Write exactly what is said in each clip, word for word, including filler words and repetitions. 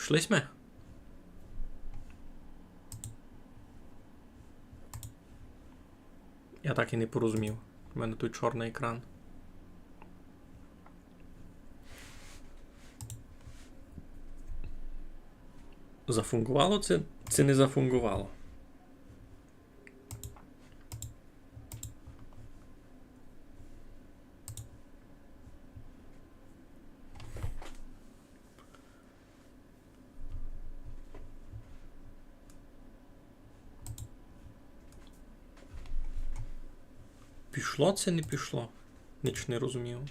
Пішли сьме? Я так і не порозумів. У мене тут чорный екран. Зафунґовало ци, ци не зафунґовало? Пішло ци не пішло? Ніч не розумію.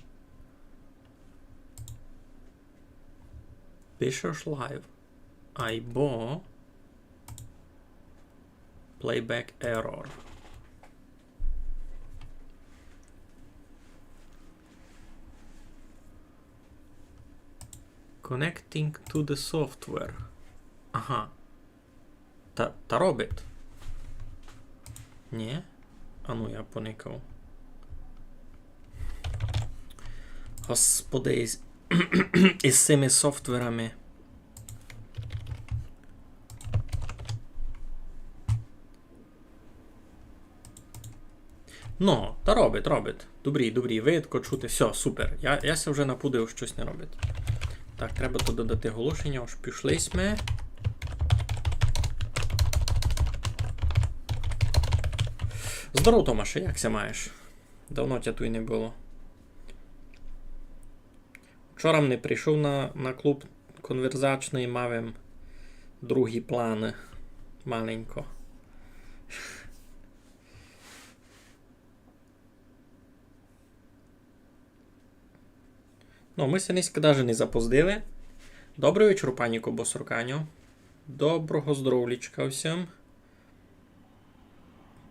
Пише, ож live. Айбо playback error. Connecting to the software. Ага. Та, та робить. Ні? А ну, я поникав. Господи, із, із сими софтверами. Ну, та робить, робить. Добрі, добрі, видко, чути. Всьо, супер. Я, я ся вже напудив, штось не робить. Так, треба туй додати оголошеня, ож пішли сьме. Здоров, Томаше, як ся маєш? Давно тя туй не было. Вчора м не прийшов на, на клуб конверзачный, мав им другі планы маленько. Ну, мы ся нынька даже не запоздили. Добрый вечур, пані Кобосорканьо. Доброго здоровлічка всім.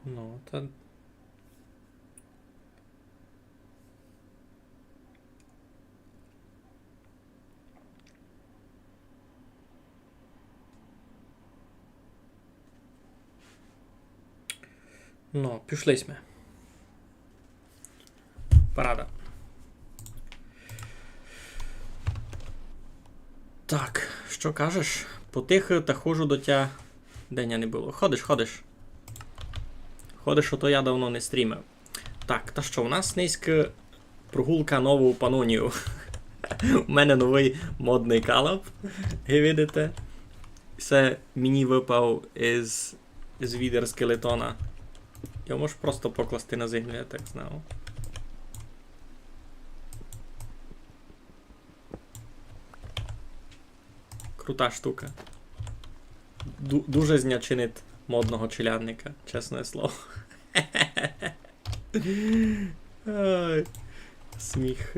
Ну, та Ну, пішли сьме. Парада. Так, што кажеш? Потихы та ходжу до тя. Де ня не было? Ходиш, ходиш. Ходиш, ото я давно не стрімив. Так, та што, у нас нынька прогулка нову Панонію. У мене новый модный калап, як видите. Се мені выпав із, із відер скелетона. Його можеш просто покласти на землю, я так знав. Крута штука. Ду-, дуже з ня чинить модного челядника, чесне слово. Ай, сміх.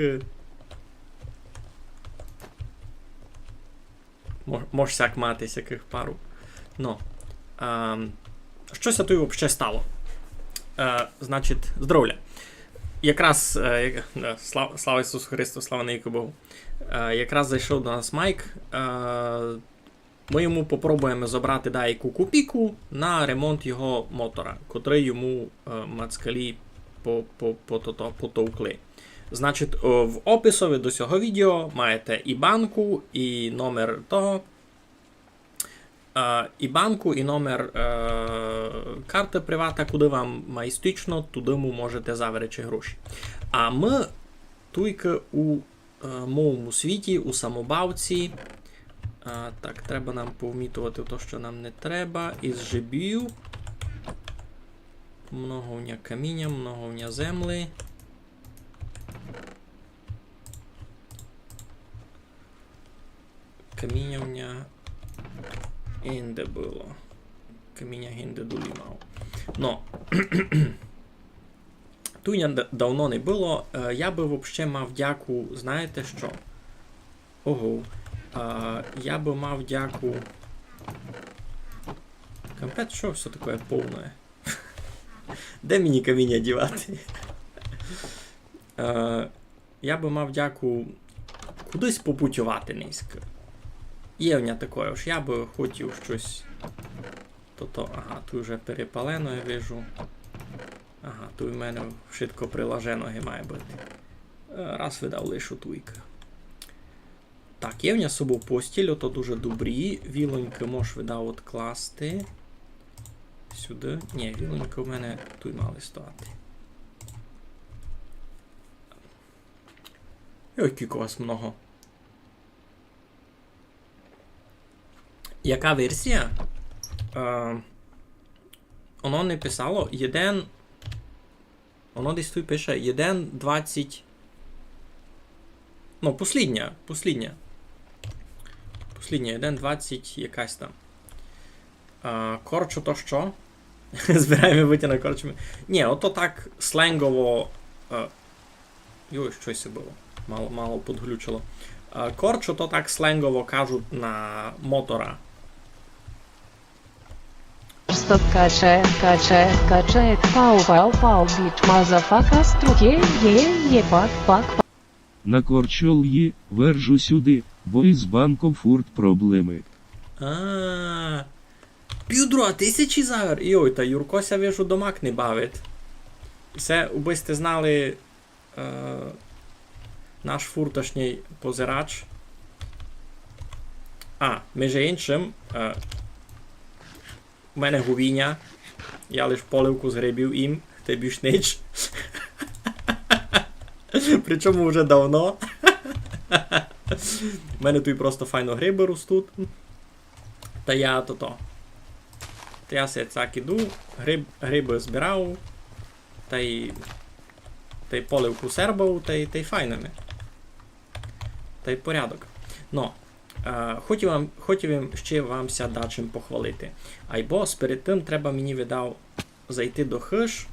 Мо-, мож сяк мати сякых пару. Ну, ам, што ся туй вообще стало? Е, значить, здоровля. Якраз, е, як-, е, слав-, слава Ісусу Христу, слава навікы Богу. Е, якраз зайшов до нас Майк. Е, мы йому попробуєме забрати даяку копійку на ремонт його мотора, котрый йому, е, мацкалі по-, по-, по-, тото, потовкли. Значить, о, в описови до сього відео маєте і банку, і номер того, е, і банку, і номер, е, карты привата, куды вам май стично, туды му можете заверечи гроші. А мы туйкы у, е, мойому світі, у самобавці. А, так, треба нам повмітовати то, што нам не треба. Із жебів. Много в ня каміня, много в ня землі. Каміня в ня гинде было. Каміня гинде дулі мав. Но. Туй ня д-, давно не было. Е, я бы вообще мав дяку, знаєте што? Ого. Е, я бы мав дяку. Капець, што всьо таке повне? Де мені каміня дівати? Е, я бы мав дяку кудысь попутьовати нынька. Є в ня такоє, ож я бы хотів штось. Тото, ага, туй уже перепалено, я вижу. Ага, туй в мене вшытко прилажено ги має быти. Е, раз видав лишу туйкы. Так, є в ня з собов постіль, ото дуже добрі. Вілонькы мож, видав, одкласти. Сюды. Нї, вілонькы у мене туй мали стояти. Ой, кілько вас много. Яка версія? Е, оно не писало. Єден. Оно десь туй пише. Єден двадцять. Ну, послідня, послідня. Послідня, єден двадцять якась там. А, корчо то што? Збираєме вытяг на корчмі. Нї, ото так сленґово. Е, йой, штось было. Мало, мало подглючило. Е, корчо то так сленґово кажуть на мотора. Стоп, каче, каче, каче, пау, пау, пау, біч, мазафака, струке, є, є, пак, пак, пак. На корчолї, вержу сюды, бо из банком фурт проблемы. А, півдруга тисячі завер. Йой, та Юрко ся, вижу, домак не бавить. Се, убы сьте знали, е, наш фурташній позирач. А, межи иншым, е, у мене гувіня. Я лиш поливку з грибів їм, та більш нич. Причому вже давно. У мене туй просто файно грибы ростуть. Та я тото. Та я се так іду, гриб, грибы збирав, та й, та й поливку сербав, та й, та й файно ми. Та й порядок. Но, е, хотів вам, хотів им ще вам ся дачим похвалити. Айбо сперед тым треба мені, видав, зайти до хыж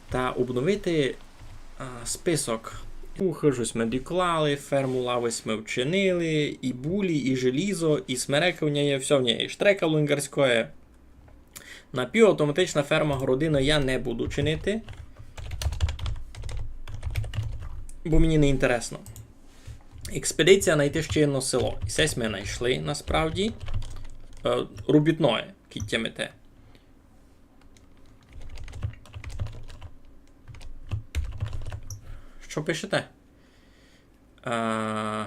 та обновити, а, список. У хыжу сьме доклали, ферму лавы сьме вчинили, і булі, і желізо, і смерека в ній є, всьо в ній є, і штрека лунгарськоє. Напівавтоматична ферма городины я не буду чинити, бо мені не інтересно. Експедиція найти ще одно село. І се сьме найшли, насправді. Е, робітноє, кідь тямите. Што пишете? А,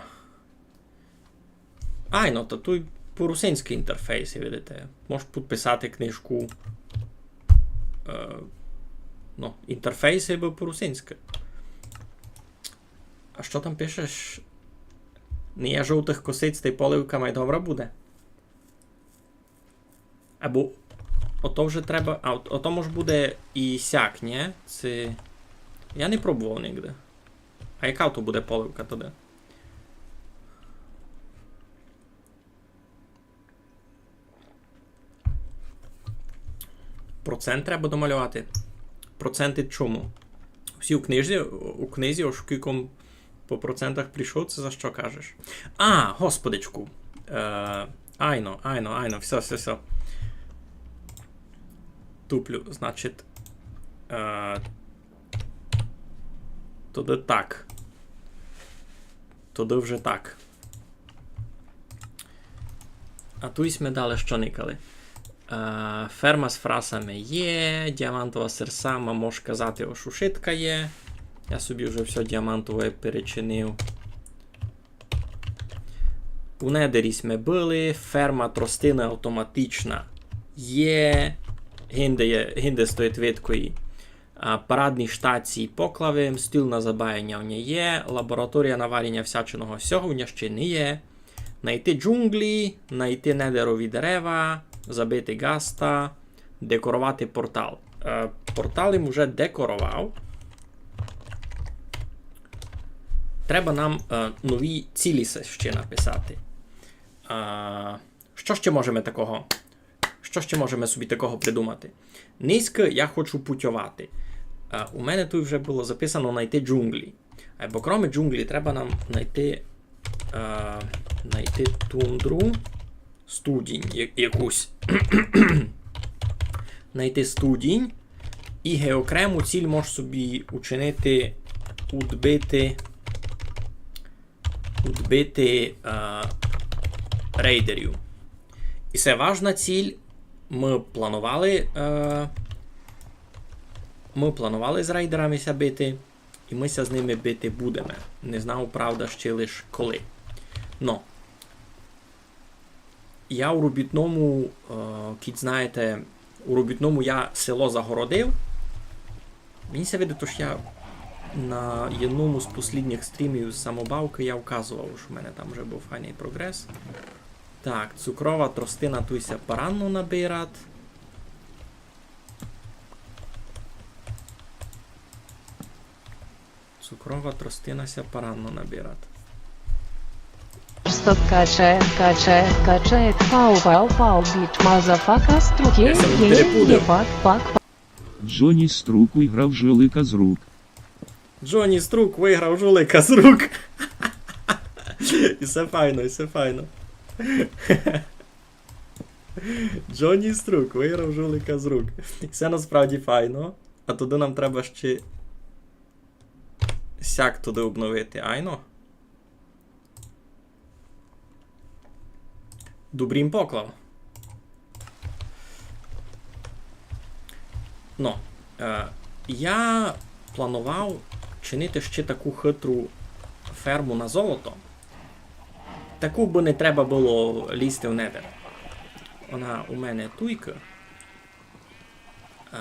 ай, ну, та туй по-русинськы інтерфейсы, видите. Можеш підписати книжку. Е, ну, інтерфейсы бо по-русинськы. А што там пишеш? Не є жовтых косиць, та й поливка май добра буде. Або ото вже треба. А, от, ото мож буде і сяк, нї? Ци. Я не пробовав нигде. А яка то буде поливка тогды? Процент треба домальовати. Проценты чому? Всі у книзі, у книзі, ож кільком по процентах прийшов, ци за што кажеш? А, господичку. Е, айно, айно, айно, всьо, всьо, всьо. Туплю, значить. Е, тогды так. Тогды вже так. А туй сьме далі што никали? Е, ферма з фрасами є, діамантова серсама, мож казати, ож ушытка є. Я собі вже всьо діамантове перечинив. У Недері сьме были, ферма тростины автоматична є. Гинде є, гинде стоїть видко ї. А, парадні штації поклав им, стіл на забаяня в ня є, лабораторія на варіня всячиного сього в ня ще не є. Найти джунглі, найти недерові дерева, забити ґаста, декоровати портал. Е, портал им уже декоровав. Треба нам, е, нові цілі се-, ще написати. Е, што ще можеме такого? Што ще можеме собі такого придумати? Нынька я хочу путьовати. Е, у мене туй вже было записано найти джунглі. Айбо кроме джунглі треба нам найти, е, найти тундру, студінь я-, якусь. Найти студінь. І ге окрему ціль мож собі учинити, удбити, удбити, е, рейдерів. І се важна ціль. Мы планували, е, мы планували з рейдерами ся бити, і мы ся з ними бити будеме. Не знав, правда, ще лиш коли. Но. Я у Робітному, е, кідь знаєте, у Робітному я село загородив. Мені ся видить, ож я на єдному з послїднїх стрімів з самобавкы я вказовав, ож у мене там уже быв файный прогрес. Так, цукрова тростина туй ся паранно набират. Цукрова тростина ся паранно набират. Стоп, каче, каче, каче, пау, пау, пау, біч, мазафака, струке, Я сам є, перепутав. Є, пак, пак, пак. Джоні Струк выграв жулика з рук. Джоні Струк выграв жулика з рук. І всьо файно, і всьо файно. Джоні Струк выграв жулика з рук. І всьо насправді файно. А туды нам треба ще сяк туды обновити, айно? Добрі им поклав. Но, е, я планував чинити ще таку хитру ферму на золото. Таку, бы не треба было лізти в Недер. Она у мене туйка. Е,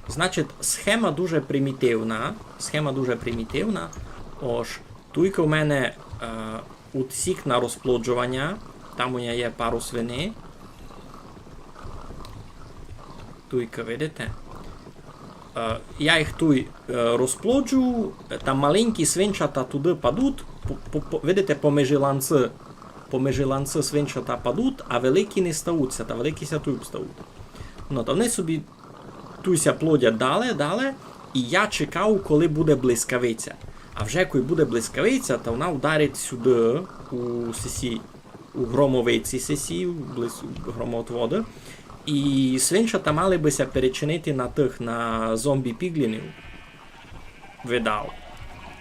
значить, схема дуже примітивна. Схема дуже примітивна. Ож, туйка в мене, е, утсік на розплоджованя. Там у мене є пару свиней. Туйка, видите? Е, я їх туй, е, розплоджу, е, там маленькі свинчата туды падуть, по, по, по, видите, помежи ланцы, помежи ланцы свинчата падуть, а великі не стають ся, та великі ся туй обстають. Но, та они собі туй ся плодять дале, дале, і я чекав, коли буде блискавиця. А вже коли буде блискавиця, та она вдарить сюды, у сесі, у громовиці сесі, близ громоотводы. І свинчата мали бы ся перечинити на тых, на зомбі-піґлінів. Видав.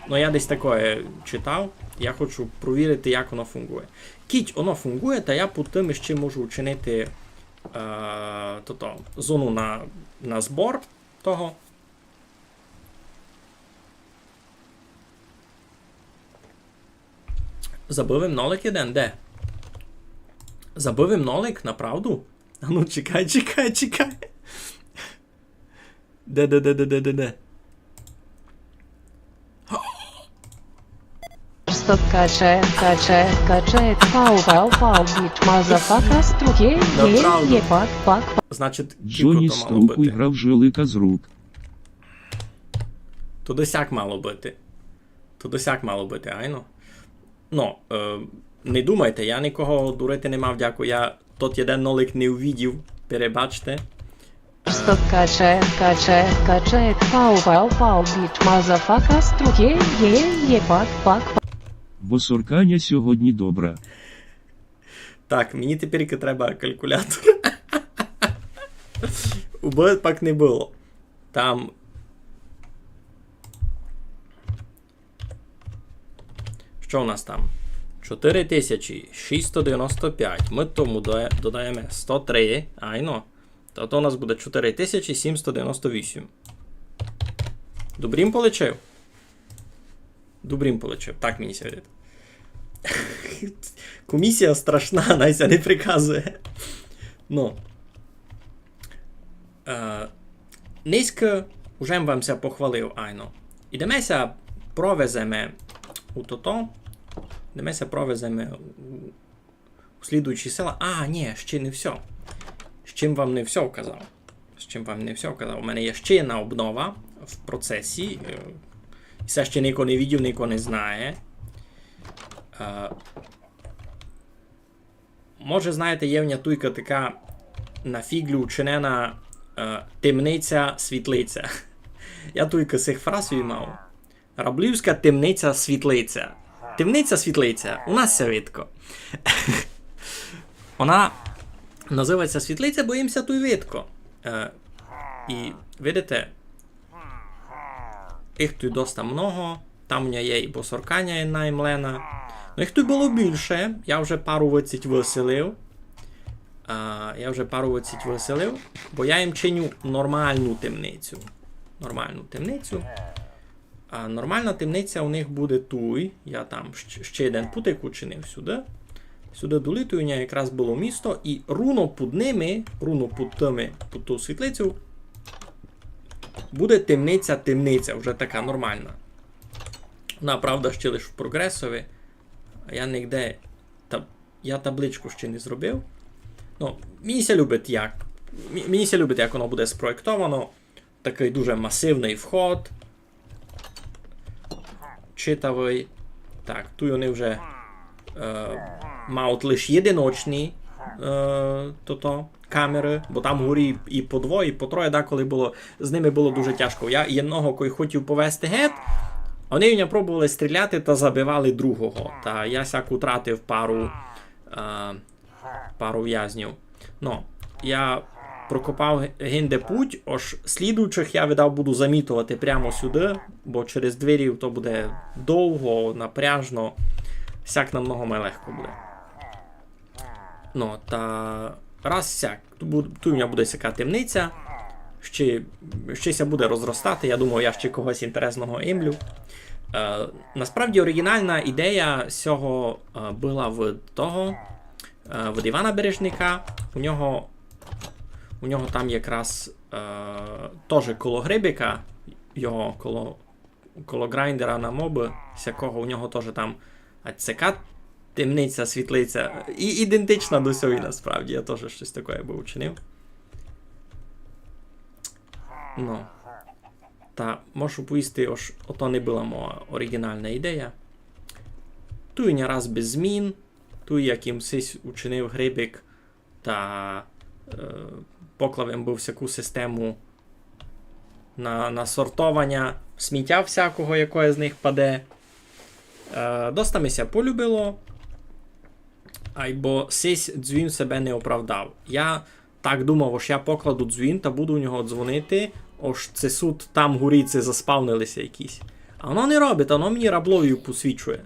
Но, я десь такоє читав. Я хочу провірити, як оно фунґує. Кідь оно фунґує, та я потім іщи можу учинити, е, тото, зону на, на збор того. Забыв им нолик єден? Де? Забыв им нолик? Направду? А ну, чекай, чекай, чекай. Де, де, де, де, де, де, де? Стоп, каче, каче, каче, пау, пау, пау, біч, мазафака, струке, є, Направду. Є, пак, пак, пак. Значить, кілько Джоні то мало Струк быти? Выграв жулика з рук. То досяк мало быти. То досяк мало быти, айно. Но, е, не думайте, я никого дурити не мав, дякую. Я тот єден нолик не увидів, перебачте. Стоп, каче, каче, каче, пау, пау, пау, біч, мазафака, струке, є, Є, пак, пак, пак. Бо сорканя сьогодні добра. Так, мені тепер треба калькулятор. Убы пак не было. Там. Што у нас там? Чотири тисячі шістсто девяносто пять. Мы тому дода-, додаєме сто три. Айно. Та то у нас буде чотири тисячі сімсто девяносто вісім. Добрі им полічив? Добрі им полічив. Так мені ся видить. Комісія страшна, най ся не приказує. Ну. Е, нынька уже вам ся похвалив, айно. Ідеме ся провеземе у тото. Ідеме ся провеземе у, у слідуючі села. А, ні, ще не всьо. Ще вам не всьо вказав. Ще вам не всьо вказав. У мене є ще єдна обнова в процесі. Е, і се ще нико не видів, нико не знає. Е, Може, знаєте, є в ня туйка така на фіґлю учинена, е, темниця-світлиця. Я туйка сих фраз мав. Раблівська темниця-світлиця. Темниця-світлиця. У нас ся видко. Она называється світлиця, бо їм ся туй видко. Е, і, видите, їх туй доста много. Там у ня є і босорканя єдна, і млена. Ну, їх туй было більше. Я вже пару вицить выселив. А, я вже пару вицить выселив, бо я їм чиню нормалну темницю. Нормалну темницю. А нормална темниця у них буде туй. Я там щ-, ще єден путик учинив сюды. Сюды долі, туй у нього якраз было місто, і руно під ними, руно під тыми, під ту світлицю, буде темниця, темниця, вже така нормална. Вона, правда, ще лиш в прогресови. А я нигде та-, я табличку ще не зробив. Ну, мені ся любить, як, мі-, мені ся любить, як воно буде спроєктовано. Такый дуже масивный вход. Читавый. Так, туй они вже, е, мають лиш єдиночні, е, тото, камеры, бо там горі і по двоє, і по троє деколи было, з ними было дуже тяжко. Я єдного кой хотів повести гет, а они в нього пробовали стріляти та забивали другого. Та я сяк утратив пару, е, пару в'язнів. Ну, я прокопав г-, гинде путь, ож слідуючих я, видав, буду замітовати прямо сюды, бо через двері то буде довго, напряжно, сяк намного май легко буде. Ну, та раз сяк, ту бу-, туй у мене буде сяка темниця, ще, ще ся буде розростати, я думаю, я ще когось інтересного імлю. Е, насправді оригінална ідея сього, е, была в того, е, від Івана Бережника. У нього, у нього там якраз, е, тоже коло грибика, його коло, коло грайндера на мобы, сякого, у нього тоже там, а, сяка темниця, світлиця. І ідентична до сьої насправді, я тоже штось таке бы учинив. Ну. Та можу повісти, ож ото не была моя оригінална ідея. Туй у мене раз без змін, туй як им сись учинив грибик, та, е, поклав им быв сяку систему на, на сортованя сміття всякого, якоє з них паде. Е, доста ми ся полюбило, айбо сись дзвін себе не оправдав. Я так думав, ож я покладу дзвін та буду у нього дзвонити, ож ци суть там горі, ци заспавнили ся якісь. А воно не робить, воно мені рабловів посвічує.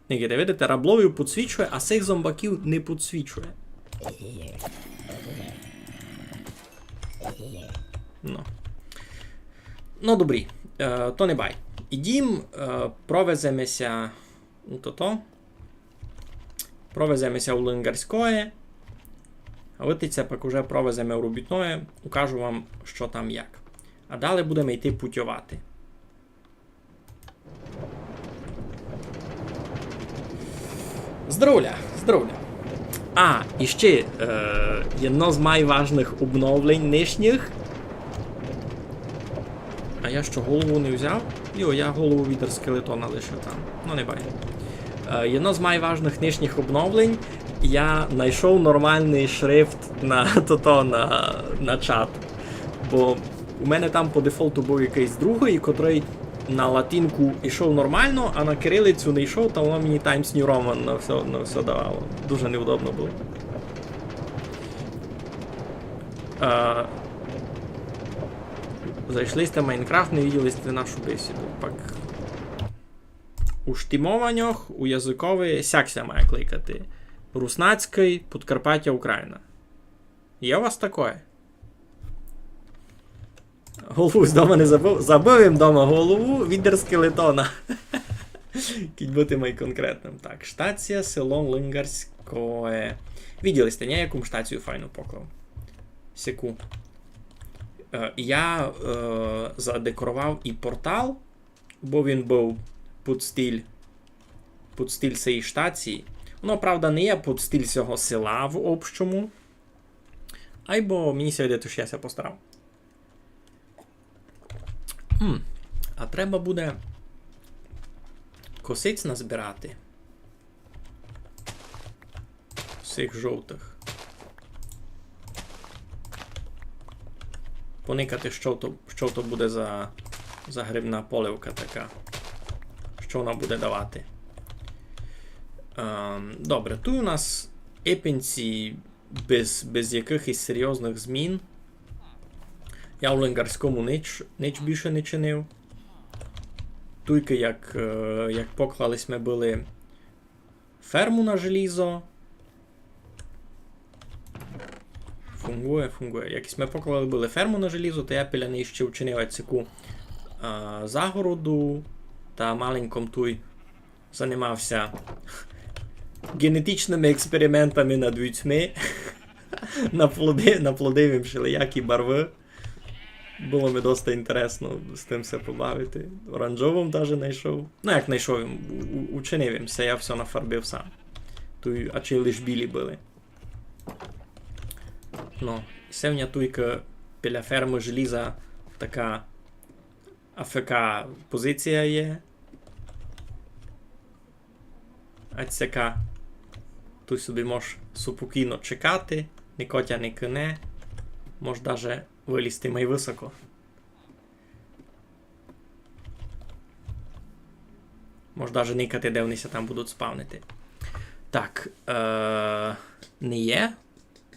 Никайте, видите, рабловів посвічує, а сих зомбаків не посвічує. Ну. Ну, добрі, е, то не бай. Ідім, е, провеземе ся у тото. Провеземе ся у Лингарськоє. А вытыдь ся пак уже провеземе у Робітноє. Укажу вам, што там як. А далі будеме йти путьовати. Здоровля, здоровля. А, і ще, е, єдно з майважных обновлень нынішніх. А я што, голову не взяв? Йо, я голову від скелетона лишив там. Ну, не бай. Е, єдно з майважных нынішніх обновлень. Я найшов нормалный шрифт на, тото, на, на чат. Бо у мене там по дефолту быв якыйсь другый, котрый на латинку йшов нормално, а на кирилицю не йшов, та воно мені Times New Roman на всьо, на всьо давало. Дуже неудобно было. Е, зайшли сьте в Майнкрафт, не виділи сьте нашу бесіду. Пак у штімованьох, у языкови сяк ся має кликати. Руснацькый, Подкарпаття, Україна. Є у вас такоє? Голову з дома не забыв? Забыв им дома голову від скелетона. Кідь быти май конкретным. Так, штація, село Лингарськоє. Виділи сьте, нє, яку штацію файну поклав? Сяку. Е, я, е, задекоровав і портал, бо він быв під стиль, під стиль сеї штації. Воно, правда, не є під стиль сього села в общому. Айбо мені ся видить, ож я ся постарав. М, а треба буде косиць назбирати. Всіх жовтых. Поникати, што то, што то буде за, за грибна поливка така. Што вона буде давати. Ем, добре, туй у нас епенці без, без якыхось серйозных змін. Я у Лингарському нич, нич більше не чинив. Туйкы, як, е, як поклали сьме были ферму на желізо. Фу, Фунґує, фунґує. Як сьме поклали были ферму на желїзо, та я біля неї ще учинив сяку, а, загороду, та маленько м туй занимав ся ґенетичныма експериментами над вівцьми. Наплоди-, наплодив им шелиякі барвы. Было ми доста інтересно з тым ся побавити. Оранжову м даже найшов. Ну, як найшов им, у-, у-, учинив им ся, я всьо нафарбив сам. Туй ачей лиш білі были. Ну, се в ня туйка біля фермы желїза така А Ф К позиція є. А сяка. Туй собі мож супокійно чекати, нико тя не кине. Мож даже вылїзти май высоко. Мож даже никати, де они ся там будуть спавнити. Так, е, не є?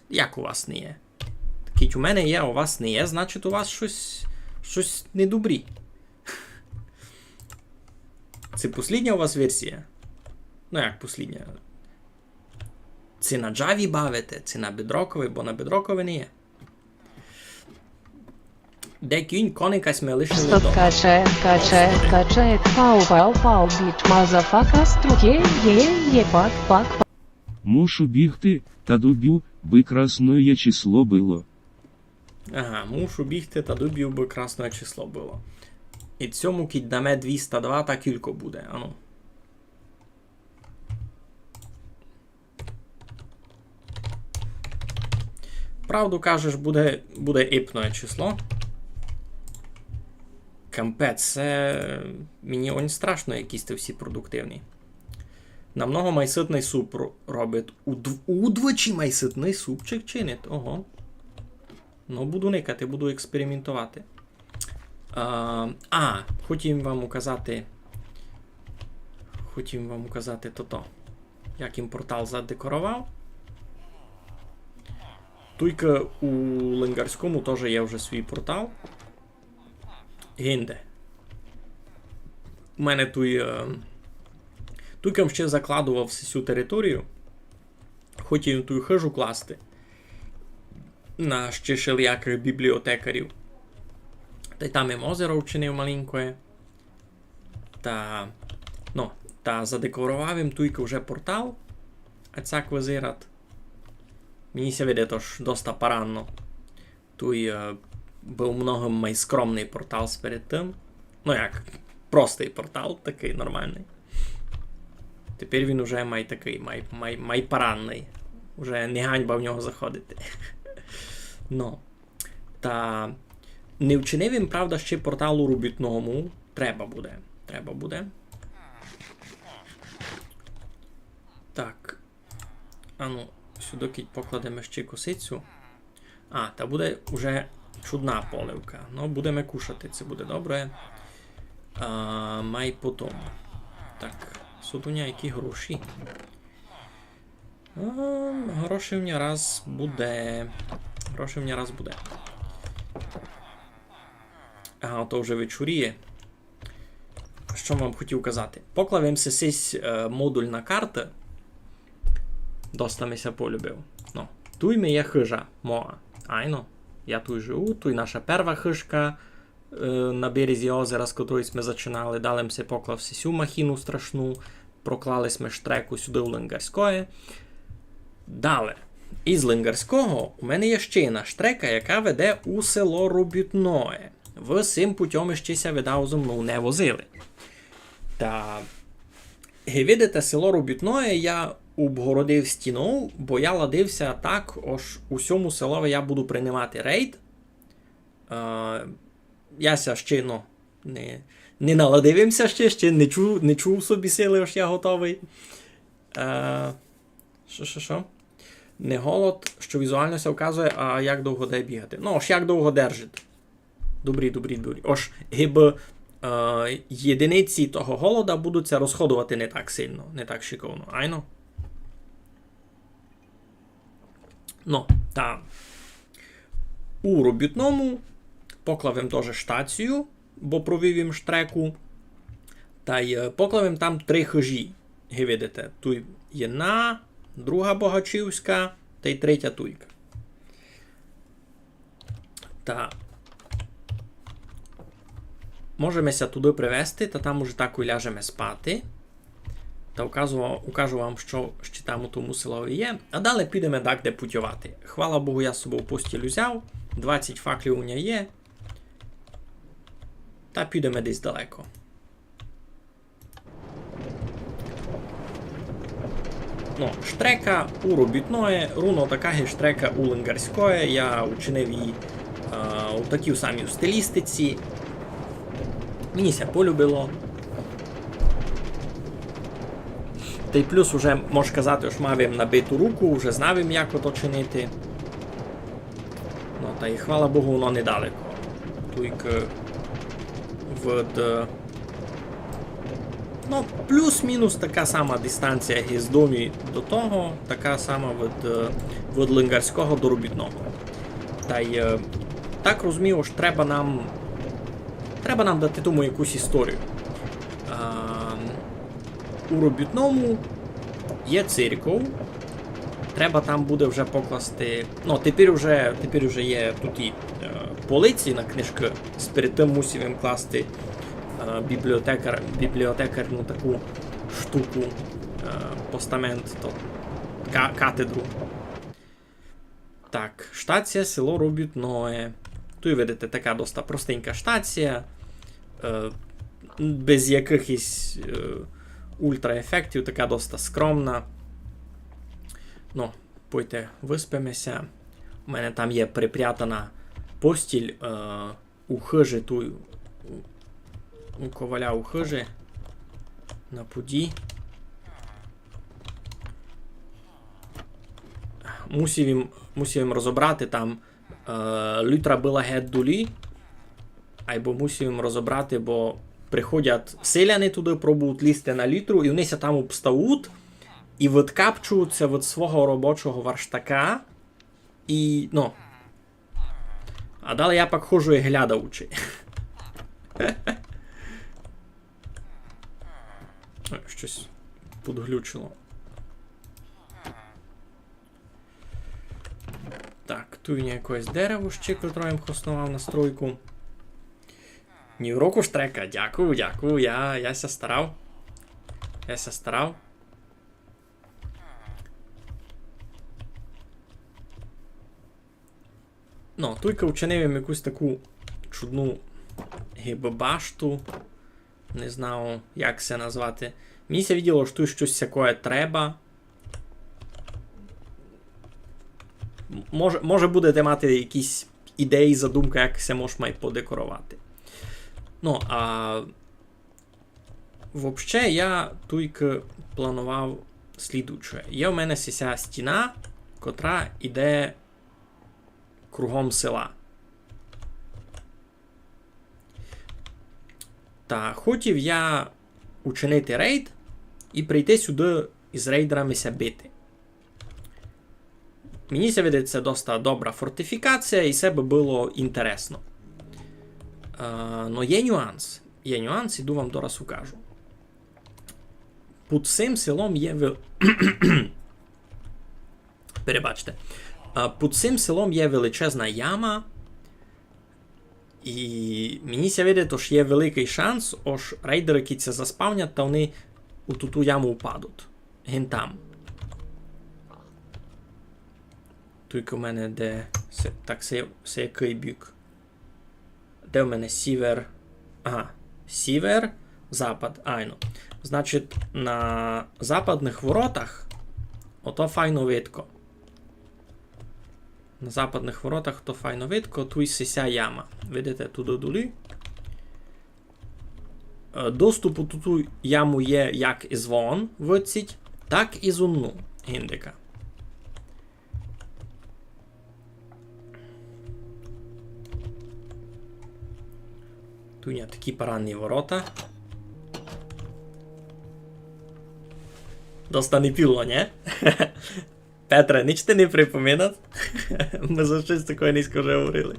Як у вас не є? Кідь у мене є, а у вас не є, значить, у вас штось, штось недобрі. Се послїдня у вас версія? Ну, як послїдня? Се на Java бавите, се на Bedrockови, бо на Bedrockови не є. Де кінь, коника сьме лишили дома. Каче, каче, каче, пау, пау, пау, біч, мазафака, струке, є, є, пак, пак, пак. Мушу бігти, та дубю, бы красноє число было. Ага, мушу бігти, та дубю, бы красноє число было. І сьому кідь даме двіста два, та кілько буде, ану. Правду кажеш, буде, буде ипноє число. Капець, се мені онь страшно, які сьте всі продуктивні. Намного май сытный суп ро-, робить. Удв-, удвічі май сытный супчик чинить. Ого. Ну, буду никати, буду експериментовати. А, а, хотів вам указати. Хотів вам указати тото. Як им портал задекоровав. Туйка у Лингарському тоже є вже свій портал. Гинде. У мене туй, е, туйка м ще закладовав всю територію. Хотів туй хижу класти. На ще шелиякых бібліотекарів. Тай там им озеро вчинив маленькоє. Та, ну, та задекоровав им туйка вже портал. А цяк визират. Мені ся видить, ож доста паранно. Туй, е, быв много май скромный портал сперед тым. Ну як, простый портал, такый нормалный. Тепер він уже май такый, май, май, май паранный. Уже не ганьба в нього заходити. Ну. Та не вчинив им, правда, ще портал у робітному. Треба буде. Треба буде. Так. Ану, сюды кідь покладеме ще косицю. А, та буде уже чудна поливка. Ну, будеме кушати, се буде добре. А, май потом. Так, суть у ня які гроші. А, гроші в ня раз буде. Гроші в ня раз буде. Ага, то вже вечоріє. Што вам хотів казати? Поклав им си сись, е, модуль на карты. Доста ми ся полюбив. Ну, туй ми є хижа моя. Айно. Я туй живу, туй наша перва хижка, е, на березі озера, з котрої сьме зачинали. Дале м си поклав сисю махіну страшну. Проклали сьме штреку сюды у Лингарськоє. Дале. Із Лингарського у мене є ще єдна штрека, яка веде у село Робютноє. Вы сим путьом іщи ся, видав, зо мнов не возили. Та, ги видите, село Робютноє я обгородив стінов, бо я ладив ся так, ож у сьому селови я буду принимати рейд. Е, я ся ще, ну, не, не наладив им ся ще, ще не чу-, не чув собі сили, ож я готовый. Е, што, што, што? Не голод, што візуално ся вказує, а як довго де бігати. Ну, ож як довго держить. Добрі, добрі, добрі. Ож гибы, е, єдиниці того голода будуть ся розходовати не так сильно, не так шиковно. Айно? Ну, та у Робютному поклав им тоже штацію, бо провів им штреку. Тай, е, поклав им там три хижі. Ги видите, туй єдна, друга богачівська, тай третя туйка. Та можеме ся туды привести, та там уже так и ляжеме спати. Та указу-, укажу вам, што ще там у тому селови є. А далі підеме дагде путьовати. Хвала Богу, я з собов постіль узяв. Двадцять факлів у ня є. Та підеме десь далеко. Ну, штрека у Робютноє, руно така ги штрека у Лингарськоє. Я учинив її, е, у такій самій стилістиці. Мені ся полюбило. Та й плюс уже, мож казати, ож мав им набиту руку, уже знав им, як ото чинити. Ну, та й хвала Богу, воно недалеко. Туйкы від, е, ну, плюс-мінус така сама дистанція, як із дому до того, така сама від, е, від Лингарського до Робютного. Та й, е, так розумію, ож треба нам, треба нам дати тому якусь історію. А, у Робютному є церков. Треба там буде вже покласти. Ну, тепер уже, тепер уже є туй і, е, полиці на книжкы. Сперед тым мусив им класти, е, бібліотекар-, бібліотекарну таку штуку, е, постамент, то ка-, катедру. Так, штація, село Робютноє. Туй видите, така доста простенька штація, е, без якыхось, е, ультраефектів, така доста скромна. Ну, пойте, выспиме ся. У мене там є припрятана постіль, е, у хыжі, туй у, у коваля у хыжі. На пуді. Мусив им, мусив им розобрати там, е, лютра была гет долі, айбо мусив им розобрати, бо приходять селяни туды, пробують лізти на лютру, і они ся там обстають, і відкапчуються від свого робочого верштака, і, ну, а далі я пак ходжу і глядавучи. Ой, штось подглючило. Так, туй є якесь дерево ще, котре я им хосновав на стройку. Ні в року штрека, дякую, дякую, я, я ся старав. Я ся старав. Ну, туйка вчинив им якусь таку чудну гибы башту. Не знаю, як се назвати. Мені ся виділо, што туй штось сякоє треба. М-, може, може, будете мати якісь ідеї, задумкы, як се мож май подекоровати. Ну, а вообще, я туйкы планував слідуюче. Є у мене сися стіна, котра іде кругом села. Та хотів я учинити рейд і прийти сюды із рейдерами ся бити. Мені ся видить, се доста добра фортифікація, і се бы было інтересно. Е, но є нюанс. Є нюанс, іду вам дораз укажу. Під сим селом є вел-, перебачте. Е, під сим селом є величезна яма, і мені ся видить, ож є великый шанс, ож рейдеры, кідь ся заспавнять, та они у ту, ту яму впадуть. Гин там. Туйка у мене де се, так, се, се якый бік? Де у мене сівер? Ага, сівер, запад, айно. Значить, на западных воротах ото файно видко. На западных воротах то файно видко, туй сися яма. Видите, туды долі. Е, доступ у ту, ту яму є як ізвон выдцїть, так і зунну гиндика. Туй є такі парадні ворота. Доста не піло, нє? Петре, нич ти не припоминат? Мы за штось такоє нынька вже говорили.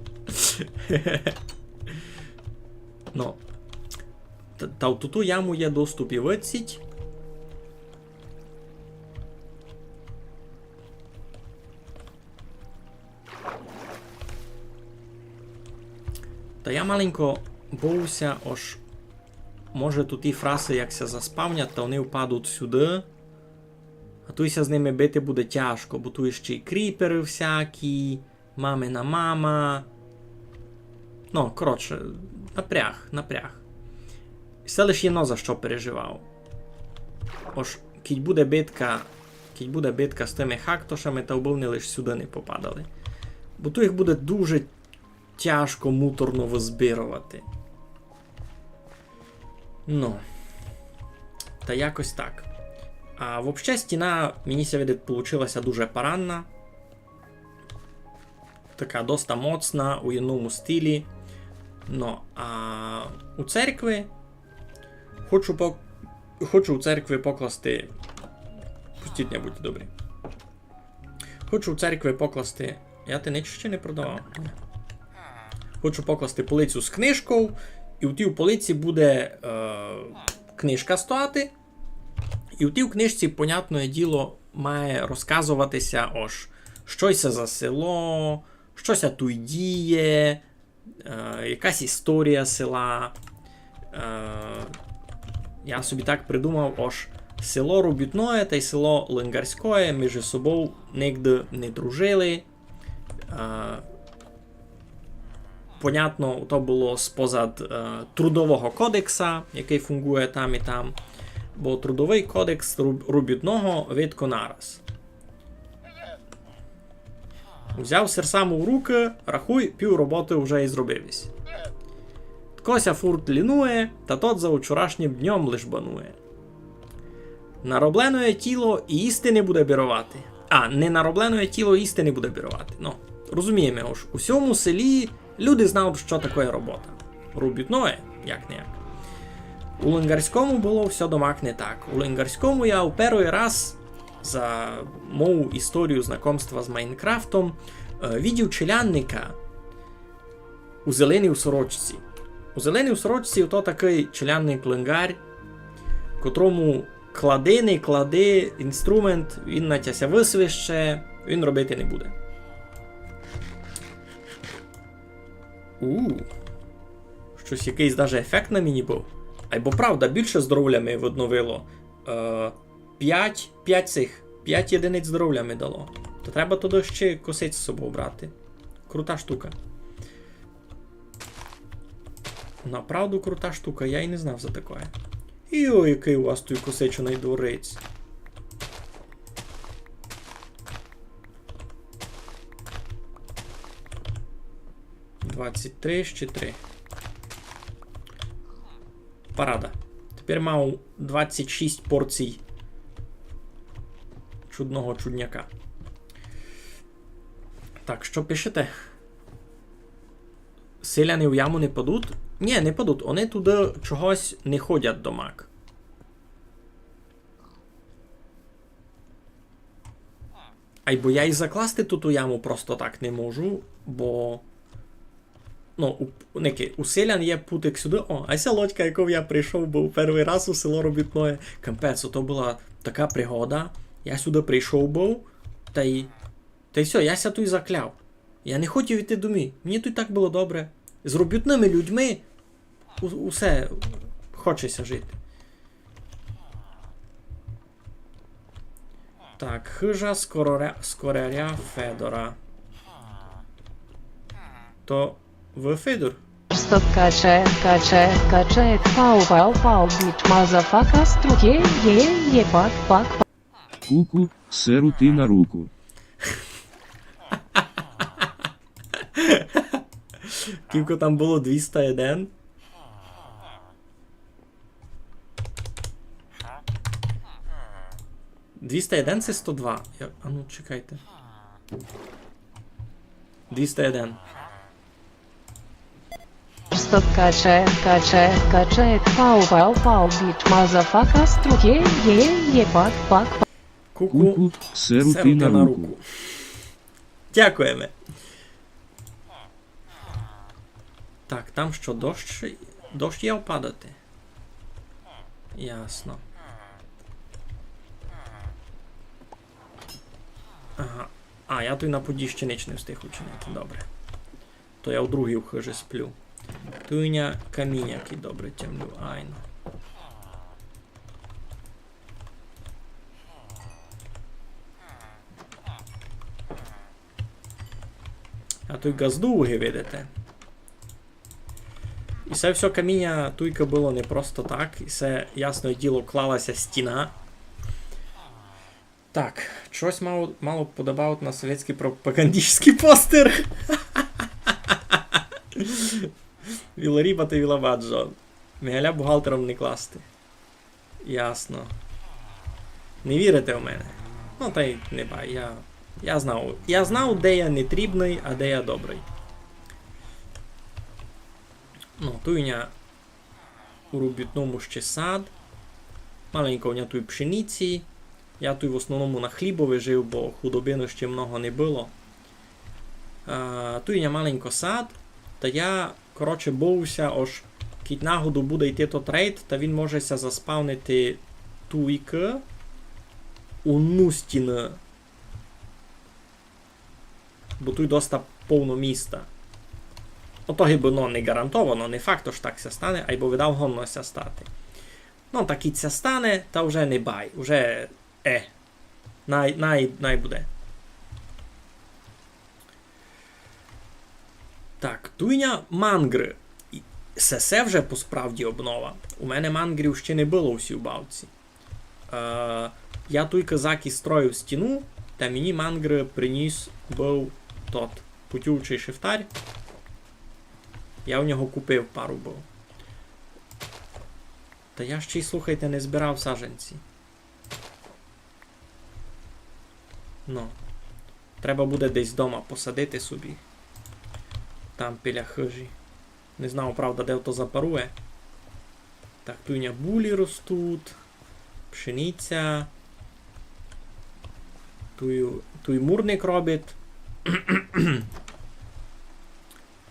Ну. Та, та в ту, ту яму є доступ і выдцїть. Та я маленько бою ся, ож може туй ті фраси, як ся заспавнять, та они впадуть сюды. А туй ся з ними бити буде тяжко, бо туй іщи й кріперы всякі, мамина мама. Ну, коротше, напряг, напряг. Се лиш єдно за што переживав. Ож, кідь буде битка, кідь буде битка з тыми хактошами, та убы они лиш сюды не попадали. Бо туй їх буде дуже тяжко, муторно вызбировати. Ну. Та якось так. А вообще стіна, мені ся видить, получила ся дуже парадна. Така доста моцна, у єдному стилі. Ну, а у церкви хочу пок-, хочу у церкви покласти. Пустіть ня, будьте добрі. Хочу у церкви покласти. Я тинич іщи не продавав. Ні. Хочу покласти полицю з книжков, і у тій полиці буде е, книжка стояти. І у тій книжці, понятне діло, має розказовати ся, ож, што се за село, што ся туй діє, е, якась історія села. Е, я собі так придумав, ож село Робютноє тай село Лингарськоє між собов нигде не дружили. Е, понятно, то было спозад е, Трудового кодекса, якый фунґує там і там. Бо Трудовый кодекс Руб-, Робютного видко нараз. Взяв серсаму в рукы, рахуй, пів роботы вже й зробив єсь. Тко ся фурт лінує, та тот за учорашнім дньом лиш банує. Наробленоє тіло і їсти не буде біровати. А, не наробленоє тіло їсти не буде біровати. Ну, розумієме, ож у сьому селі люди знають, што такоє робота. Робютноє, як не як. У Лингарському было всьо домак не так. У Лингарському я у первый раз за мою історію знакомства з Майнкрафтом е, видів челядника у зеленій сорочці. У зеленій сорочці то такый челядник-лингарь, котрому клади, не клади інструмент, він на тя ся высвище, він робити не буде. У. Штось якыйсь даже ефект на мені быв. Айбо правда, більше здоровля ми відновило. Е, пять, пять сих, пять єдиниць здоровля ми дало. То треба туды ще косець з собов брати. Крута штука. Направду крута штука, я й не знав за такоє. Йо, якый у вас туй косеченый дворець. Двадцять три, ще три. Парада. Тепер мав двадцять шість порцій чудного чудняка. Так, што пишете? Селяни в яму не падуть? Ні, не падуть. Они туды чогось не ходять домак. Айбо я й закласти туту яму просто так не можу, бо, ну, у, никай, у селян є путик сюды. О, а ся лодька, яков я прийшов быв первый раз у село Робютноє. Капець, ото была така пригода. Я сюды прийшов быв, тай, тай всьо, я ся туй закляв. Я не хотів іти домі. Мені туй так было добре. З робютными людьми у, усе хоче ся жити. Так, хыжа скороря-, скоряря Федора. То вы Федор? Стоп, каче, каче, каче, пау, пау, пау, біч, мазафака, струке, є, є, пак, пак, пак. Куку, серу ти на руку. Кілько там было? Двіста єден? Двіста єден се сто два. Я, а ну, чекайте. Двіста єден. Стоп, каче, каче, каче, пау, пау, пау, біч, мазафака, струке, є, є, пак, пак, пак. Куку, куку, серу ти на руку. Дякуєме. Так, там што, дощ? Дощ є впадати? Ясно. Ага. А, я туй на подіщі нич не встиг учинити, добре. То я у другій хыжі сплю. Туй ня каміня, кідь добре тямлю, айно. А туй ґаздуги, видите. І се всьо каміня туйка было не просто так, і се, ясне діло, клала ся стіна. Так, штось мало, мало подобавуть на совєтськый пропагандистськый постер. Віларіба та Вілабаджо. Мигаля бухгалтером не класти. Ясно. Не вірите в мене? Ну, та й не бай, я, я знав. Я знав, де я нетрібный, а де я добрый. Ну, туй у ня у робітному ще сад. Маленько у ня туй пшениці. Я туй в основному на хлібови жив, бо худобины ще много не было. А, туй у ня маленько сад, та я, коротше, бою ся, ож кідь нагоду буде йти тот рейд, та він може ся заспавнити туйкы у ну стіны. Бо туй доста повно міста. Ото гибы, ну, не гарантовано, не факт, ож так ся стане, айбо видав годно ся стати. Ну, так і ся стане, та вже не бай, вже е. Най, най, най буде. Так, туй у ня мангры. І се, се вже по справді обнова. У мене мангрів ще не было у сій бавці. Е, я туйка закы строїв стіну, та мені мангры приніс быв тот путювчый шифтарь. Я у нього купив пару быв. Та я ще й, слухайте, не збирав саджанці. Ну. Треба буде десь дома посадити собі. Там біля хыжі. Не знав, правда, де то запарує. Так, туй у ня булі ростуть, пшениця. Туй, туй мурник робить.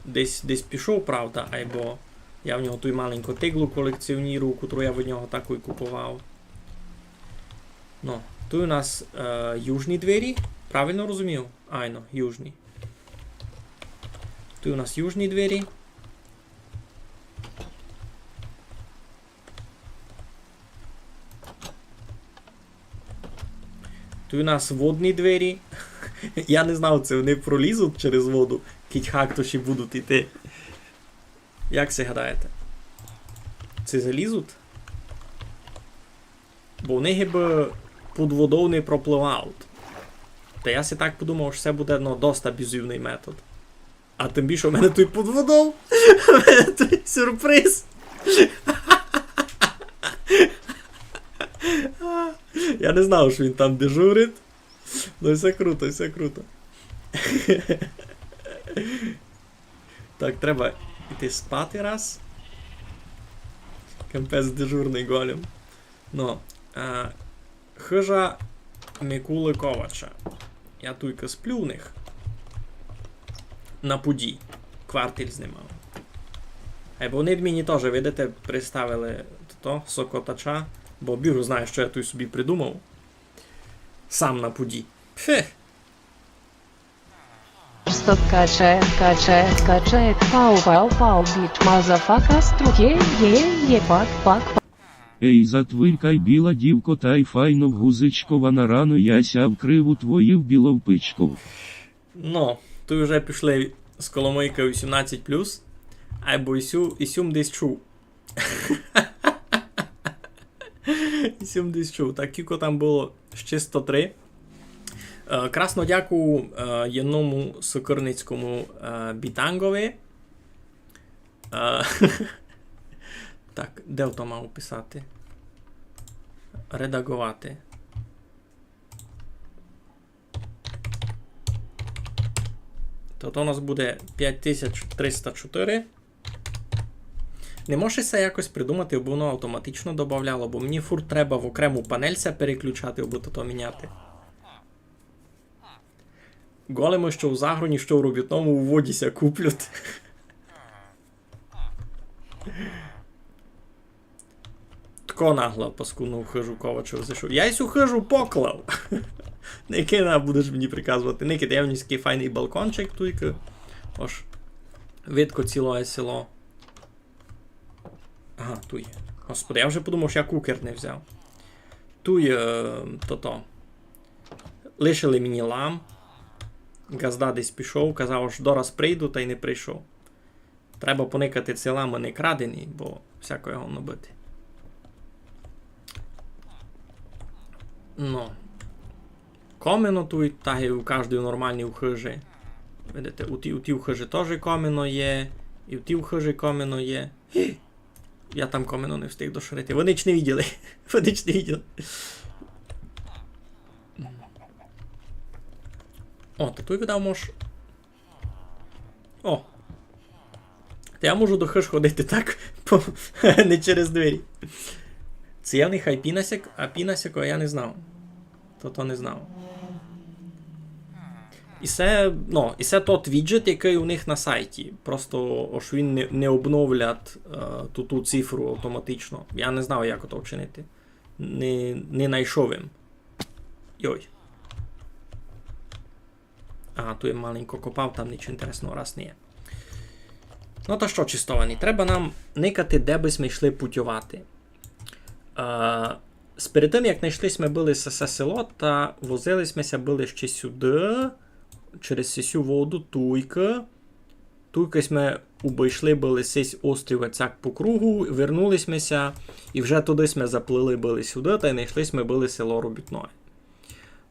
Десь, десь пішов, правда, айбо я в нього туй маленько тиглу колекціонірую, котру я в нього такой куповав. Ну, туй у нас, е, южні двері, правильно розумію? Айно, южні. Туй у нас южні двері. Туй у нас водні двері. Я не знав, ци вони пролізуть через воду, кідь гактоші будуть іти. Як се гадаєте? Ци залізуть? Бо вони гибы під водов не пропливають. Та я си так подумав, што се буде, ну, доста абузивный метод. А тым більше у мене туй під водов. У мене туй сюрприз. Я не знав, што він там дежурить. Ну, всьо круто, всьо круто. Так, треба йти спати раз. Капець, дежурный голем. Ну, а, хыжа Микулы Ковача. Я туйка сплю в них. На пуді. Квартир знімав. Айбо вони мені тоже, видите, приставили то, сокотача, бо Біг знає, што я туй собі придумав. Сам на пуді. Фе. Стоп, каче, каче, каче, пау, пау, пау, біч, мазафака, струке, є, є, пак, пак, пак. Ей, затвинькай, біла дівко, тай файно в гузичкова на рано, я ся вкрив у твоїв біловпичков. Ну, туй уже пішли з Коломыйкы вісімнадцять плюс, айбо і сю, і сюм десь чув. Сімдесят. Так, кілько там было? Ще сто три. Е, красно дякую, е, єдному сокирницькому, е, бітангови. Е, так, де то мав писати? Редаговати. То, то у нас буде пять тисяч триста чотири. Не може ся якось придумати, абы воно автоматично добавляло, бо мені фурт треба в окрему панель ся переключати, абы то, то міняти. Големы, што у загроні, што у робітному, у воді ся куплють. Тко нагло паскудну хыжу Ковачов зайшов. Я й сю хыжу поклав. Никита, будеш мені приказовати. Никита, є в ній такый файный балкончик туйкы. Ож, видко цілоє село. Ага, туй. Господи, я вже подумав, што я кукер не взяв. Туй, е, тото. Лишили мені лам. Ґазда десь пішов, казав, што дораз прийду, тай не прийшов. Треба поникати, ци ламы не крадені, бо всяко годно быти. Но. Комино туй, так і у каждій нормалній хыжі. Видите, у тій, у тій хыжі тоже комино є, і в тій хыжі комино є. Я там комино не встиг дошарити. Вы нич не виділи. Вы нич не виділи. О, та туй видав мож. О. Та я можу до хыж ходити так, по, не через двері. Ци є в них айпі на сяк-, айпі на сякоє, я не знав. То, то не знав. І се, ну, і се тот віджет, якый у них на сайті. Просто ож він не, не обновлять, е, ту, ту цифру автоматично. Я не знав, як ото вчинити. Не, не найшов им. Йой. А, туй я маленько копав, там нич інтересного раз не є. Ну та што, честовані, треба нам никати, де бы сьме йшли путьовати. Е, сперед тым, як найшли сьме были сесе село, та возили сьме ся были ще сюды, через сесю воду, туйкы. Туйкы сьме обыйшли были сись острів, а цяк по кругу, вернули сьме ся, і вже туды сьме заплыли были сюды, тай найшли сьме были село Робітноє.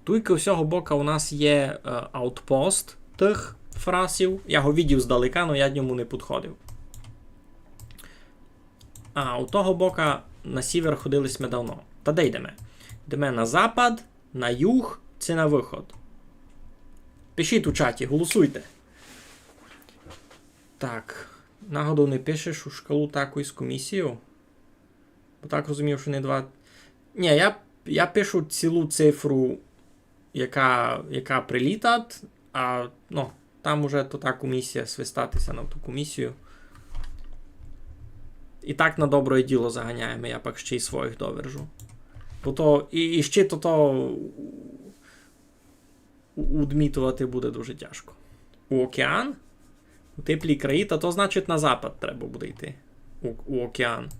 Туйкы у сього бока у нас є, е, аутпост тых фрасів. Я го видів здалека, но я д ньому не підходив. А у того бока на сівер ходили сьме давно. Та де йдеме? Йдеме на запад, на юг ци на выход? Пишіть у чаті, голосуйте. Так, нагодов не пишеш у шкалу таку із комісією? Бо так розумію, што не два. Ні, я, я пишу цілу цифру, яка, яка прилітат, а, ну, там уже то та комісія, свистати ся на ту комісію. І так на добре діло заганяєме, я пак ще й своїх довержу. Бо то і, і ще то, то у-, удмітовати буде дуже тяжко. У океан? У теплі краї, та то, значить, на запад треба буде йти. У, у океан.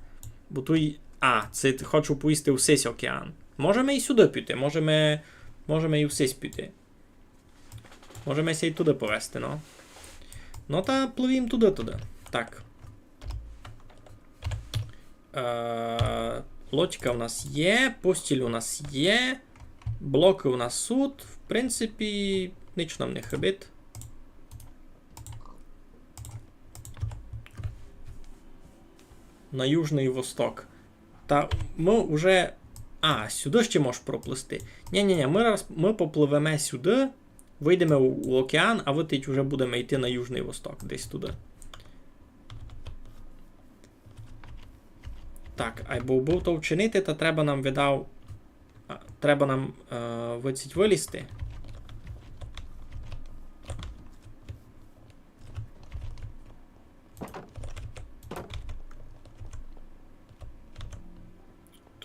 Бо туй, а, ци хочу повісти у сись океан. Можеме і сюды піти, можеме, можеме і у сись піти. Можеме ся й туды повести, ну. Ну та пливім туды, туды. Так. Е, лодька у нас є, постіль у нас є, блокы у нас сут. В принципі, нич нам не хыбить. На южный восток. Та мы уже... А, сюды ще мож проплисти. Ні-ні-ні, мы раз, мы попливеме сюды, выйдеме у, у океан, а вытить уже будеме йти на южный восток, десь туды. Так, айбо бы то вчинити, та треба нам, видав, а, треба нам, е, выдсіть вылізти.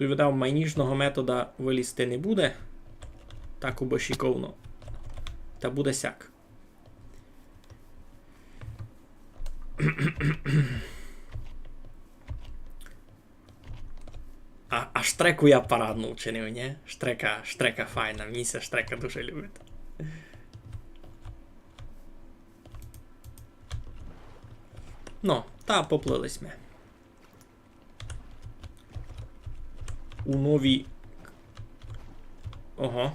Туй, видав, май ніжного метода вылізти не буде. Так убы шиковно. Та буде сяк. А, а штреку я парадно вчинив, ні? Штрека, штрека файна, мені ся штрека дуже любить. Ну, та поплыли сьме. У новій... Ого.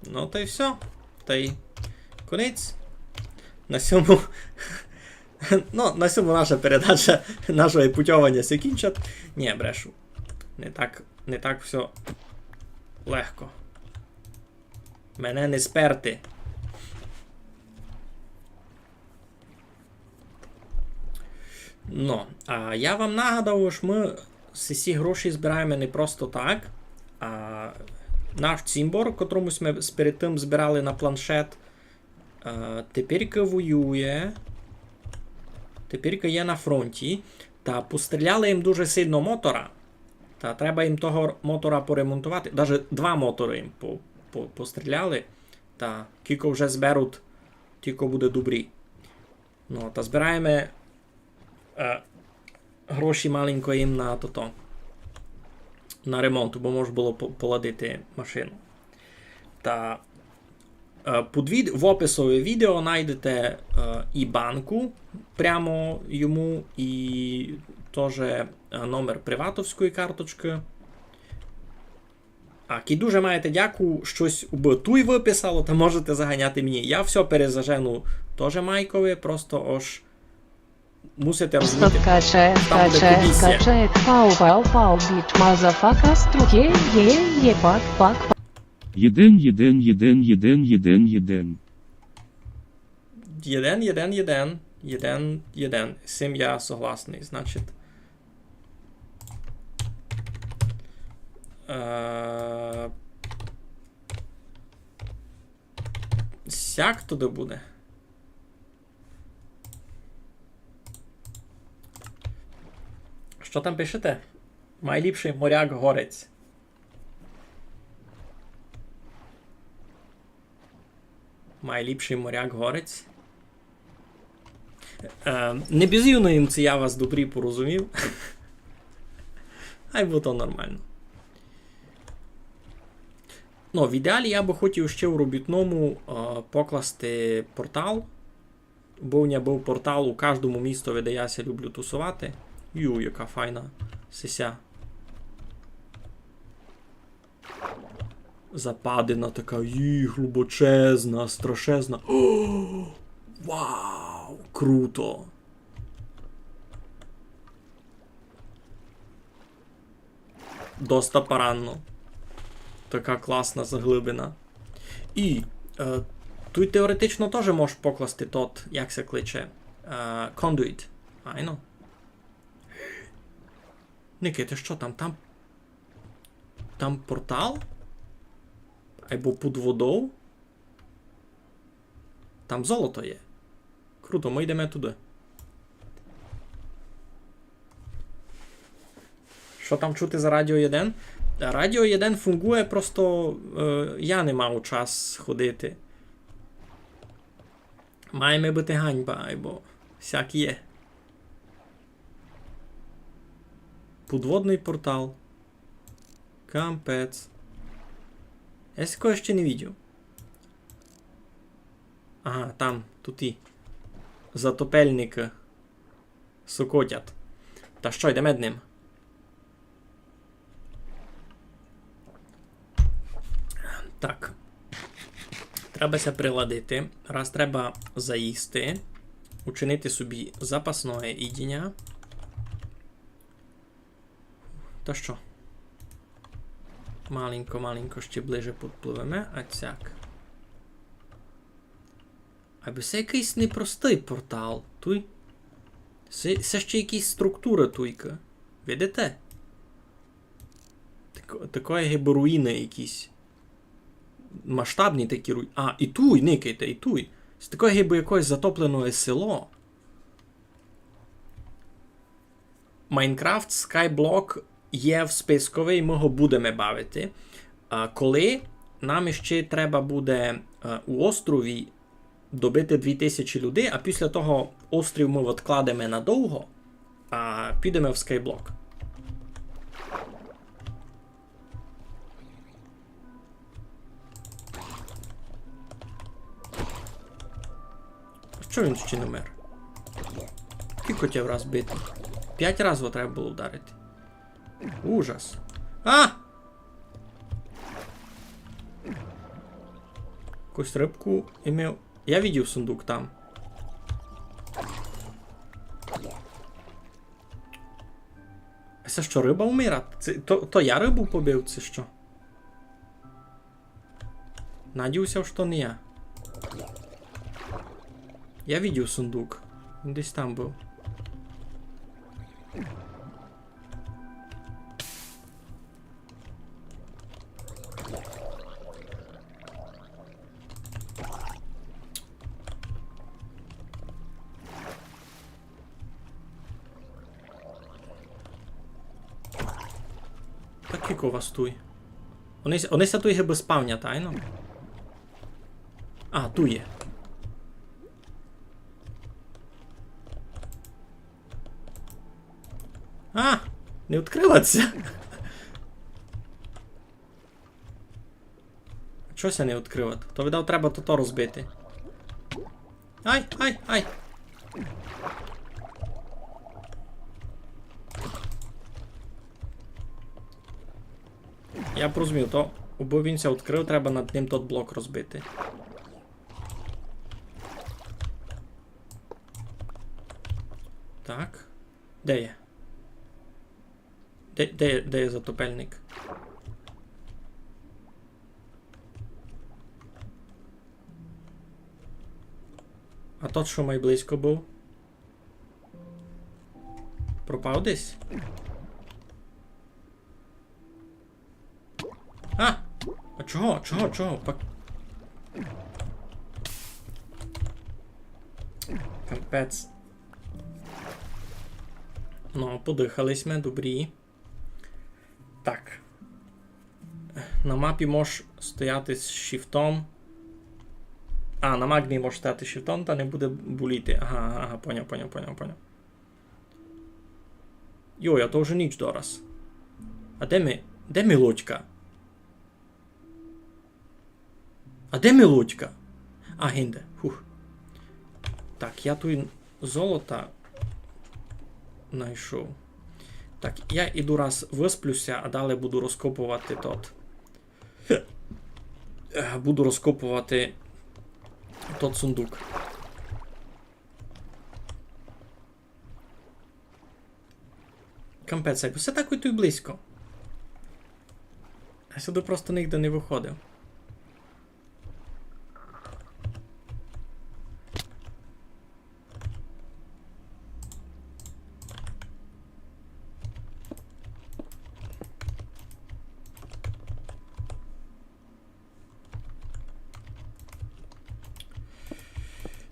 Ну, та й всьо. Та й конець. На сьому, ну, на сьому наша передача, нашоє путьованя ся кінчать. Ні, брешу. Не так, не так всьо легко. Мене не сперти. Ну, а я вам нагадав, што мы сі гроші збираєме не просто так, а наш цімбор, котрому сьме перед тым збирали на планшет, е, теперька воює, теперька є на фронті, та постріляли їм дуже сильно мотора, та треба їм того мотора поремонтовати, даже два моторы їм по-, по-, постріляли, та кілько вже зберуть, тілько буде добрі. Ну, та збираєме, е, гроші маленько їм на тото, на ремонт, бо мож было по-, поладити машину. Та, е, під від-, в описови відео найдете, е, і банку прямо йому, і тоже, е, номер приватовської карточки. А, кі дуже маєте дяку, штось бы туй выписало, та можете заганяти мені. Я всьо перезажену тоже Майкови, просто ож мусите розуміти. Стоп, каче, там буде каче, комісія. Каче, пау, пау, пау, біч, мазафака, струке, є, є, пак, пак, пак. Єден, єден, єден, єден, єден, єден. Єден, єден, єден. Єден, єден. З сим я согласный, значить. Е, сяк туды буде. Што там пишете? Майліпшый моряк горець. Майліпшый моряк горець. Е, не бізівно їм, ци я вас добрі порозумів. Айбо то нормално. Ну, в ідеалі я бы хотів ще у робітному, е, покласти портал. Бо в ня быв портал у каждому містови, де я ся люблю тусовати. Ю, яка файна сися. Западина така, ї, глубочезна, страшезна. О, вау, круто. Доста паранно. Така класна заглибина. І, е, туй теоретично тоже можеш покласти тот, як се кличе, е, conduit. Айно. Никайте, што там? Там, там портал? Айбо під водов? Там золото є. Круто, мы йдеме туды. Што там чути за Радіо Єден? Радіо Єден фунґує, просто, е, я не мав час ходити. Має ми быти ганьба, айбо сяк є. Подводный портал. Капець. Я сякого ще не видів. Ага, там, туй і затопельникы сокотять. Та што, йдеме д ним. Так. Треба ся приладити. Раз треба заїсти. Учинити собі запасноє їдіня. Та што? Маленько, маленько ще ближе подпливеме, а сяк. Айбо се якыйсь непростый портал. Туй. Се, се ще якісь структуры туйка. Видите? Тако-, такоє гибы руїны якісь. Масштабні такі руї-, а, і туй, никайте, і туй. Се такоє гибы якоєсь затопленоє село. Minecraft Skyblock є в спискови, і мы го будеме бавити. А коли нам іщи треба буде, е, у острові добити дві тисячі людей, а після того острів мы одкладеме надовго, а підеме в Skyblock. Што він ще не вмер? Кілько тя враз бити? Пять раз го треба было вдарити. Ужас. А! Якусь рыбку имів. Я видів сундук там. Се што, рыба умират? Се, то, то я рыбу побив, ци што? Надію ся, што не я. Я видів сундук. Він десь там быв. Та кілько вас туй? Они, они ся туй гибы спавнять, айно? А, туй є. Не відкрыла ся. Чого ся не відкрыла? То, видав, треба тото розбити. Ай, ай, ай! Я б розумів, то, убы він ся відкрыв, треба над ним тот блок розбити. Так. Де є? Де, де, де є затопельник? А тот, што май близько быв? Пропав десь? А! А чого? Чого? Чого? Пак-, капець. Ну, подыхали сьме, добрі. Так. На мапі можеш стояти з шіфтом. А, на магмі можеш стояти з шіфтом, та не буде боліти. Ага, ага, ага, поняв, поняв, поняв, поняв. Йой, а то вже ніч дораз. А де ми, де ми лодька? А де ми лодька? А, гинде. Хух. Так, я туй золота найшов. Так, я іду раз высплю ся, а далі буду розкопувати тот. Е, буду розкопувати тот сундук. Капець, як усе так і туй близько. А сюды просто нигде не выходив.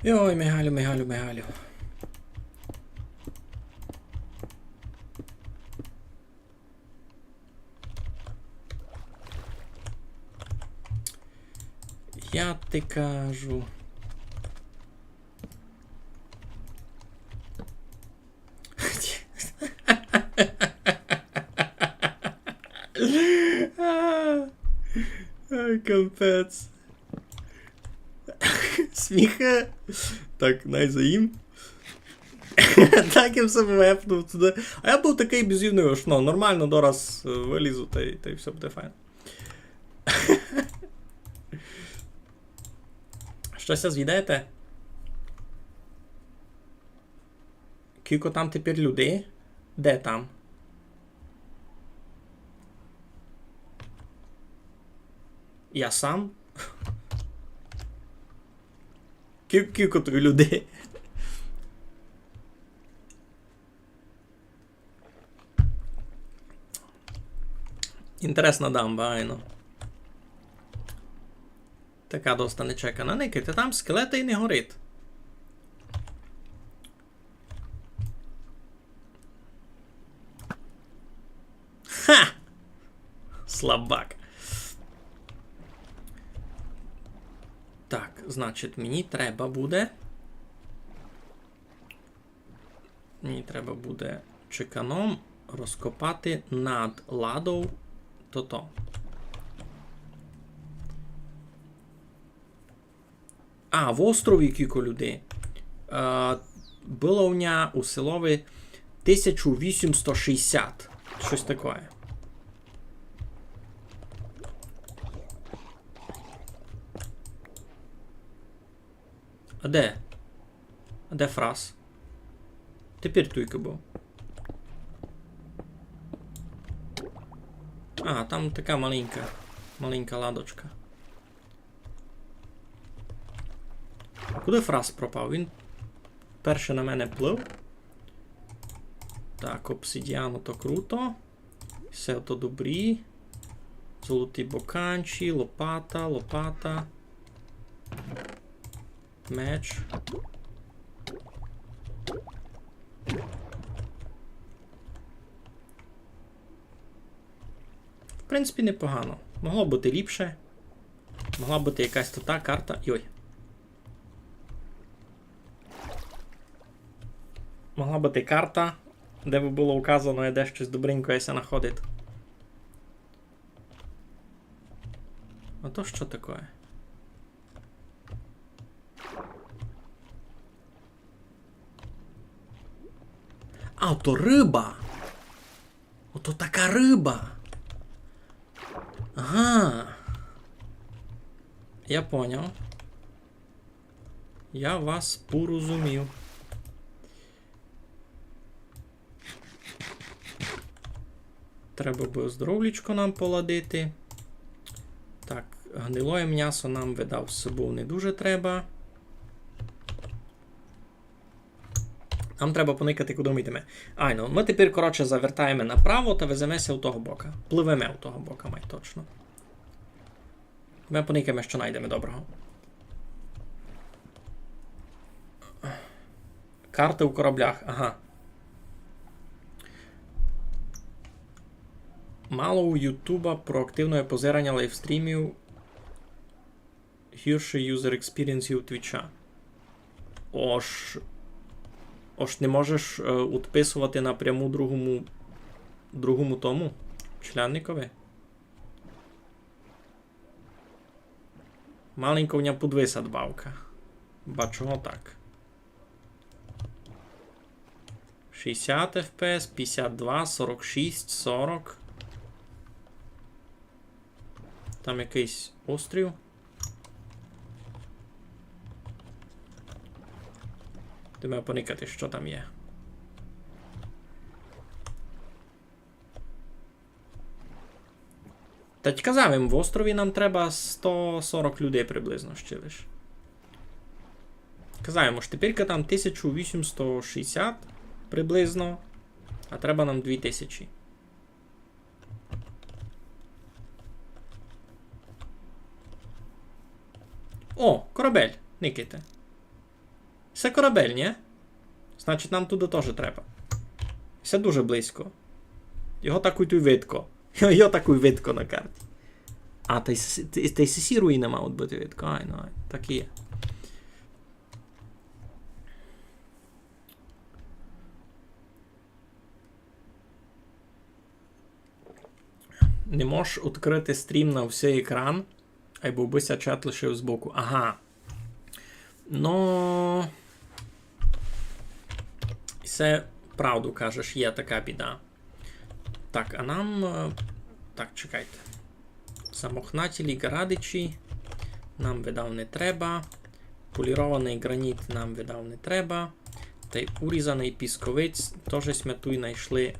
Йой, Мигалю, Мигалю, Мигалю. Я ти кажу. Ай, капець. Сміхи. Так, най заїм. Так я в себе вепнув туды. А я быв такый безумный, ож, ну, нормално, дораз, е, вылізу, та й, та й всьо буде файно. Што ся звідаєте? Кілько там тепер людей? Де там? Я сам? Кі-, кілько туй людей? Інтересна дамба, айно. Така доста нечекана. Никайте, там скелеты і не горить. Ха! Слабак. Так, значить, мені треба буде. Мені треба буде чеканом розкопати над ладов тото. А, в острові кілько людей. Е, было у ня у селови тисяча вісімсто шістдесят. Штось таке. А де? А де Фрас? Тепер туйка быв. А, там така маленька, маленька ладочка. А куды Фрас пропав? Він перше на мене плыв. Так, обсидіану то круто. Всьо то добрі. Золоті боканчі, лопата, лопата. Меч. В принципі, непогано. Могло быти ліпше. Могла быти якась тута карта. Йой. Могла быти карта. де бы было указано, де штось добренькоє ся находить. А то што такоє? А, то рыба! Ото така рыба! Ага. Я поняв. Я вас порозумів. Треба бы здоровлічко нам поладити. Так, гнилоє мнясо нам, видав, з собов не дуже треба. Нам треба поникати, куды мы йдеме. Айно, мы тепер, коротше, завертаєме направо та веземе ся у того бока. Пливеме у того бока, май точно. Мы поникаєме, што найдеме доброго. Карты у кораблях, ага. Мало у Ютуба проактивного позираня лайвстрімів, гіршый user experience у Твіча. Ож, ож не можеш, е, удписовати напряму другому, другому тому, члянникови? Маленько в ня подвисат бавка. Ба чого так? Шістдесят F P S, пятдесят два, сорок шість, сорок. Там якыйсь острів. Йдеме поникати, што там є. Та й казав им, в острові нам треба сто сорок людей приблизно ще лиш. Казав им, ож теперька там тисяча вісімсот шістдесят приблизно, а треба нам дві тисячі. О, корабель, никайте. Се корабель, нї? Значить, нам туды тоже треба. Се дуже близько. Його такой туй видко. Його такой видко на карті. А, та й с-, та й, та й сесі руїны мають быти видко. Ай, ну, ай, так і є. Не можеш відкрити стрім на всій екран, айбо бы ся чат лишив збоку. Ага. Но, се правду кажеш, є така біда. Так, а нам, е, так, чекайте. Замохнатілі ґарадичі нам, видав, не треба. Полірованый ґраніт нам, видав, не треба. Тай урізаный пісковець тоже сьме туй найшли.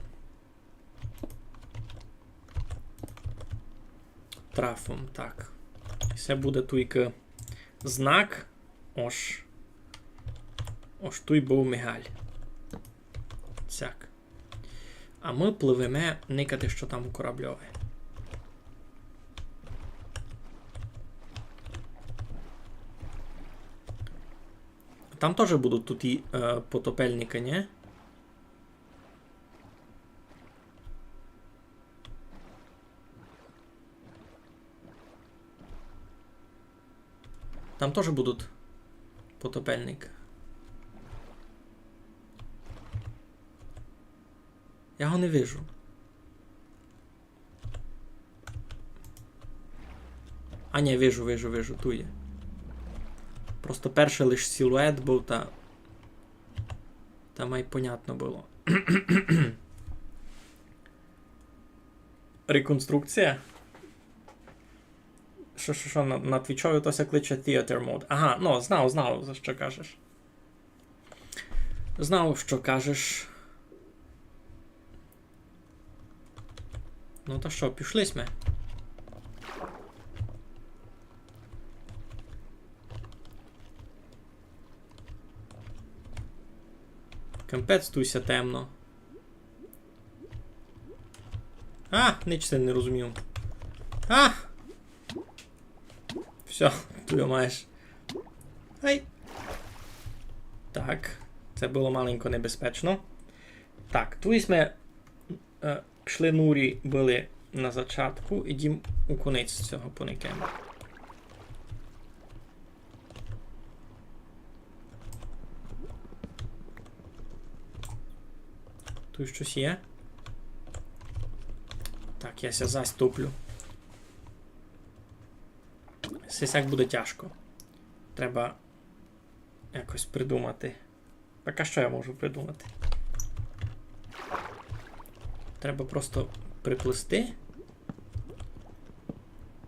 Трафом, так. Се буде туйка знак. Ож. Ож туй быв Мигаль. Так. А мы пливеме никати, што там у корабльови. Там тоже будуть туй і, е, потопельникы, нї? Там тоже будуть потопельникы. Я го не вижу. А, нї, вижу, вижу, вижу, туй є. Просто першый лиш силует быв, та, та май понятно было. Реконструкція? Што, што, што, на, на Твічови то ся кличе Theater Mode. Ага, ну, знав, знав, за што кажеш. Знав, што кажеш. Ну та што, пішли сьме. Капець, туй ся темно. А, нич се не розумів. А! Всьо, туй маєш. Ай. Так, се было маленько небезпечно. Так, туй сьме, е, йшли нурі были на зачатку, ідім у конець сього поникаєме. Штось є? Так, я ся заступлю. Се сяк буде тяжко. Треба якось придумати. Так, а што я можу придумати? Треба просто приплисти.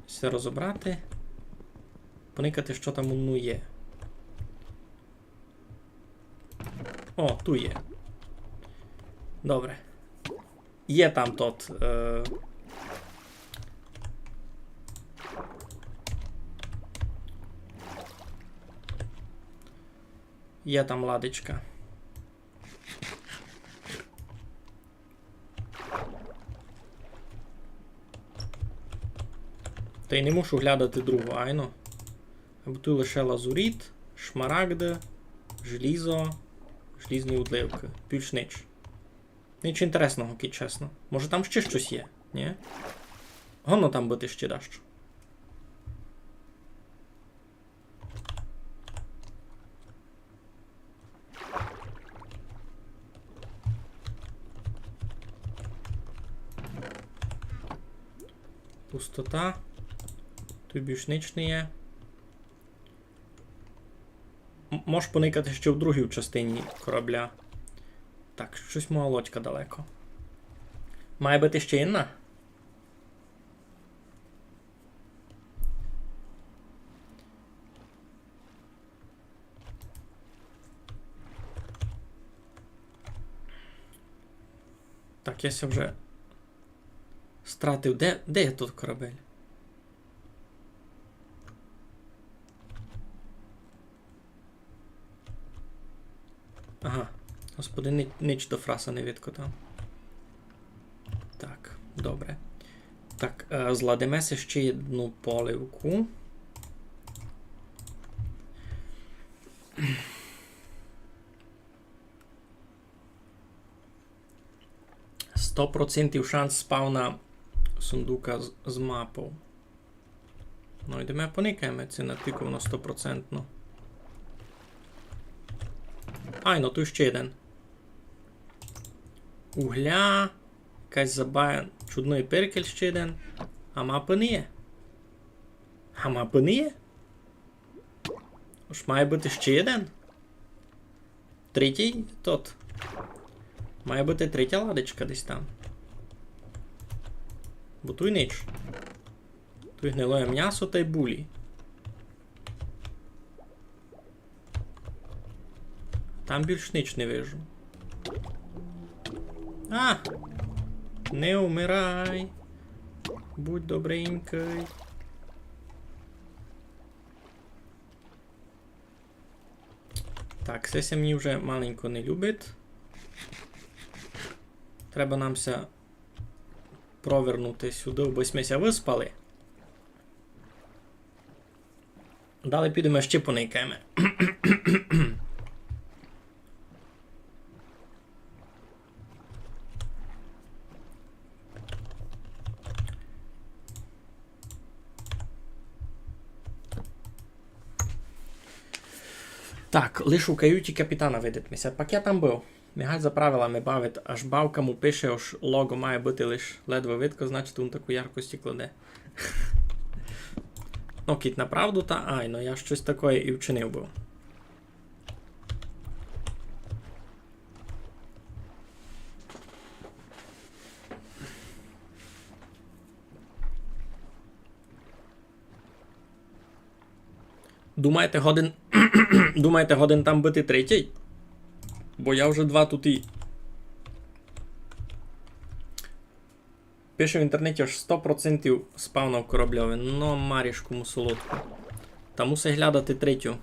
Всьо розобрати. Поникати, што там у ню є. О, ту є. Добре. Є там тот, е, є там ладичка. Та й не мушу глядати другу, айно. Або туй лише лазуріт, шмарагды, желізо, желізні удливкы. Більш нич. Нич інтересного, кидь чесно. Може, там ще штось є? Нї? Годно там быти ще дашто. Пустота. Туй більш нич не є. М-, мож поникати ще в другій частині корабля. Так, штось моя лодька далеко. Має быти ще єдна? Так, я ся вже стратив. Де, де є тот корабель? Ага. Господи, ни-, нич до фраса не видко там. Так, добре. Так, е, зладиме си ще єдну поливку. Сто процентів шанс спавна сундука з, з мапов. Ну, йдеме поникаєме, ци натілько воно стопроцентно. Айно, туй ще єден. Угля. Якась забая, чудный перкель ще єден. А мапы не є. А мапы не є? Ож має быти ще єден. Третій тот. Має быти третя ладичка десь там. Бо туй нич. Туй гнилоє мнясо тай булі. Там більш нич не вижу. А! Не умирай. Будь добренькый. Так, се ся мені вже маленько не любить. Треба нам ся провернути сюды, бо сьме ся выспали. Далі підеме ще поникаєме. Так, лиш у каюті капітана видить ми ся. Пак я там быв. Мігаль за правилами бавить, аж бавка му пише, ож лого має быти лиш ледве видко, значить, він таку яркость кладе. Ну, кідь направду, та айно, я штось такоє і вчинив быв. Думаєте, годен, думаєте, годен там быти третій? Бо я вже два туй і. Пише в інтернеті, ож сто процентів спавна в корабльови. Но, марішку му солодку. Та мусить глядати третю.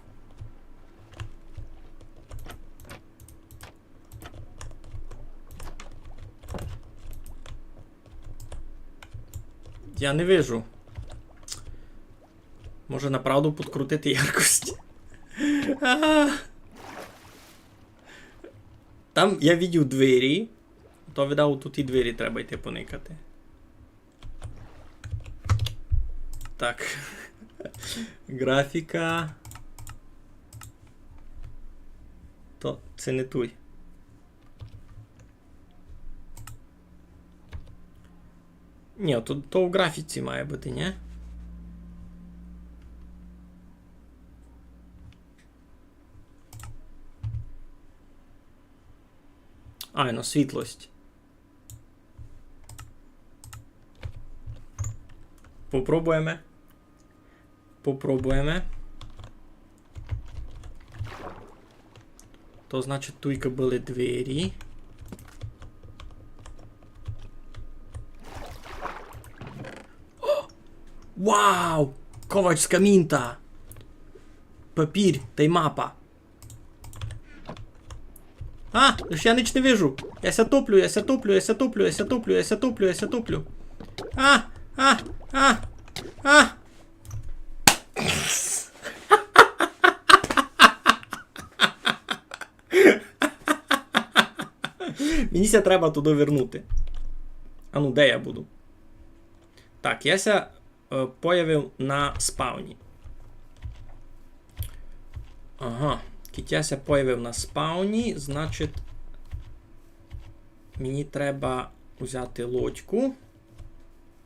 Я не вижу. Може, направду підкрутити яркость? А. Там я видів двері. То, видав, у туй і двері треба йти поникати. Так. Графіка. То се не туй. Ні, то, то у графіці має быти, ні? Айно, світлость. Попробуєме. Попробуєме. То значить, туйка были двері. О! Вау! Ковачська мінта! Папір тай мапа. А, ож я ніч не вижу. Я ся топлю, я ся топлю, я ся топлю, я ся топлю, я ся топлю, я ся топлю. А, а, а, а. Мені ся треба туды вернути. А ну, де я буду? Так, я ся е, появив на спавні. Ага, кідь я ся появив на спавні, значить, мені треба взяти лодьку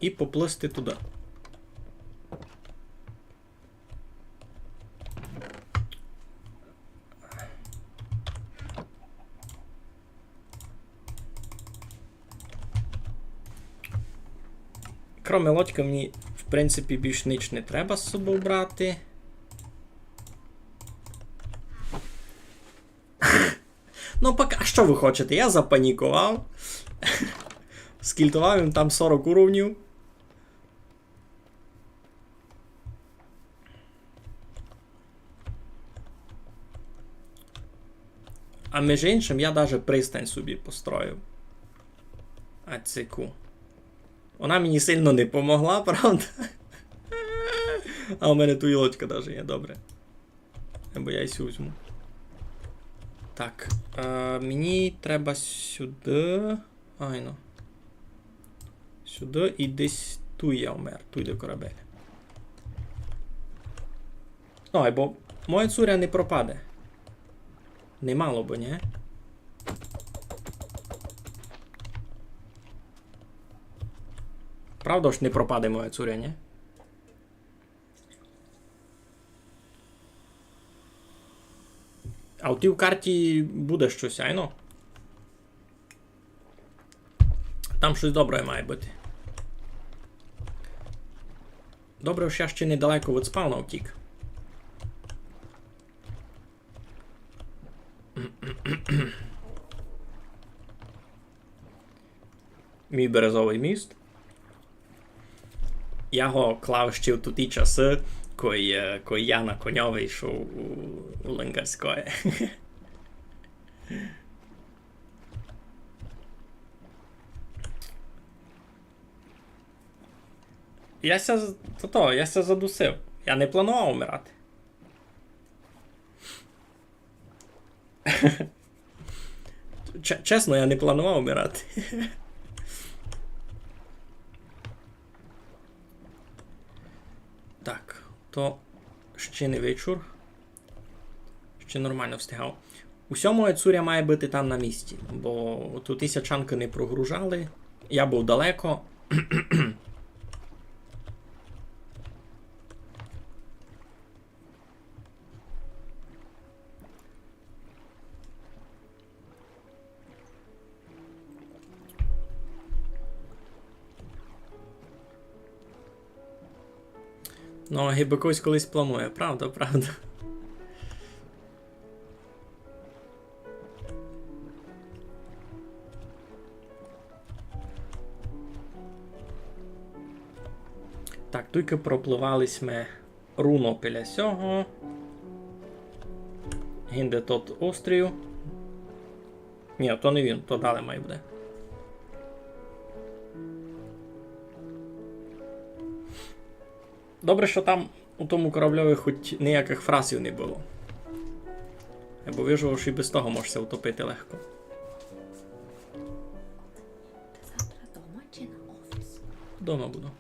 і поплисти туды. Кроме лодька мені, в принципі, більш ніч не треба з собою брати. Ну, пока, а што вы хочете? Я запаніковав. Скільтовав їм там сорок уровнів. А між іншим, я даже пристань собі построїв. Ацику. Вона мені сильно не помогла, правда? А у мене туй лодька даже є, добре. Або я й сю возьму. Так, е, мені треба сюды. Айно. Сюды і десь туй я вмер, туй де корабель. Ну, айбо моя цуря не пропаде. Не мало бы, ні? Правда ж не пропаде моя цуря, ні? А в тій карті буде штось, айно? Там штось добре має быти. Добре, што я ще недалеко від спавна втік. Мій березовый міст. Я го клав ще в туті часы, кой, е, кой я на коньови йшов у, у Лингарськоє. Я ся з-, то, то, я ся задусив. Я не планував умирати. Че-, чесно, я не планував умирати. Так, то ще не вечір. Ще нормално встигав. Усьо моє цуря має быти там на місці, бо туй ся чанкы не прогружали, я быв далеко. Ну, гибы хтось колись планує, правда, правда. Так, туйкы пропливали сьме руно біля сього. Гинде тот острів. Ні, то не він, то далі має буде. Добре, што там у тому корабльови хоть ніякых фрасів не было. Бо вижу, што і без того можеш ся утопити легко. Ти завтра дома чи на офіс? Дома буду.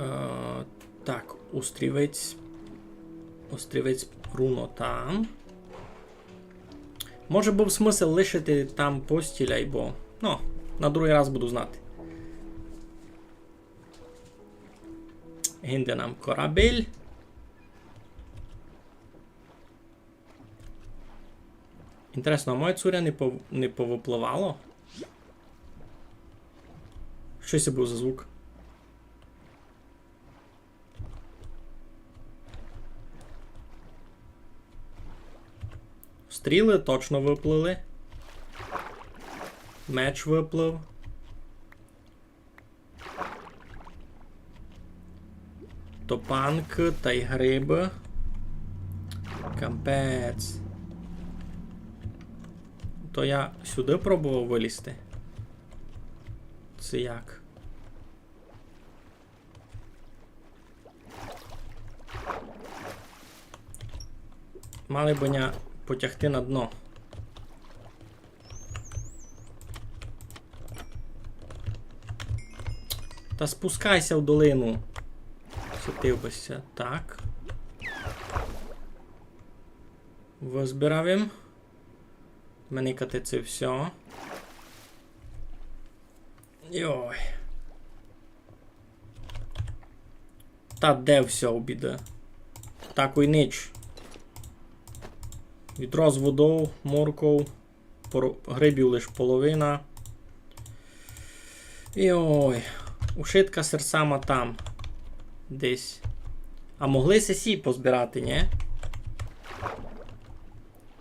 Е, так, острівець. Острівець руно там. Може, быв смысл лишити там постіль, айбо, ну, На другый раз буду знати. Гинде нам корабель. Інтересно, а моє цуря не пов-, не повыпливало? Што се быв за звук? Стрілы точно выплыли. Меч выплыв. Топанкы тай грибы. Капець. То я сюды пробовав вылізти? Ци як? Мали бы ня потягти на дно. Та спускай ся в долину. Схотів бы ся. Так. Вызбирав им. Мене катиться всьо. Йой. Та де всьо обіде? Так, ой, нич. Відро з водов, морков, пор-, грибів лиш половина. Йой, ушытка серсама там. Десь. А могли сесі позбирати, нї?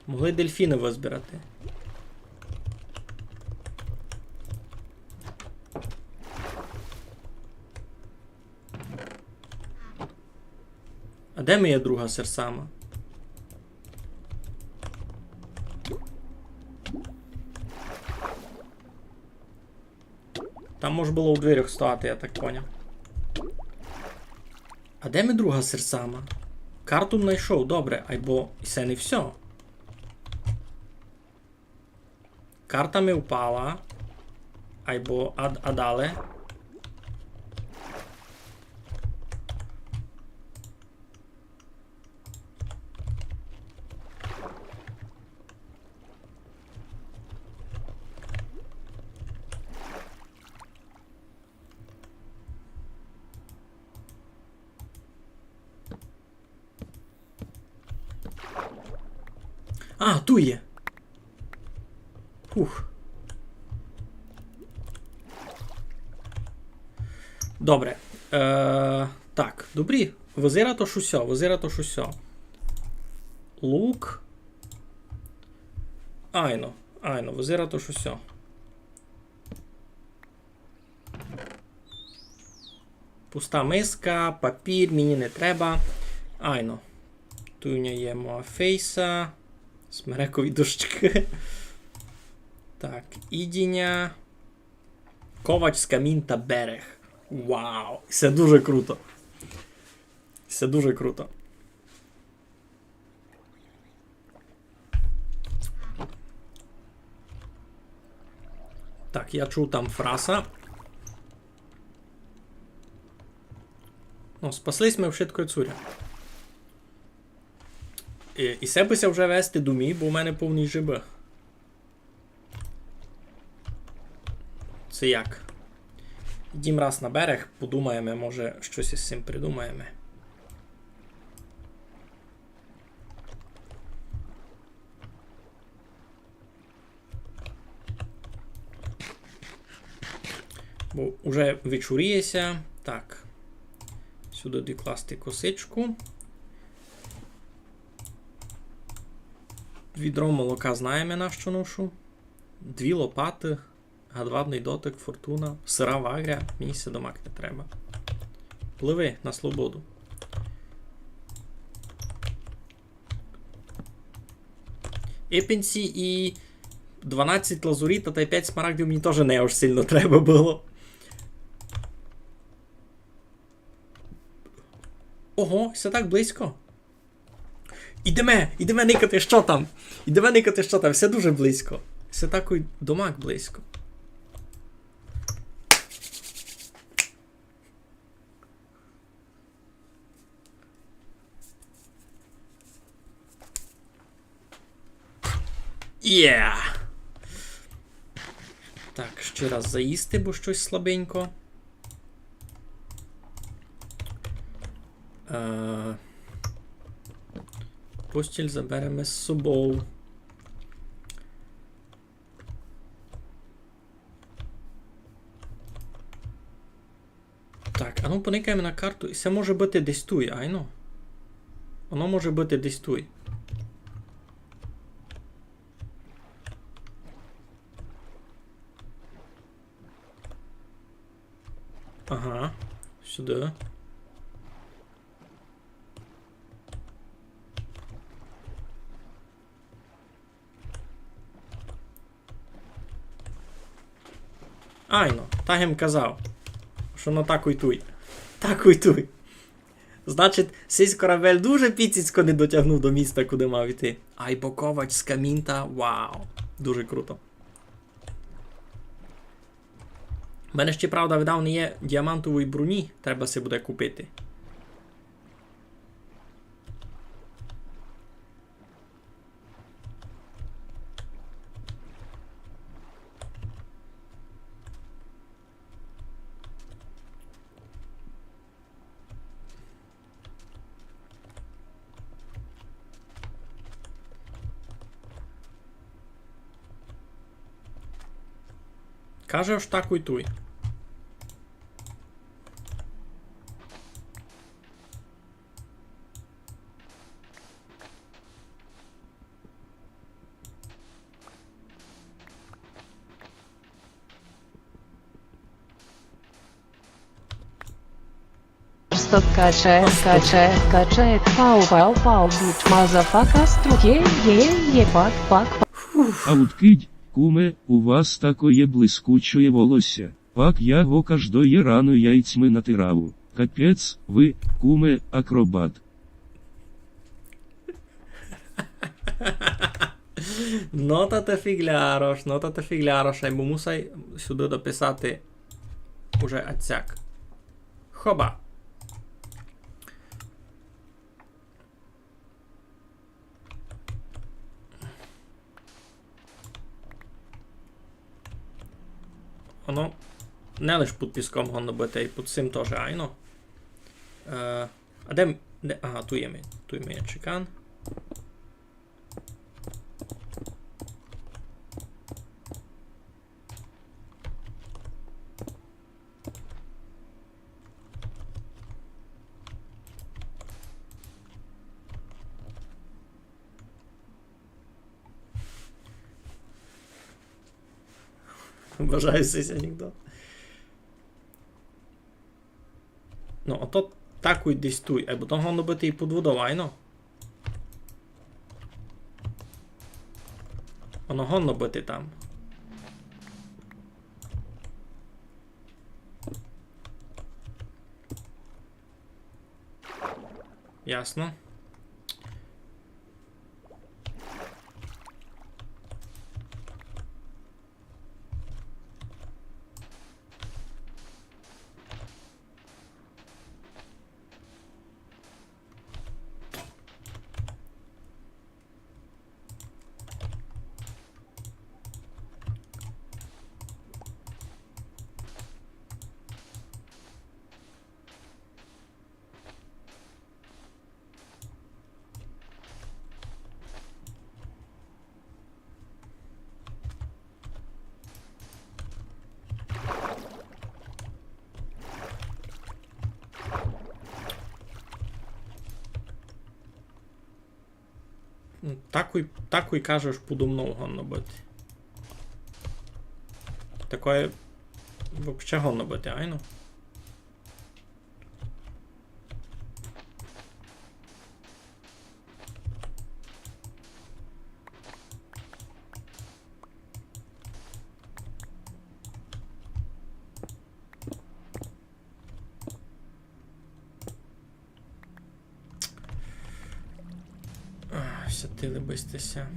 Могли дельфіны вызбирати. А де моя друга серсама? Там мож было у дверях стояти, я так поняв. А де ми друга серсама? Карту найшов, добре, айбо се не всьо. Карта ми впала. Айбо, а, а дале? А, туй є. Хух. Добре. Е, так, добрі. Визира то ж усьо, визира то ж усьо. Лук. Айно, айно, визира то ж усьо. Пуста миска, папір, мені не треба. Айно. Туй у мене є моя фейса. Смерекові дощкы. Так, їдіня. Ковач з камін та берег. Вау, се дуже круто. Се дуже круто. Так, я чув там фраса. Ну, спасли сьме вшытко цуря. І, і се бы ся вже вести домі, бо в мене повні жебы. Се як? Йдім раз на берег, подумаєме, може, штось із сим придумаєме. Бо уже вечоріє ся. Так. Сюды докласти косичку. Відро молока знаєме, на што ношу. Дві лопаты. Гадвабный дотык, фортуна. Сыра вагря. Мені ся домак не треба. Пливи на свободу. Ипенці і дванадцять лазуріта тай пять смарагдів мені тоже не аж сильно треба было. Ого, се так близько. Ідеме, ідеме никати, што там. Ідеме никати, што там. Се дуже близько. Се такой домак близько. Є! Так, Ще раз заїсти, бо штось слабенько. Е, постіль забереме з собов. Так, а ну поникаєме на карту. І се може быти десь туй, айно? Воно може быти десь туй. Ага, сюды. Айно, так им казав, што воно такой туй. Такой туй. Значить, сись корабель дуже піціцько не дотягнув до міста, куды мав іти. Айбо ковач з камінта, вау. Дуже круто. У мене ще, правда, видав, не є діамантової броні, треба си буде купити. Каже, ож такой туй. Стоп, каче, каче, каче, пау, пау, пау, бич, мазафака, струке, є, є, пак, пак, пак. А уткидь, куме, у вас такоє блискучоє волосся. Пак я го каждоє рано яйцьми натирав. Капець, вы, куме, акробат. Но та ты фіґлярош, но та ты фіґлярош, айбо мусай сюды дописати уже ацяк. Хоба. Воно не лиш під піском годно быти, і під сим тоже, айно. Е, а де м-, де, ага, туй є ми, туй є ми чекан. Обожаю сей анекдот. Ну, ото такой десь туй. Айбо там годно быти і під водов, айно? Воно годно быти там. Ясно. М, такой, такой кажеш, подо мнов годно быти. Такоє вообще годно быти, айно? А, сятили бы сьте ся.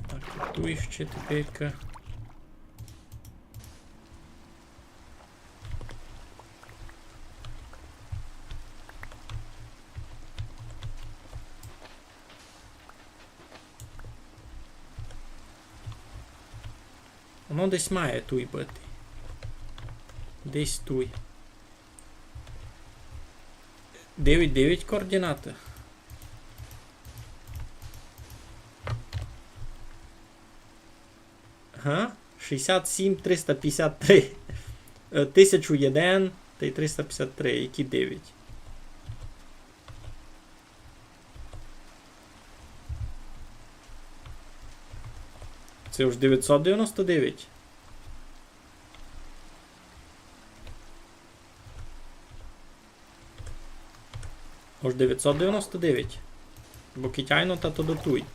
Так, і туй іщи теперька. Воно десь має туй быти. Десь туй. Девять девять координаты. Ага. Шістдесят сім, триста пятдесят три. Е, тисяча єден тай триста пятдесят три. Які девять? Це уж девятсот девяносто девять. Уж девятсот девяносто девять. Бо кидь айно, та то дотуй.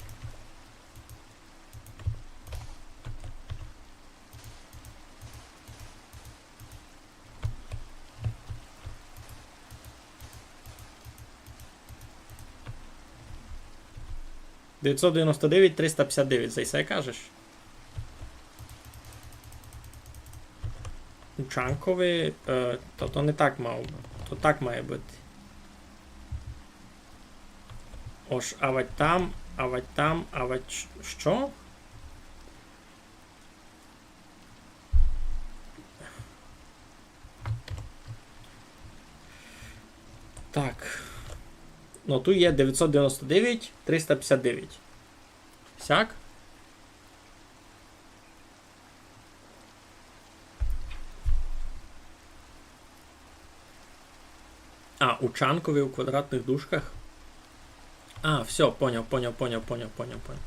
Девятсот девяносто девять, триста пятдесят девять, за се кажеш? У чанкови, е, то, то не так мав бы. То так має быти. Ож, авать там, авать там, авать ш-, што? Так. Ну, туй є девятсот девяносто девять, триста пятдесят девять. Сяк. А, у чанкови у квадратных дужках? А, всьо, поняв, поняв, поняв, поняв, поняв, поняв.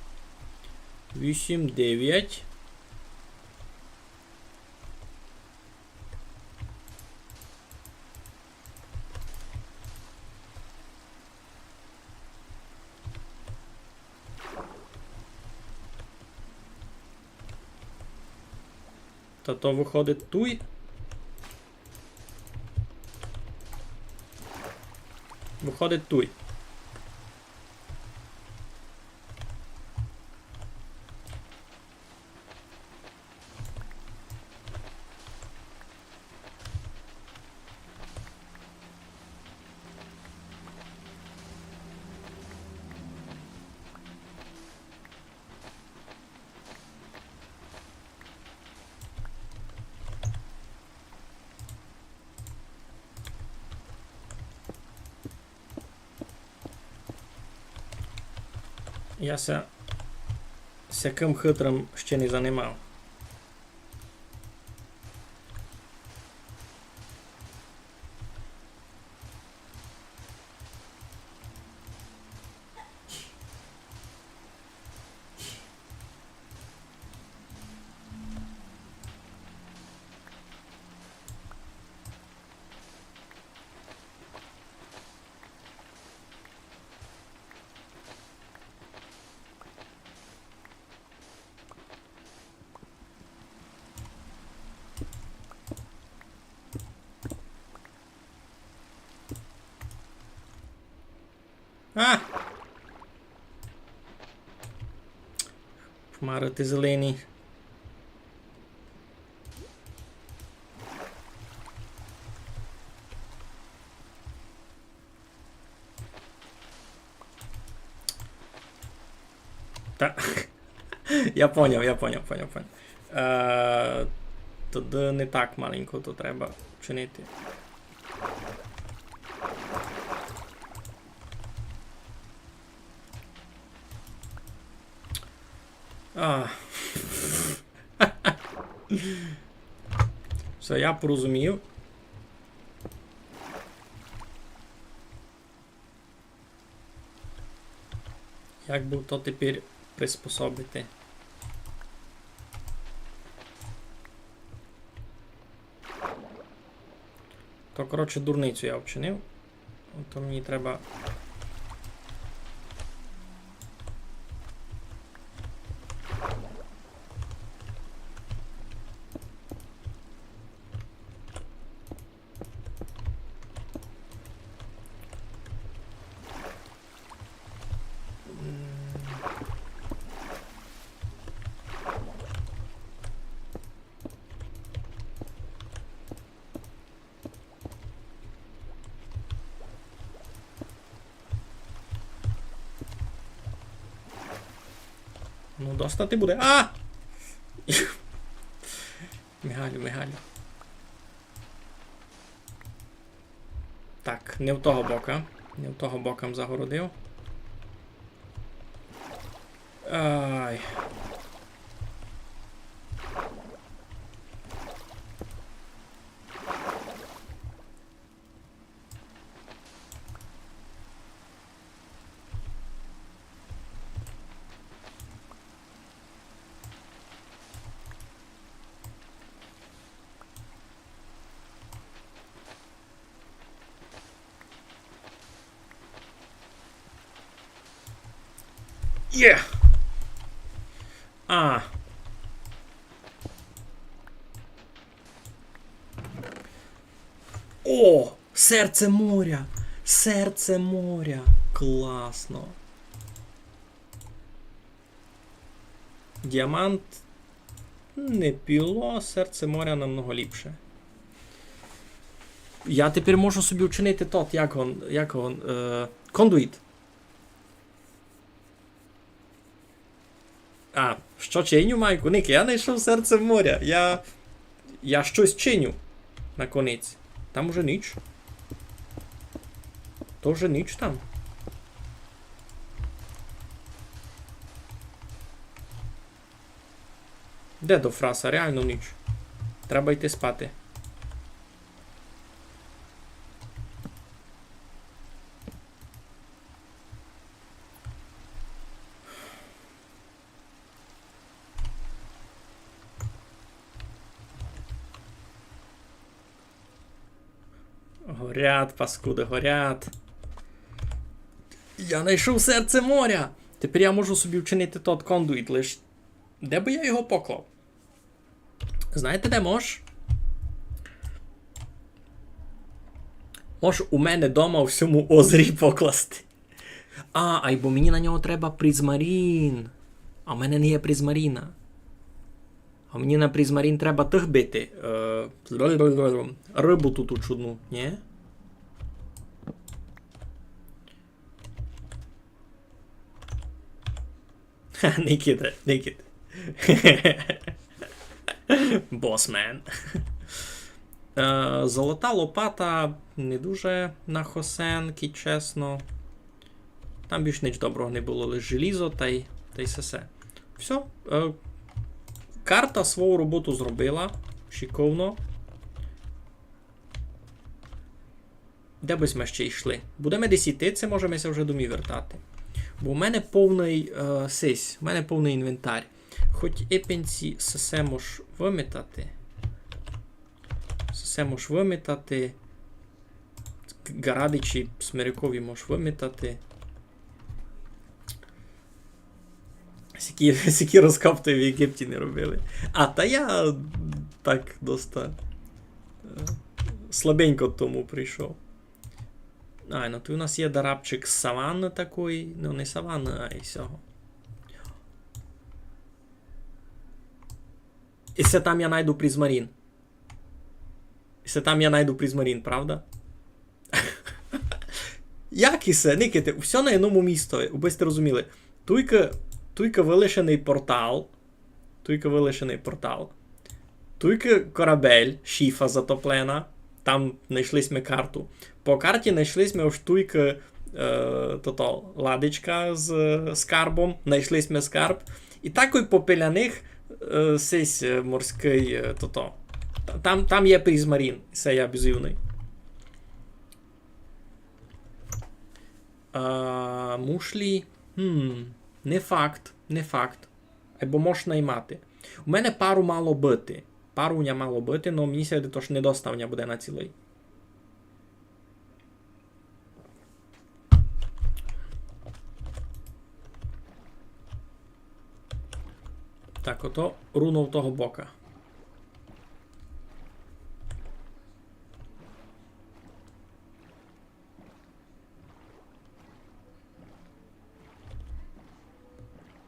Вісім, девять. Та то выходить туй. Выходить туй. Я ся сякым хытрым ще не занимав. А! Хмары ты зелені. Та, я поняв, я поняв, поняв, поняв. Е, туды не так маленько, то треба чинити. А. Всьо, я порозумів. Як бы то тепер приспособити? То, коротше, дурницю я вчинив. То мені треба. Ну, достати буде. А! Мигалю, Мигалю. Так, не в того бока. Не в того бока м загородив. Ай. Є! А. О! Серце моря! Серце моря! Класно! Діамант не піло, серце моря намного ліпше. Я тепер можу собі вчинити тот, як он, як он, е, кондуїт. А, што чиню, Майку? Ник, я найшов серце моря. Я, я штось чиню. Наконець. Там уже ніч. То вже ніч там. Де до фраса? Реално ніч. Треба йти спати. Горят, паскуды, горят. Я найшов серце моря! Тепер я можу собі вчинити тот кондуїт, лиш де би я його поклав? Знаєте, де мож? Мож у мене дома у сьому озері покласти. А, айбо мені на нього треба призмарін. А в мене не є призмаріна. А мені на призмарін треба тых бити. Е, рыбу ту чудну, нї? Ха, Нікіта, Нікіта. Босмен. Е, золота лопата не дуже на хосенки, чесно. Там більш нич доброго не было, лиш желізо та й, та й сесе. Всьо. Е, карта свою роботу зробила. Шиковно. Де бы сьме ще йшли? Будеме десь іти, ци можеме ся вже домі вертати. Бо в мене повный, е, сись, в мене повный інвентар. Хоть епенці сесе мож вымітати. Сесе мож вымітати. Ґарадичі смерекові мож вымітати. Сякі, сякі розкопкы в Єгипті не робили. А, та я так доста, е, слабенько тому прийшов. А, ну туй у нас є дарабчик саванны такой. Ну, не саванны, а й сього. І се там я найду призмарін. І се там я найду призмарін, правда? Як і се? Никайте, всьо на єдному місто, убы сьте розуміли. Туйка, туйка вылишеный портал. Туйка вылишеный портал. Туйка корабель, шифа затоплена. Там найшли сьме карту. По карті найшли сьме уж туйка, е, тото, ладичка з, е, скарбом. Найшли сьме скарб. І так і попиля них, е, сись, е, морськый, е, тото. Та-, там, там є призмарін, се я безумный. А, мушлі? Хм, не факт, не факт. Айбо мож наймати. У мене пару мало быти. Пару у ня мало быти, но мені ся видить, ож не доста у ня буде на цілый. Так, ото руно в того бока.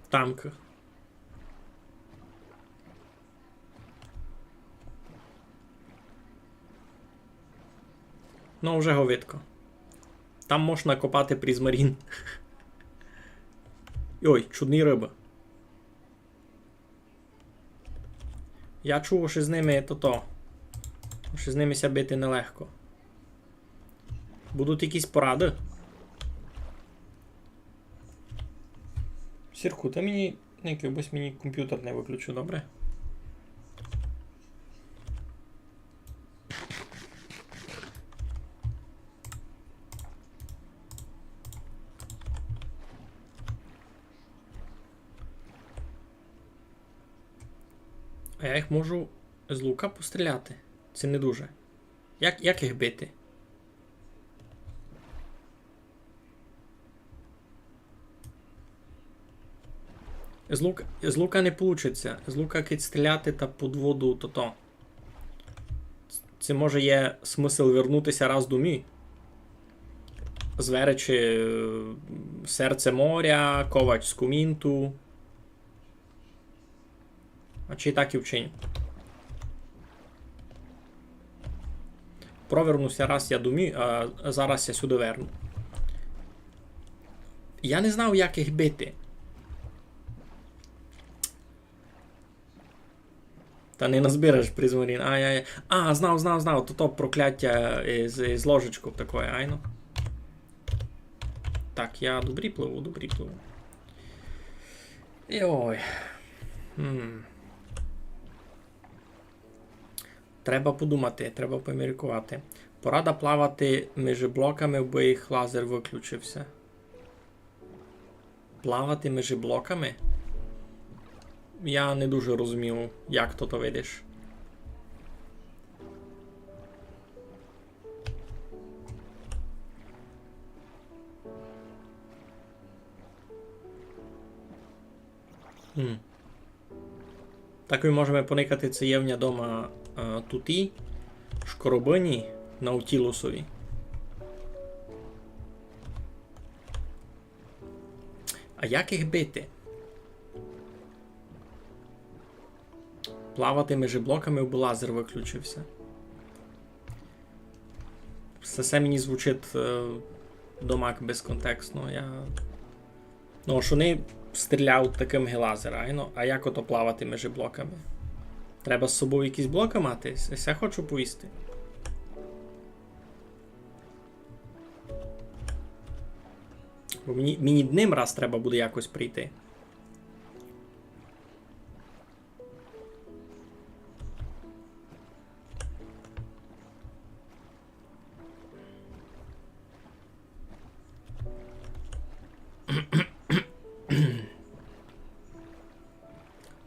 Тамка. Ну, вже го видко. Там можна копати призмарін. Ой, чудні рыбы. Я чув, што з ними то то. Што з ними ся бити нелегко. Будуть якісь порады? Сірку, ты мені, никай, бо мені компютер не выключив, добре? А я їх можу з лука постріляти? Се не дуже. Як, як їх бити? З лук-, з лука не получить ся. З лука кидь стріляти та під воду, то то. Се може є смысл вернути ся раз домі. Зверечи, е, серце моря, ковач з кумінту. А чи так і вчиню? Проверну ся раз я домі, а зараз ся сюды верну. Я не знав, як їх бити. Та не назбираш призмарин. Ай, ай. А, знав, знав, знав. То, то прокляття із, із ложечков такоє, айно. Так, я добрі пливу, добрі пливу. Йой. М. Треба подумати, треба поміркувати. Порада плавати межи блоками, бо їх лазер выключив ся. Плавати межи блоками? Я не дуже розумію, як то то видиш. М. Так мы можеме поникати, ци є в ня дома, е, туті шкоробині наутілусові. А як їх бити? Плавати межи блоками, бо лазер выключив ся. Всьо се мені звучить, е, домак безконтекстно. Я, ну, ож они стріляють такым ги лазером, айно, а як ото плавати межи блоками? Треба з собою якісь блокы мати? Се, се хочу повісти. Бо мені, мені д ним раз треба буде якось прийти.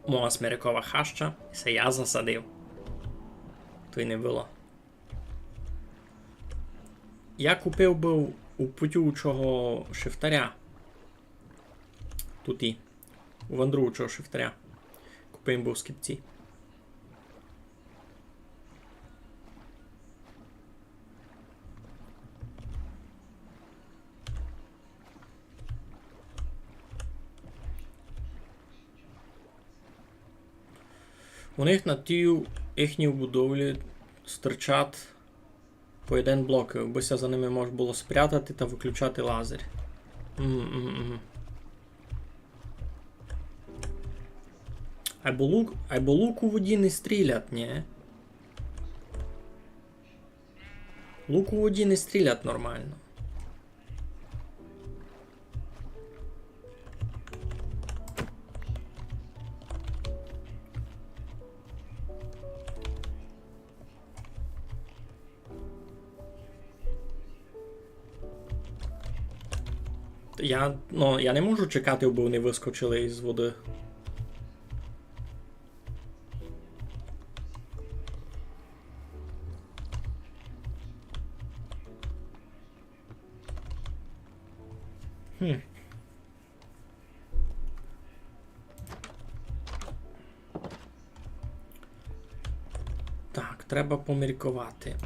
Моя смерекова хаща, се я засадив. Туй не было. Я купив быв у путюючого шифтаря. Туті. У вандруючого шифтаря. Купив быв скіпці. У них на тій їхній будовлі стирчать по один блок, абы ся за ними мож было спрятати та выключати лазер. Мгм, мгм, мгм. Айбо лук, айбо лук у воді не стрілять, нї? Лук у воді не стрілять нормално. Я, ну, я не можу чекати, абы они выскочили із воды. Хм. Так, треба помірковати.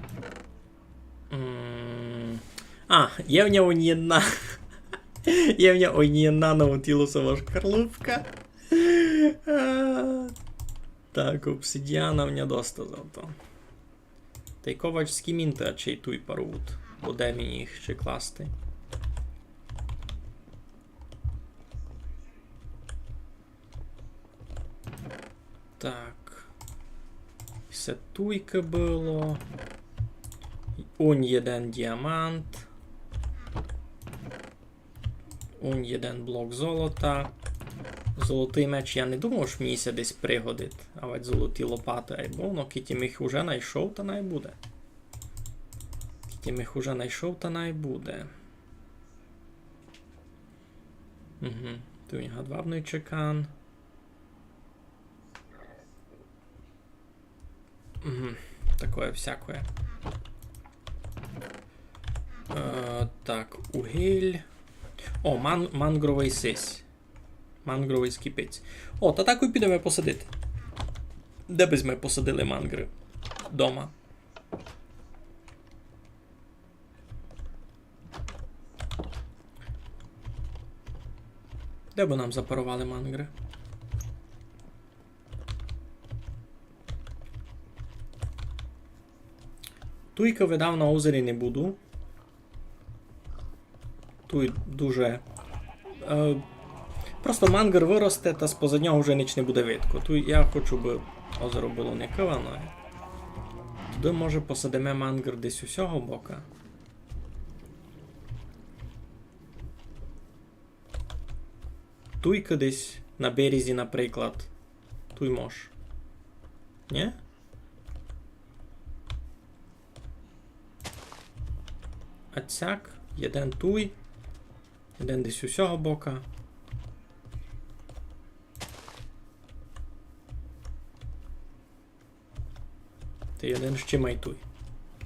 М, а, є в нього ні одна. Є в нього ні одна наутілусова шкарлупка. А, так, обсидіана в нього доста зато. Тай ковач з кімінта чей туй паруют, бо де мені їх ще класти? Так. Се туйкы было. Унь єден діамант. Унь єден блок золота. Золотый меч, я не думав, што мені ся десь пригодить. Авадь золоті лопаты, айбо, но, кідь им їх уже найшов, та най буде. Кідь им їх уже найшов, та най буде. Угу. Туй у нього главный чекан. Угу. Такоє всякоє. Е, так, угіль. О, ман-, мангровый сись. Мангровый скіпець. О, та так і підеме посадити. Де бы сьме посадили мангры? Дома. Де бы нам запаровали мангры? Туйкы, видав, на озері не буду. Туй дуже, е, просто мангр выросте, та спозад нього вже ніч не буде видко. Туй я хочу, бы озеро было не кыване. Туды, може, посадиме мангр десь у сього бока. Туйкы десь на березі, наприклад. Туй мож. Нї? А сяк, єден туй, єден десь у сього бока. Та єден ще май туй.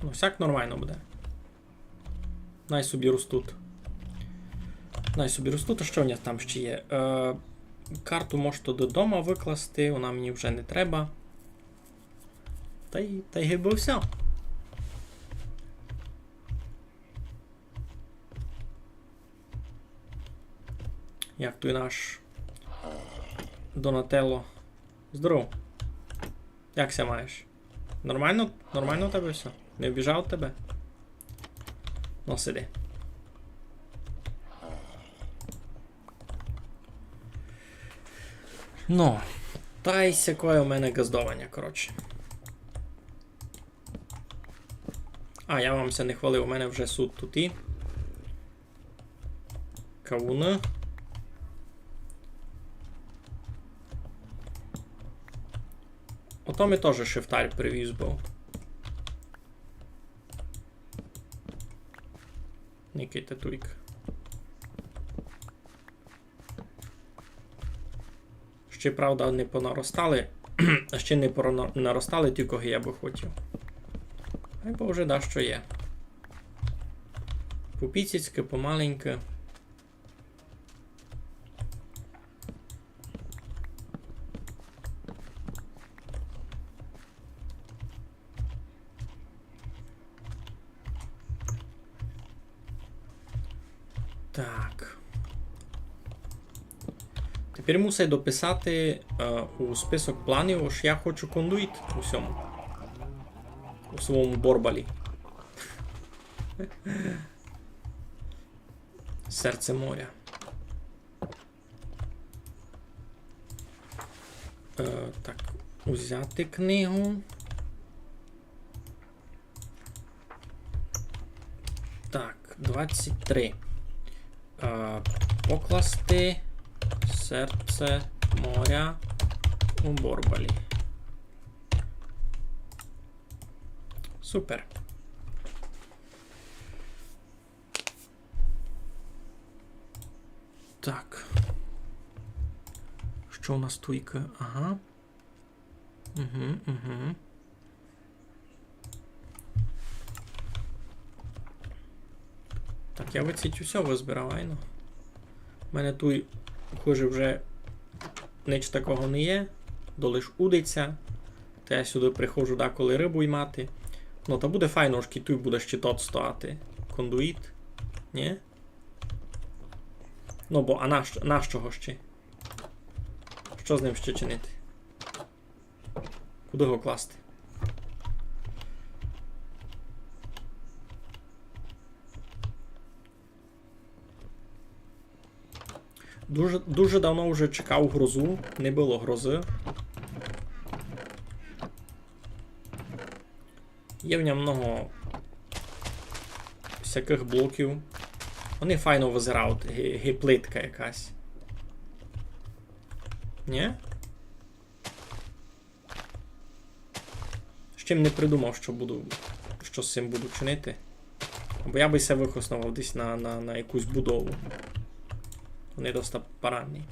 Ну, сяк нормално буде. Най собі ростуть. Най собі ростуть, а што в нас там ще є? Е, карту можу додому выкласти, она мені вже не треба. Та й, та й гибы всьо. Як туй наш Донателло? Здоров. Як ся маєш? Нормално? Нормално у тебе всьо? Не обіжав тебе? Ну, сиди. Ну, та й сякоє у мене ґаздованя, коротше. А, я вам ся не хвалив, у мене вже суть туй і кавуны. Ото ми тоже шифтарь привіз быв. Никайте туйк. Ще, правда, не понаростали, ще не понаростали ті, кого я бы хотів. Айбо вже дашто є. Попіціцькы, помаленькы. Так. Тепер мусай дописати, е, у список планів, ож я хочу кондуїт у сьому. У свому борбалі. Серце моря. Е, так, узяти книгу. Так, двадцять три. Е, покласти серце моря у борбалі. Супер. Так. Што у нас туйка? Ага. Угу, угу. Так, я виціть усьо вызбирав, айно. У мене туй, похоже, вже нич такого не є. Долиш удиця. Та я сюды приходжу деколи рыбу ймати. Ну, та буде файно, ож туй буде ще тот стояти. Кондуїт. Нї? Ну, бо, а наш-, нашто го ще? Што з ним ще чинити? Куды го класти? Дуже, дуже давно вже чекав грозу, не было грозы. Є в ньому много всякых блоків. Они файно вызирають, ги, ги плитка якась. Нї? Ще м не придумав, што буду, што з сим буду чинити. Бо я бы се выхосновав десь на, на, на якусь будову. Они доста парадні.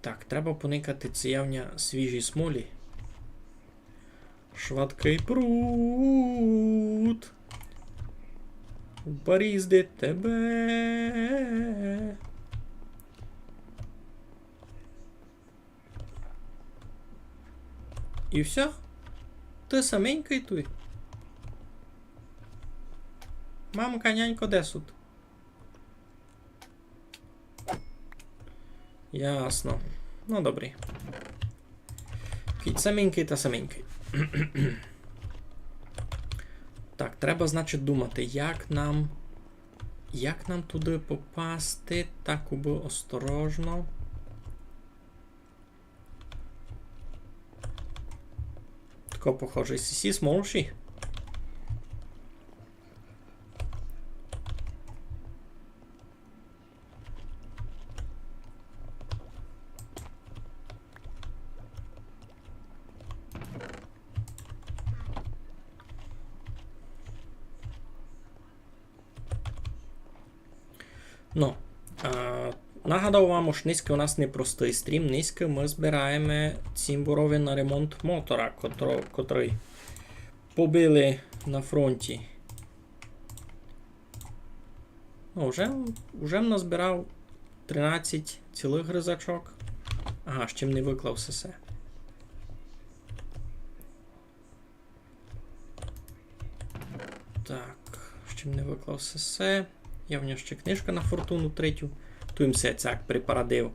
Так, треба поникати, ци є в ня свіжі смолі. Швидкый пруд. Борізди тебе. И всьо? Ты саменькый туй? Мамка, нянько, де сут? Ясно. Ну, добрі. Кідь саменькый, та саменькый. Так, треба, значить, думати, як нам, як нам туды попасти, так убы осторожно. Тако похоже, сі, сі смолші. Ну, а, нагадав вам, ож нынька у нас непростый стрім. Нынька мы збираєме цімборови на ремонт мотора, котро-, котрый побили на фронті. Ну, уже, уже м назбирав тринадцять цілых гризачок. Ага, ще м не выклав сесе. Так, ще м не выклав сесе. Є в нього ще книжка на фортуну третю. Туй им се цяк припарадив,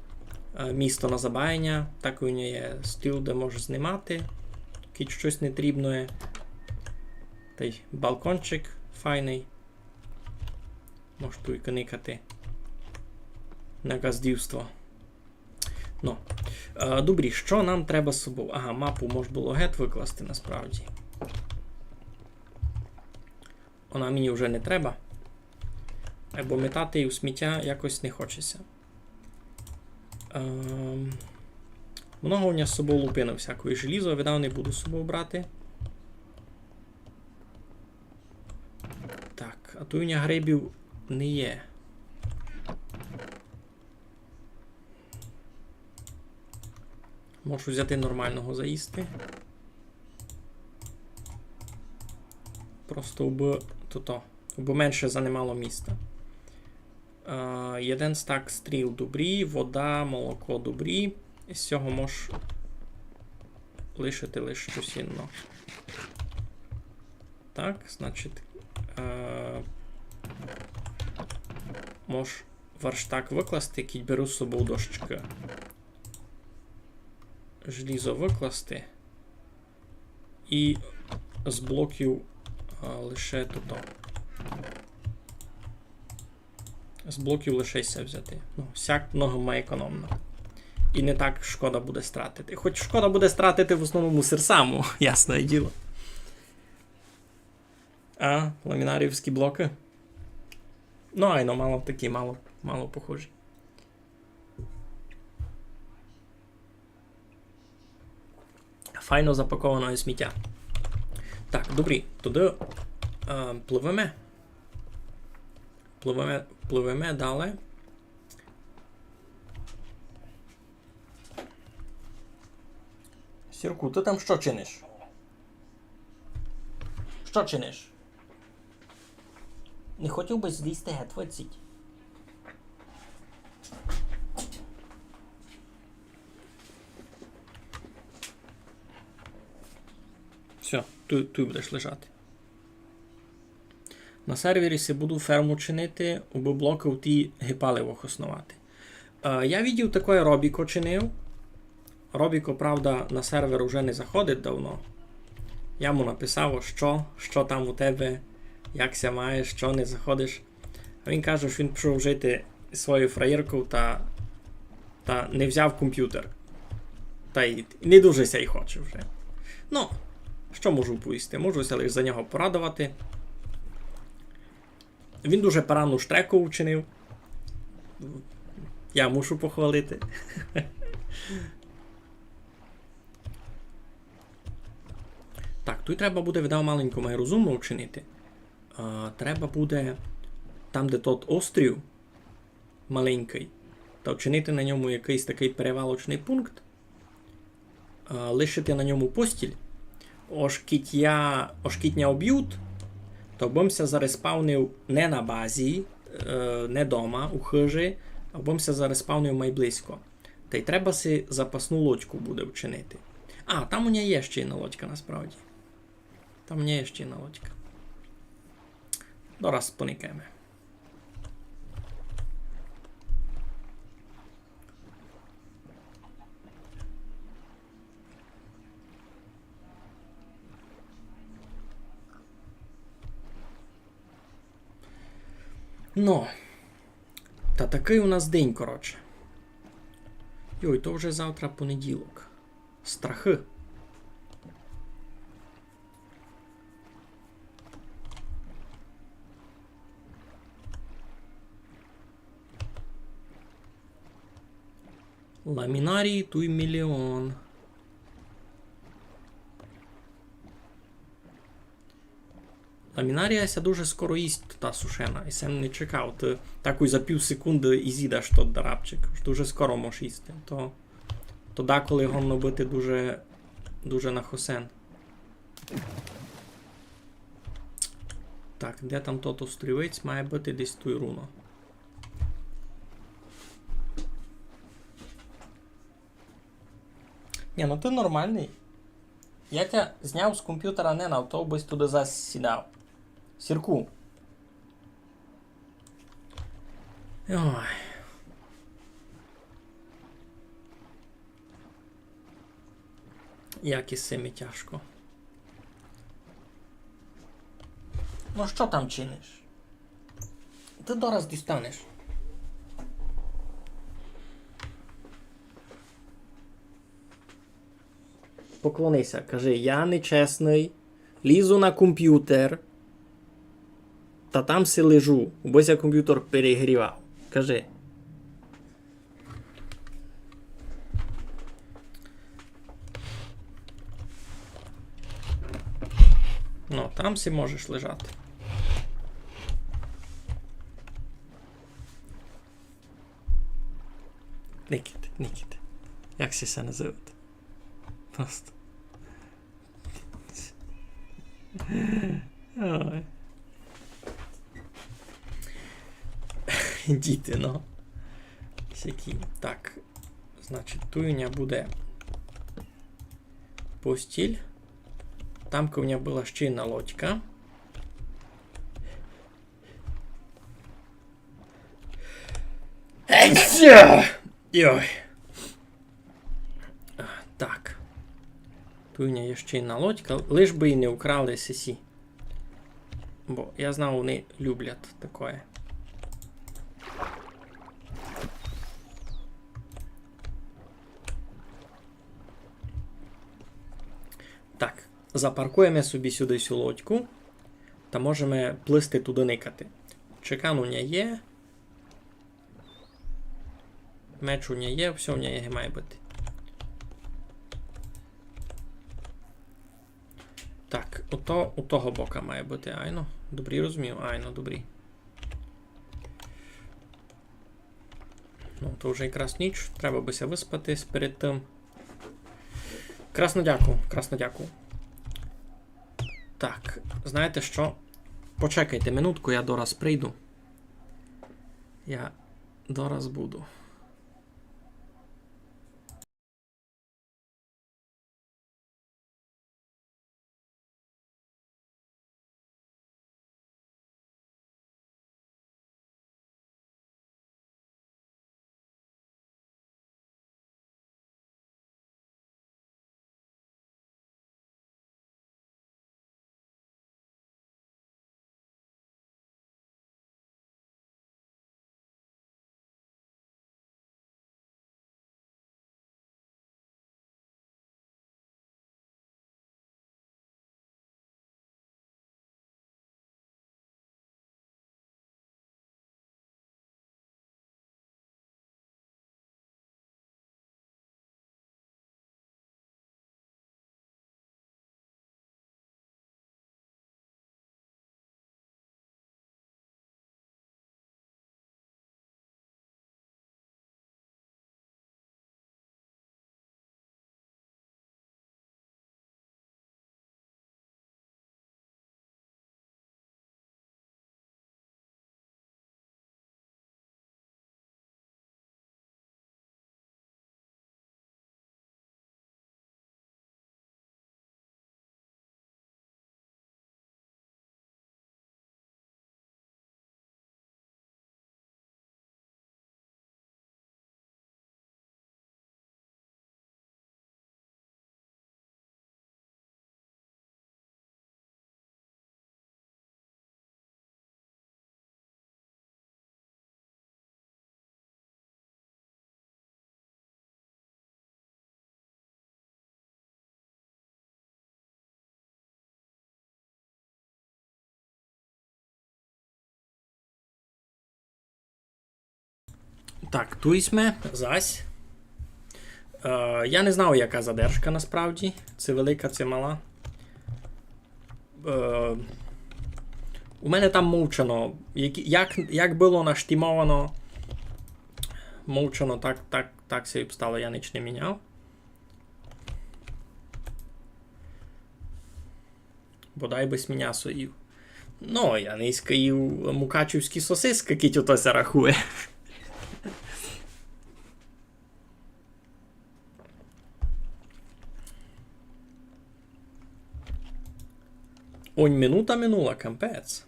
е, місто на забаяня. Так у нього є стіл, де може знімати, кідь штось нетрібноє. Тай балкончик файный. Мож туй кникати на ґаздівство. Ну. Е, добрі, што нам треба з собов? Ага, мапу мож было гет выкласти насправді. Она мені вже не треба. Е, бо метати її у сміття якось не хоче ся. Ем, много у ня з собов лупины всякої, желізо, видав, не буду з собов брати. Так, а туй у ня грибів не є. Можу взяти нормалного заїсти. Просто убы тото, убы менше занимало міста. Е, єден стак стріл добрі, вода, молоко добрі. З сього мож лишити лиш штось інно. Так, значить, е, мож верштак выкласти, кідь беру з собов дощкы. Желізо выкласти. И з блоків, а, лише тото. З блоків лише се взяти. Ну, сяк много май економно. И не так шкода буде стратити. Хоч шкода буде стратити в основному серсаму, ясне діло. А, ламінаріївські блокы? Ну, айно, мало такі, мало, мало похожі. Файно запаковане сміття. Так, добрі, туды, е, пливеме. Пливеме, пливеме далі. Сірку, ты там што чиниш? Што чиниш? Не хотів бы злізти гет одсіть? Всьо, туй, туй будеш лежати. На сервері си буду ферму чинити, убы блокы у тій ги паливо хосновати. Е, я видів, такоє Робіко чинив. Робіко, правда, на сервер уже не заходить давно. Я му написав, што, што там у тебе, як ся маєш, што не заходиш. А він каже, што він пішов жити з своєю фраєркою та, та не взяв компютер. Та й не дуже ся й хоче вже. Ну, Што можу повісти? Можу ся лише за нього порадовати. Він дуже парадну штреку вчинив. Я мушу похвалити. Так, туй треба буде, видав, маленько май розумно вчинити. А, треба буде там, де тот острів маленькый, та вчинити на ньому якыйсь такый перевалочный пункт, а, лишити на ньому постіль. Ож кідь я, ож кідь ня обють, то бым ся зареспавнив не на базі, е, не дома, у хыжі, а бым ся зареспавнив май близько. Тай треба си запасну лодьку буде вчинити. А, там у ня є ще єдна лодька насправді. Там у ня є ще єдна лодька. Дораз поникаєме. Но. Та такый у нас день, коротше. Йой, то вже завтра понеділок. Страхы. Ламінарій туй мільйон. Ламінарія ся дуже скоро їсть, та сушена. І сам не чекав. Ты такой за пів секунды і зїдаш тот дарабчик. Дуже скоро можеш їсти. То, то деколи годно быти дуже, дуже на хосен. Так, де там тот острівець? Має быти десь туй руно. Ні, ну ты нормалный. Я тя зняв з компютера не на то, обысь туды зась сідав. Сірку. Ой. Як із сими тяжко. Ну што там чиниш? Ты дораз дістанеш. Поклони ся, кажи: «Я нечесный, лізу на компютер, та там си лежу, бо ся компютер перегрівав». Кажи. Ну, там си можеш лежати. Никайте, никайте. Як се се называти? Просто. Ой. Діти, ну. Всякі. Так. Значить, туй у ня буде постіль. Там у ня была ще єдна лодька. Еця! Йой. А, так. Туй у ня є ще єдна лодька, лиш бы її не украли сесі. Бо я знав, они люблять такоє. Так, запаркуєме собі сюды сю лодьку та можеме плысти туды никати. Чекан у ня є. Меч у ня є, всьо у ня є, має быти. Так, ото у того бока має быти, айно. Добрі розумію, айно, добрі. Ну, то вже якраз ніч, треба бы ся выспати перед тым. Красно дякую, красно дякую. Так, знаєте што? Почекайте минутку, я дораз прийду. Я дораз буду. Так, туй сьме зась. Е, я не знав, яка задержка насправді. Ци велика, ци мала. Е, у мене там мовчано. Як, як, як было наштімовано, мовчано, так, так, так се й обстало, я нич не міняв. Бодай бы сь мнясо їв. Ну, я нынька їв мукачівські сосиски, кідь ото ся рахує. Онь минута минула, капець.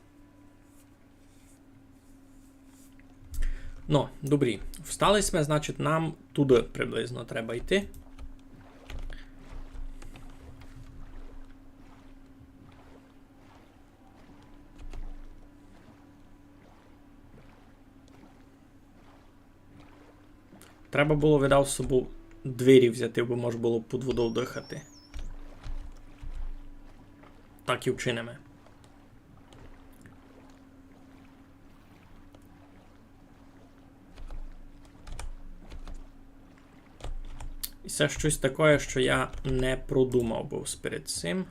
Ну, добрі. Встали сьме, значить, нам туды приблизно треба йти. Треба было, видав, з собов двері взяти, бо мож было під водов дыхати. Так і вчиниме. І се штось такоє, што я не продумав быв перед сим.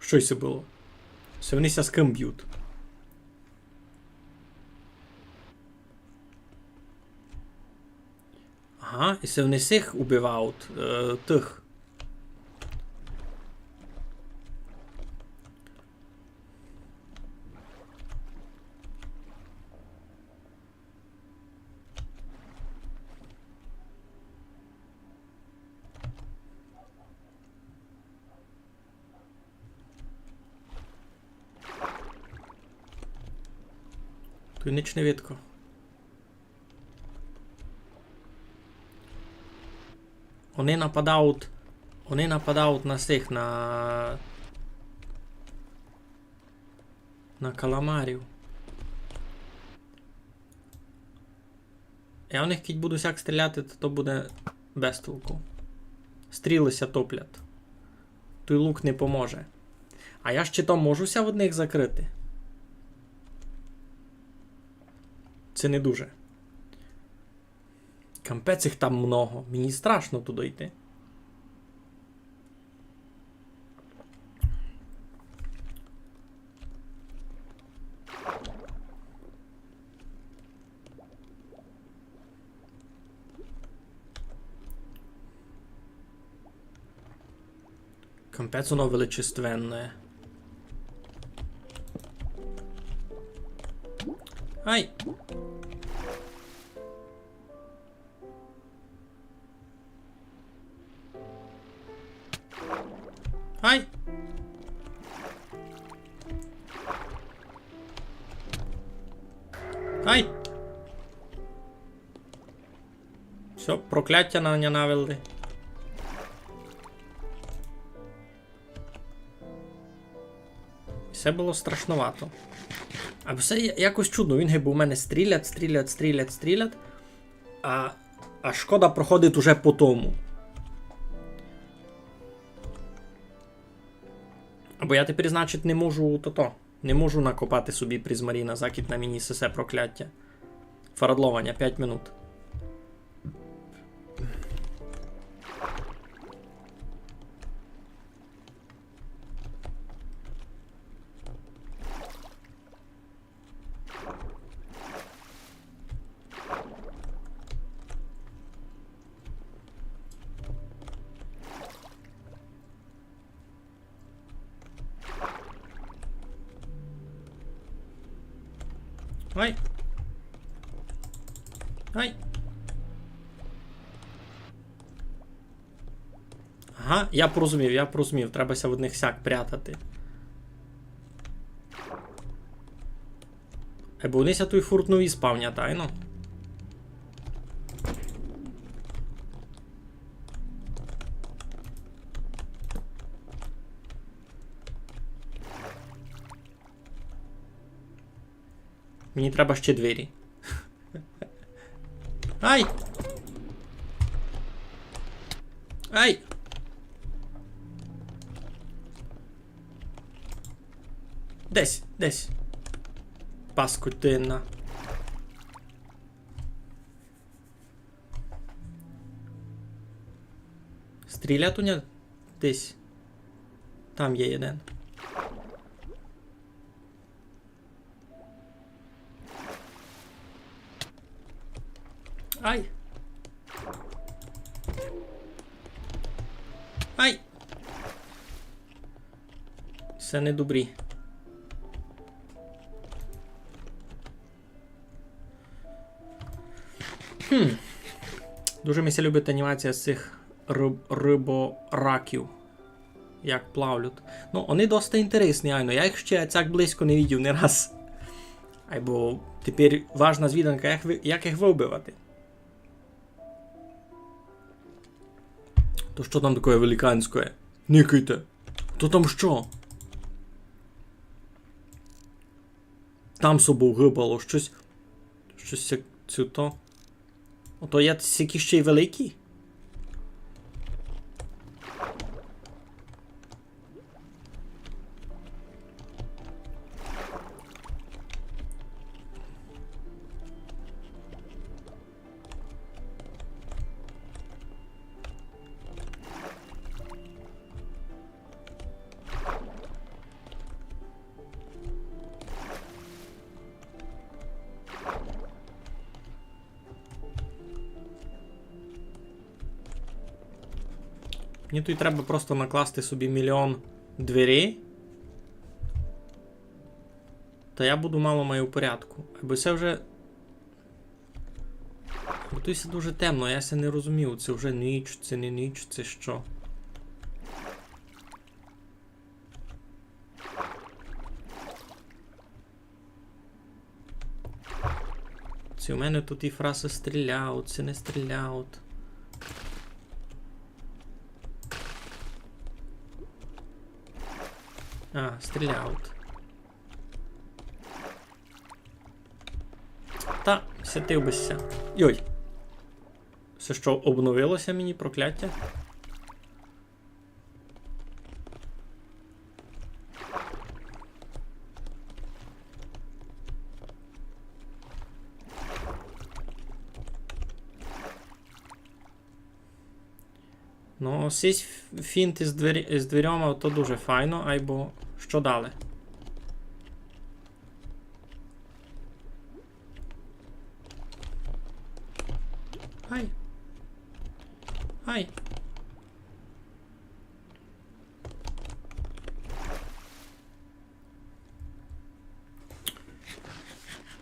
Што се было? Се они ся з кым бють? Ага, і се они сих убивають, е, тых. Туй нич не видко. Они нападають, они нападають на сих, на, на каламарів. Я в них кідь буду сяк стріляти, то, то буде без толку. Стрілы ся топлять. Туй лук не поможе. А я щитом можу ся од них закрыти? Се не дуже. Капець їх там много. Мені страшно туды йти. Капець воно величественне. Ай! Ай! Ай! Всьо, прокляття на ня навели. Се было страшновато. А все я-, якось чудно. Він гибы у мене стрілять, стрілять, стрілять, стрілять. А, а шкода проходить уже по тому. Або я тепер, значить, не можу тото. Не можу накопати собі призмаріна, закіть на мені сесе прокляття. Фарадлованя, пять минут. Ай. Ай. Ага, я порозумів, я порозумів. Треба ся од них сяк прятати. Е, бо они ся туй фурт нові спавнять, айно. Мені треба ще двері. Ай! Ай! Десь, десь. Паскудина. Стрілять у нього десь. Там є один. Ай! Ай! Се не добрі. Хм. Дуже ми ся любить анімація з цих риб-, рибораків. Як плавлють. Ну, они доста інтересні, айно. Я їх ще так близько не видів ні раз. Айбо тепер важна звіданка, як ви-, як їх выбивати. То што там такоє великанськоє? Никайте. То там што? Там собов гыбало штось. Штось сяк-, цю то. Ото є сякі ще й великі? Мені туй треба просто накласти собі мільйон дверей. Та я буду мало май у порядку. Бо се вже... Бо туй все дуже темно, я ся не розумію, се вже ніч, се не ніч, се што. Ци у мене туй і фразы стріляють, ци не стріляють. А, стріляють. Та, сятив бы ся. Йой. Се што, обновило ся мені прокляття? Ну, сись фінт із двері-, із дверьома, то дуже файно, айбо што далі? Ай. Ай.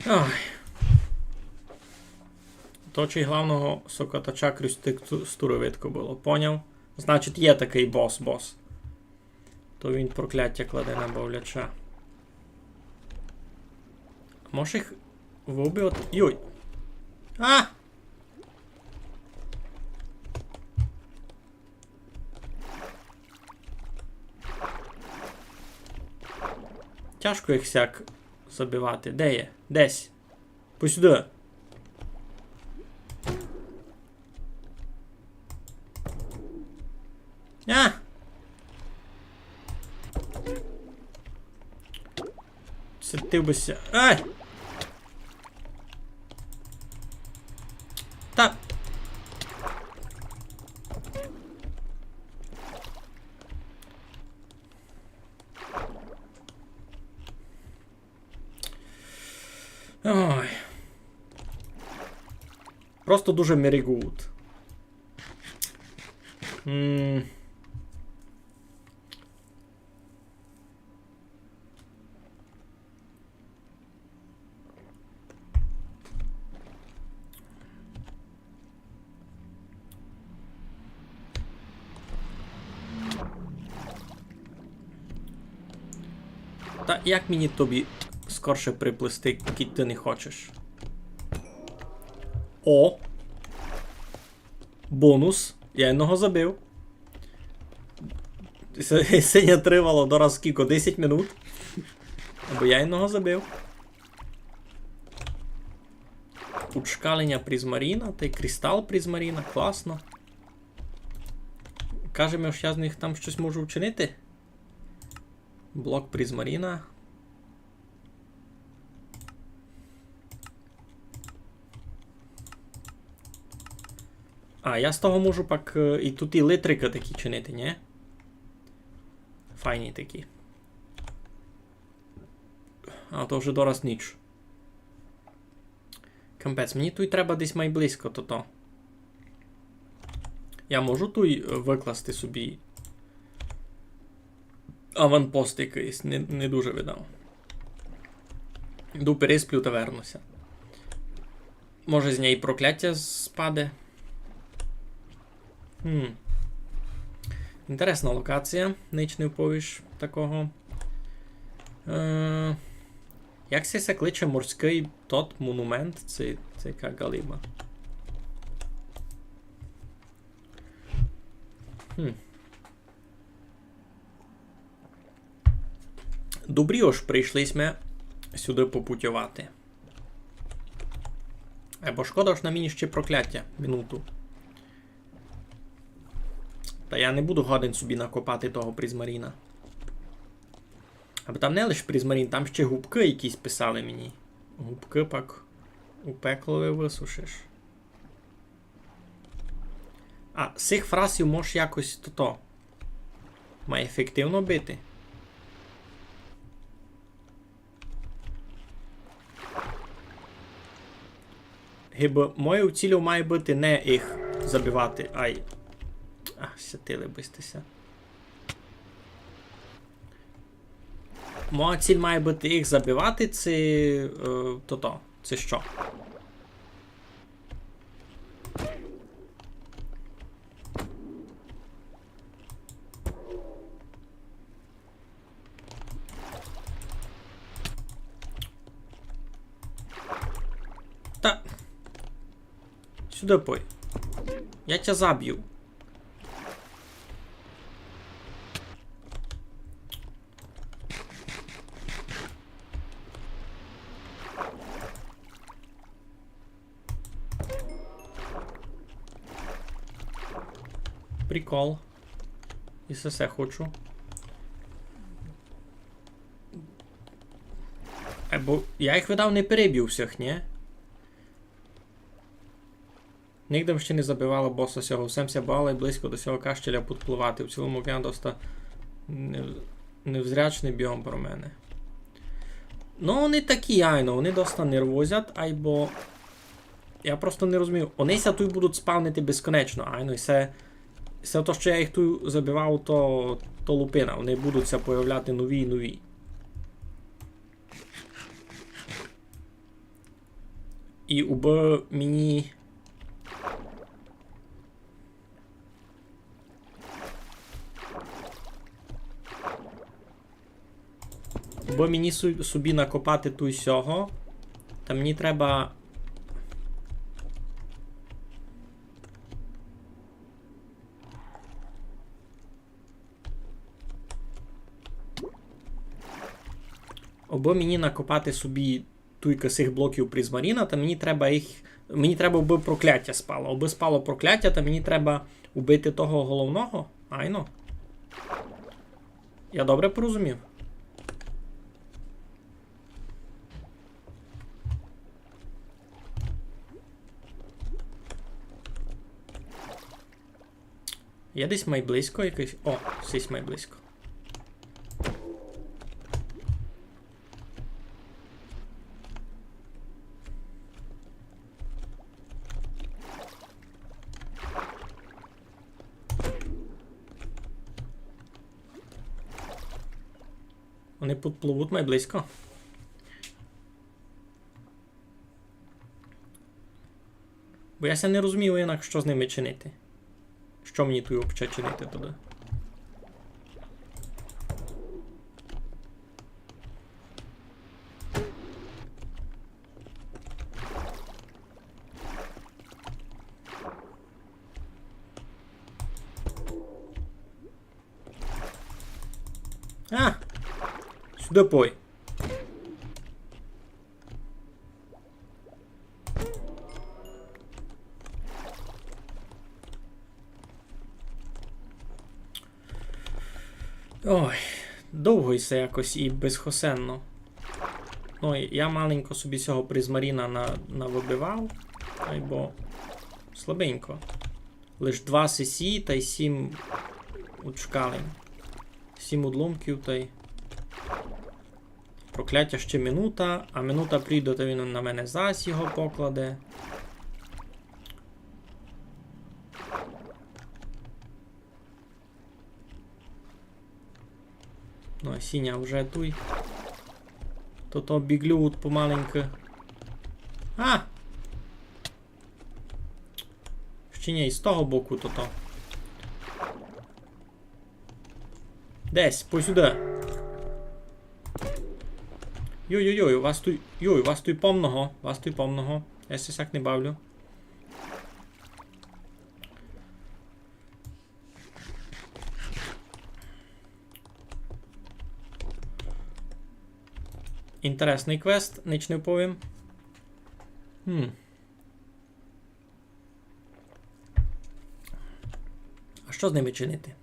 Ой. То чи главного сокотача крізь текстуру видко было, поняв? Значить, є такый бос, бос. То він прокляття кладе на бавляча. А може їх вбив? Йой! А! Тяжко їх сяк забивати. Де є? Десь. Посюды. А! Сетив бы ся. Ай! Та. Ой. Просто дуже мерігують. М. Та як мені тобі скорше приплисти, кідь ты не хочеш? О! Бонус. Я одного забив. Се, се не тривало дораз скілько? Десять минут. Або я одного забив. Ушкалення призмаріна, тай кристал призмаріна, класно. Каже ми, ож я з них там штось можу вчинити. Блок призмаріна. А, я з того можу пак, е, і туй і литрикы такі чинити, нї? Файні такі. А то вже дораз ніч. Капець, мені туй треба десь май близько тото. Я можу туй, е, выкласти собі аванпост якыйсь? Не, не дуже видав. Йду пересплю та верну ся. Може, з нєї прокляття спаде? Хм. Інтересна локація, нич не вповіш такого. Е, як се, се кличе морськый тот монумент? Се, се яка галиба? Хм. Добрі, ож прийшли сьме сюды попутьовати. Е, бо шкода, ож на мені ще прокляття. Минуту. Та я не буду годен собі накопати того призмаріна. Або там не лише призмарін, там ще губкы якісь писали мені. Губкы пак у пеклови высушиш. А сих фрасів мож якось тото май ефективно бити. Гибы моєю цілю має быти не їх забивати, ай. А, сятили бы сьте ся. Моя ціль має быти їх забивати, ци, е, тото, ци што? Та. Сюды пой. Я тя заб'ю. Прикол. І се, се хочу. Е, бо я їх видав не перебив всіх, нї? Нигде ще не забивала боса сього. Всьо ся бояла й близько до сього каштеля підпливати. В цілому океан доста нев-, невзрячный біом про мене. Ну, они такі, айно, они доста нервозять, айбо я просто не розумію. Они ся туй будуть спавнити безконечно, айно, і се, се то, што я їх туй забивав, то, то лупина. Они будуть ся появляти нові й нові. І убы мені, убы мені су-, собі накопати туй сього, та мені треба Обы мені накопати собі туйка сих блоків призмаріна, та мені треба їх, мені треба, обы прокляття спало. Обы спало прокляття, та мені треба убити того головного. Айно. Я добре порозумів? Є десь май близько якийсь? О, сись май близько. Они підпливуть май близько. Бо я ся не розумію, як, што з ними чинити. Што мені туй вообще чинити туды? А! Сюды пой. Ой, довго йсе якось і безхосенно. Ну, я маленько собі сього призмаріна на-, навыбивав, айбо слабенько. Лиш два сесі тай сім учкалень. Сім удломків тай. Проклятя ще минута, а минута прийде, та він на мене зась його покладе. Ну, а сіня вже туй. То-то біглю от помаленьку. А! Ще ні, і з того боку то-то. Десь, посюди. Йой-йой-йой, вас туй, йой, вас туй помного, вас туй помного. Я ся сяк не бавлю. Інтересный квест, нич не вповім. Хм. А што з ними чинити?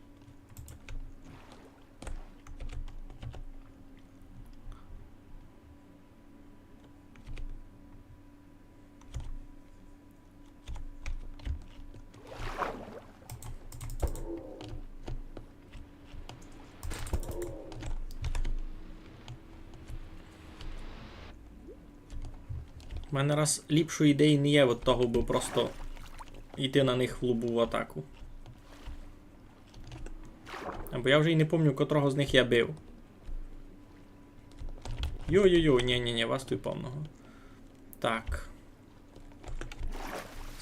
У мене раз ліпшої ідеї не є від того, аби просто йти на них в лобову атаку. Або я вже й не помню, котрого з них я бив. Йо-йо-йо, ні-ні-ні, вас туй повного. Так.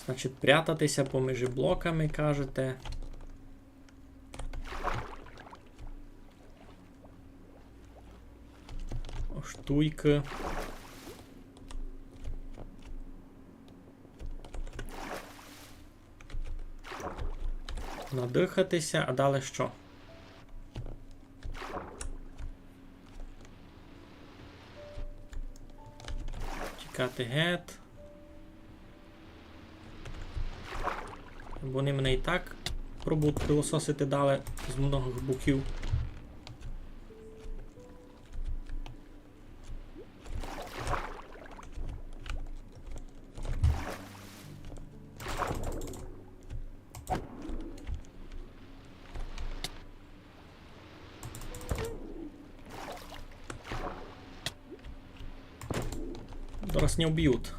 Значить, прятати ся поміж блоками, кажете. Штуйкы. Надыхати ся, а далі што? Тікати гет. Бо они мене і так пробують пилососити далі з многых боків. Зараз не вб'ють.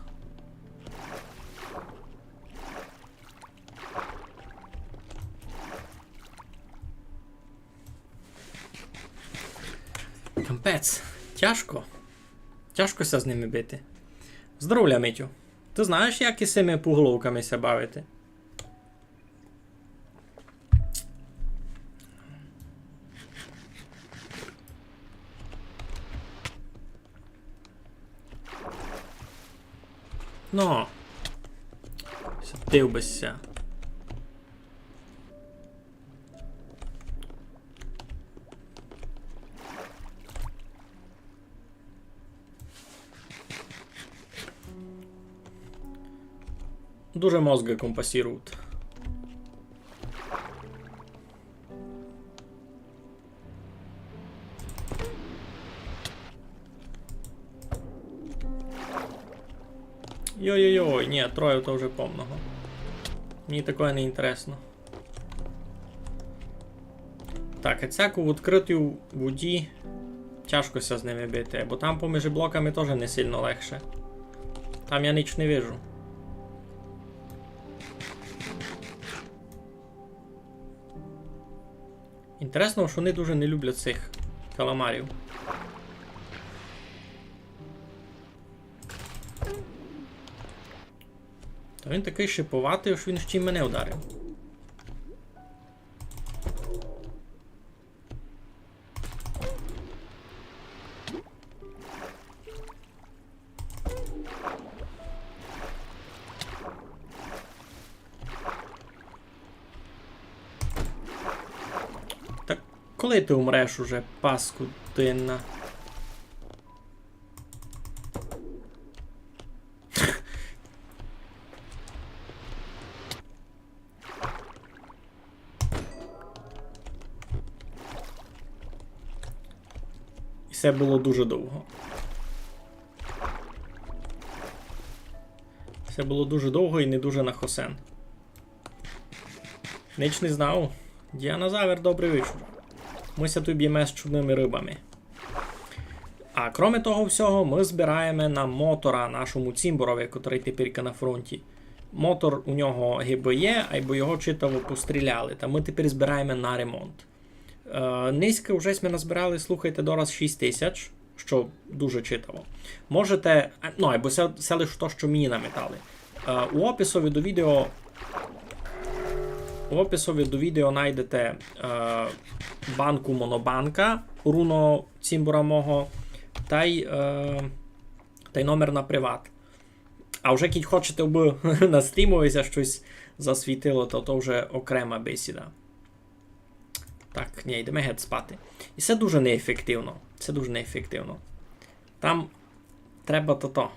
Капець. Тяжко. Тяжко ся з ними бити. Здоровля, Митю. Ты знаєш, як із сими пуголовками ся бавити? Но. Сидів бы ся. Дуже мозги компасірують. Йой-йой-йой, ні, троє то вже помного. Мені такоє не інтересно. Так, а цяк у відкрытій воді тяжко ся з ними бити, бо там поміж блоками тоже не сильно легше. Там я нич не вижу. Інтересно, што они дуже не люблять сих каламарів. Та він такый шиповатый, ож він ще й мене ударив. Так коли ты умреш уже, паскудина? Се было дуже довго. Се было дуже довго і не дуже на хосен. Нич не знав. Діанозавр, добрый вечур. Мы ся туй бєме з чудными рыбами. А кроме того всього, мы збираєме на мотора нашому цімборови, котрый теперька на фронті. Мотор у нього гибы є, айбо його читаво постріляли. Та мы тепер збираєме на ремонт. Е, нынька вже сьме назбирали, слухайте, дораз шість тисяч, што дуже читаво. Можете, е, ну, айбо се, се лиш то, што мені наметали. Е, у описови до відео, у описови до відео найдете, е, банку Монобанка, руно цімбора мого, тай, е, тай номер на приват. А вже кідь хочете, абы на стрімови ся штось засвітило, то, то вже окрема бесіда. Так, нї, йдеме геть спати. І се дуже неефективно. Се дуже неефективно. Там треба тото.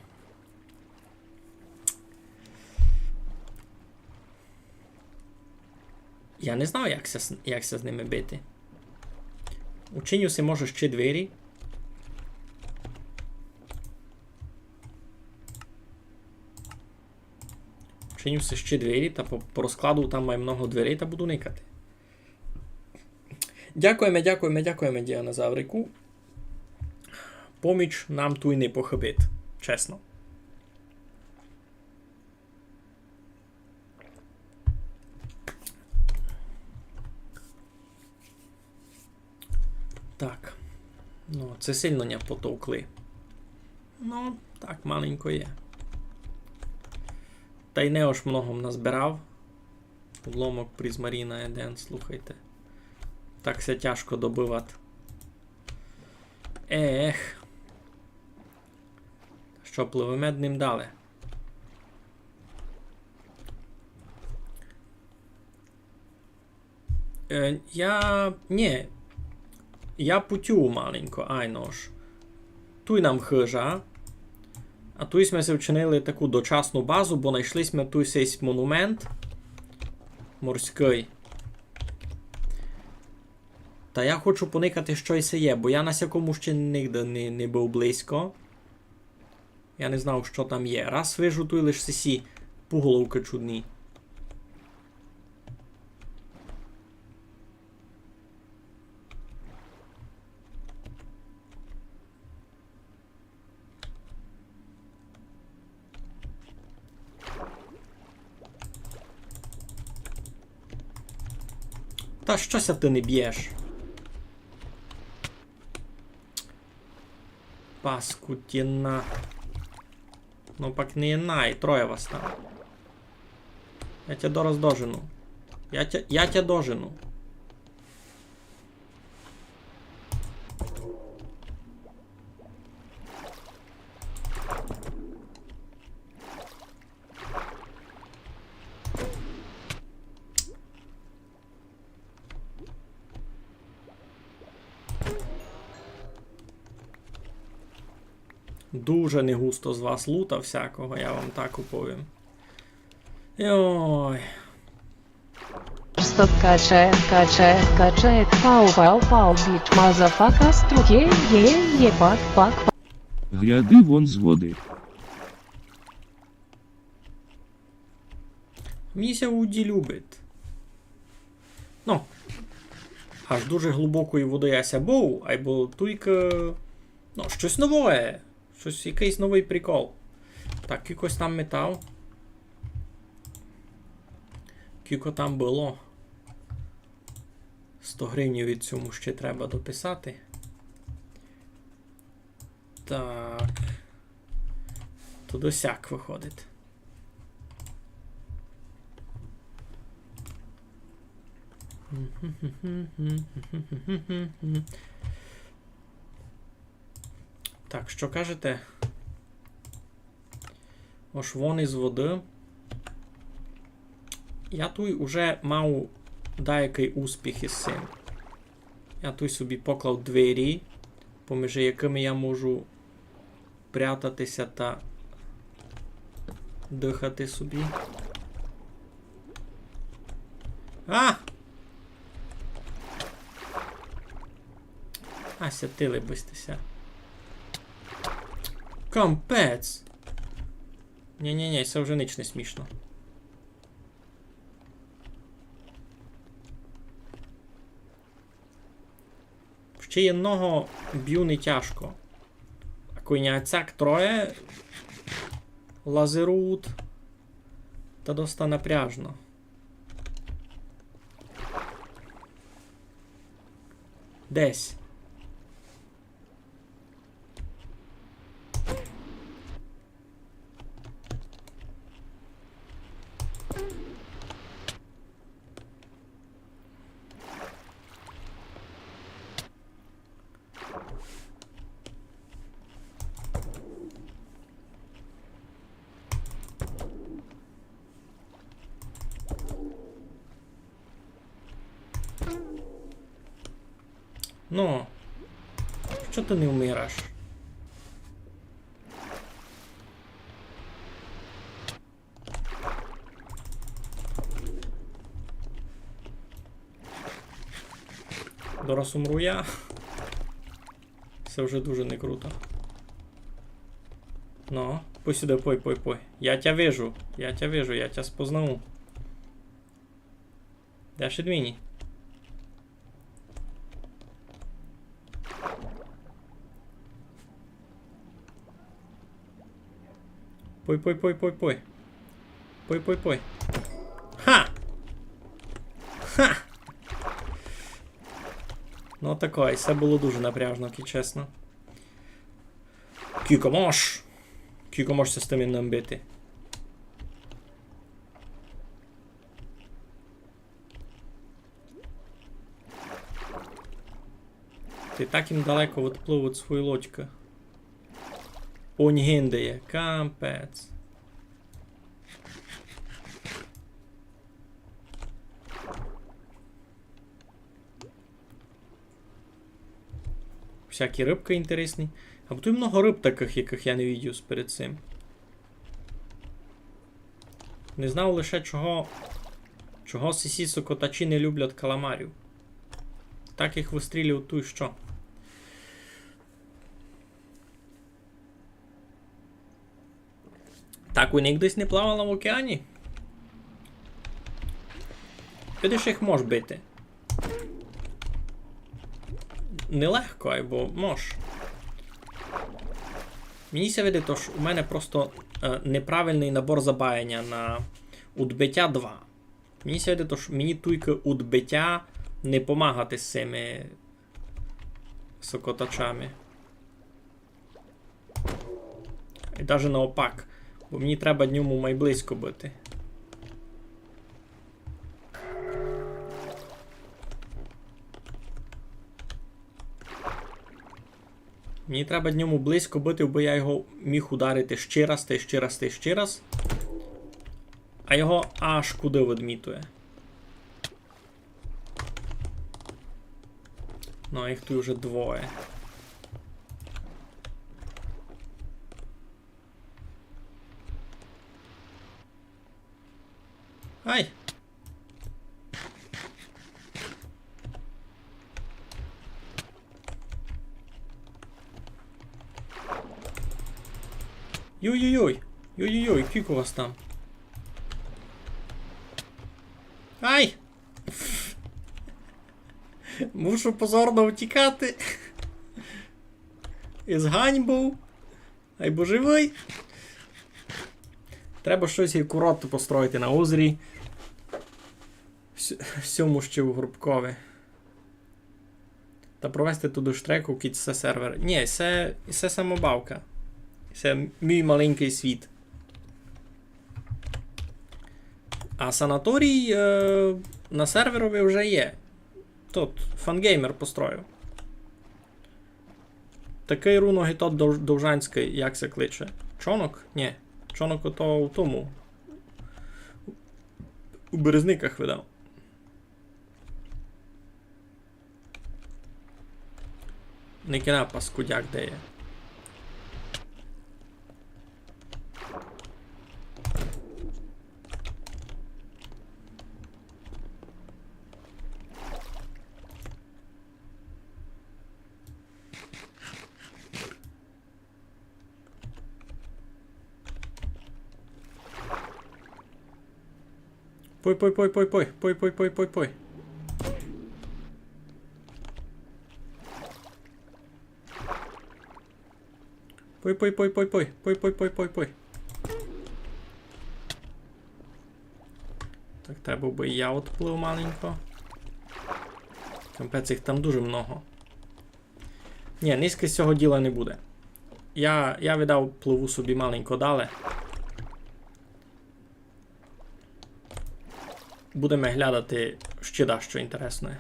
Я не знав, як ся, з- як ся з ними бити. Учиню си, може, ще двері. Чиню си ще двері, та по, по розкладу там май много дверей, та буду никати. Дякуєме, дякуєме, дякуєме, діанозаврику. Поміч нам туй не похыбить, чесно. Так. Ну, се сильно ня потовкли. Ну, так, маленько є. Тай не ож много м назбирав. Удломок призмаріна єден, слухайте. Так ся тяжко добывати. Ех. Што, пливеме д ним дале? Е, я... Нї. Я путю маленько, айно ж. Туй нам хыжа. А туй сьме си вчинили таку дочасну базу, бо найшли сьме туй сись монумент морськый. Та я хочу поникати, што се є, бо я на сякому ще нигде не, не быв близько. Я не знав, што там є. Раз вижу туй лиш сесі пуголовкы чудні. Та што ся ты не бєш? Паскудина. Ну пак не єдна, і троє вас там. Я тя дораз дожену. Я тя, я тя дожену. Дуже не густо з вас лута всякого, я вам так уповім. Йой. Стоп, каче, каче, каче, пау, пау, пау, біч, мазафака, струке, є, є, пак, пак, пак. Гряди вон з води. Мені ся у воді любить. Ну, аж дуже глубокої воды я ся бою, айбо туйка, ну, штось новоє. Штось, якыйсь новый прикол. Так, кілько там метал. Кілько там было. Сто гривнів від сьому ще треба дописати. Так. То досяк выходить. Так, што кажете? Ож вон из воды. Я туй уже мав даякый успіх из сим. Я туй собі поклав двері, поміж якыми я можу прятати ся та дыхати собі. А! А, сятили бы сьте ся. Капець. Нє, нє, нє, се вже нич не смішно. Ще єдного бю не тяжко. А кой ня цяк троє лазерут, та доста напряжно. Десь. Ну, што ты не вмираш? Дораз умру я. Се вже дуже не круто. Ну, пой сюды, пой, пой, пой. Я тя вижу, я тя вижу, я тя спознаву. Де ж ид мені? Пой, пой, пой, пой, пой. Пой, пой, пой. Ха! Ха! Ну, такой, се было дуже напряжно, кидь чесно. Кіко мож! Кіко мож ся з тым єдным бити? Ты так їм далеко відплыв од своєї лодькы. Онь гинде є, капець. Всякі рыбкы інтересні. А туй много рыб такых, якых я не видів перед сим. Не знав лише, чого, чого сесі сокотачі не люблять каламарів. Так їх выстрілюють туй што. Так у них десь не плавала в океані? Видиш, їх мож бити. Нелегко, айбо мож. Мені ся видить, ож у мене просто, е, неправильный набор забаяня на удбитя два. Мені ся видить, ож мені туйкы удбитя не помагати з сими сокотачами. І даже наопак, бо мені треба д ньому май близько быти. Мені треба д ньому близько быти, бо я його міг ударити ще раз, та ще раз, та ще раз. А його аж куды відмітує. Ну, їх туй уже двоє. Ай! Йой-йой-йой! Йой-йой-йой, кілько вас там? Ай! Мушу позорно втікати. Із ганьбов. Айбо живый. Треба штось як курорт построїти на озері. Вс-, всьому ще у Грубкови. Та провести туды штреку, кідь се сервер. Нї, се, се самобавка. Се мій маленькый світ. А санаторій, е, на серверови вже є. Тот Фангеймер построїв. Такый руно ги тот дов-, довжанськый, як се кличе? Чонок? Нї. Чонок ото у тому. У Березниках видав. Никина паскудяк де є. Пой, пой, пой, пой, пой, пой, пой, пой, пой, пой. Пой, пой, пой, пой, пой, пой, пой, пой, пой. Так, треба бы я отплыв маленько. Капець, їх там дуже много. Ні, низько з сього діла не буде. Я, я видав, плыву собі маленько дале. Будеме глядати ще дашто інтересне.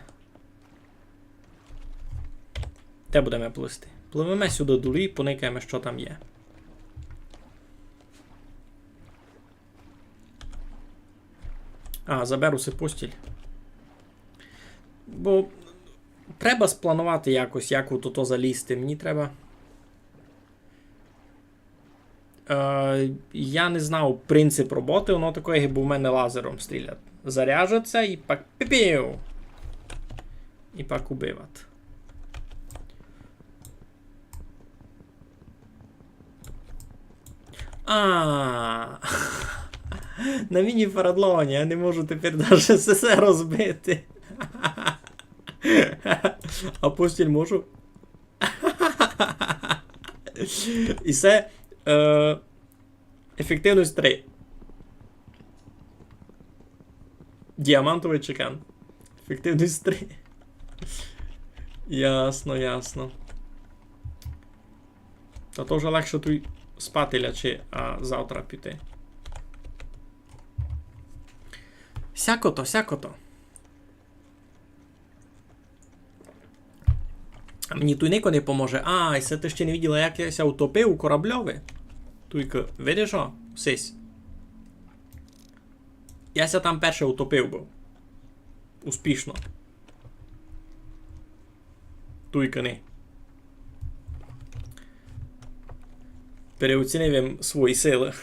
Де будеме плысти? Пливеме сюды долі, поникаєме, што там є. А, заберу си постіль. Бо треба спланувати якось, як у тото залізти. Мені треба. Е, я не знав принцип роботы, воно таке, якбы в мене лазером стрілять. Заряжаться і пак піпів. І пак убивать. А. На міні-фарадлоні я не можу тепер даже се, се розбити. А постіль можу? І се, е, ефективность три. Діамантовый чекан. Ефективность три. Ясно, ясно. Та то вже легше туй спати лячи, а завтра піти. Сяко то, сяко то. А мені туй нико не поможе. А, і се ты ще не виділа, як я ся утопив у корабльови. Туйка, видиш, о? Сись. Я ся там перше утопив быв. Успішно. Туйка не. Переоцінив им свої силы.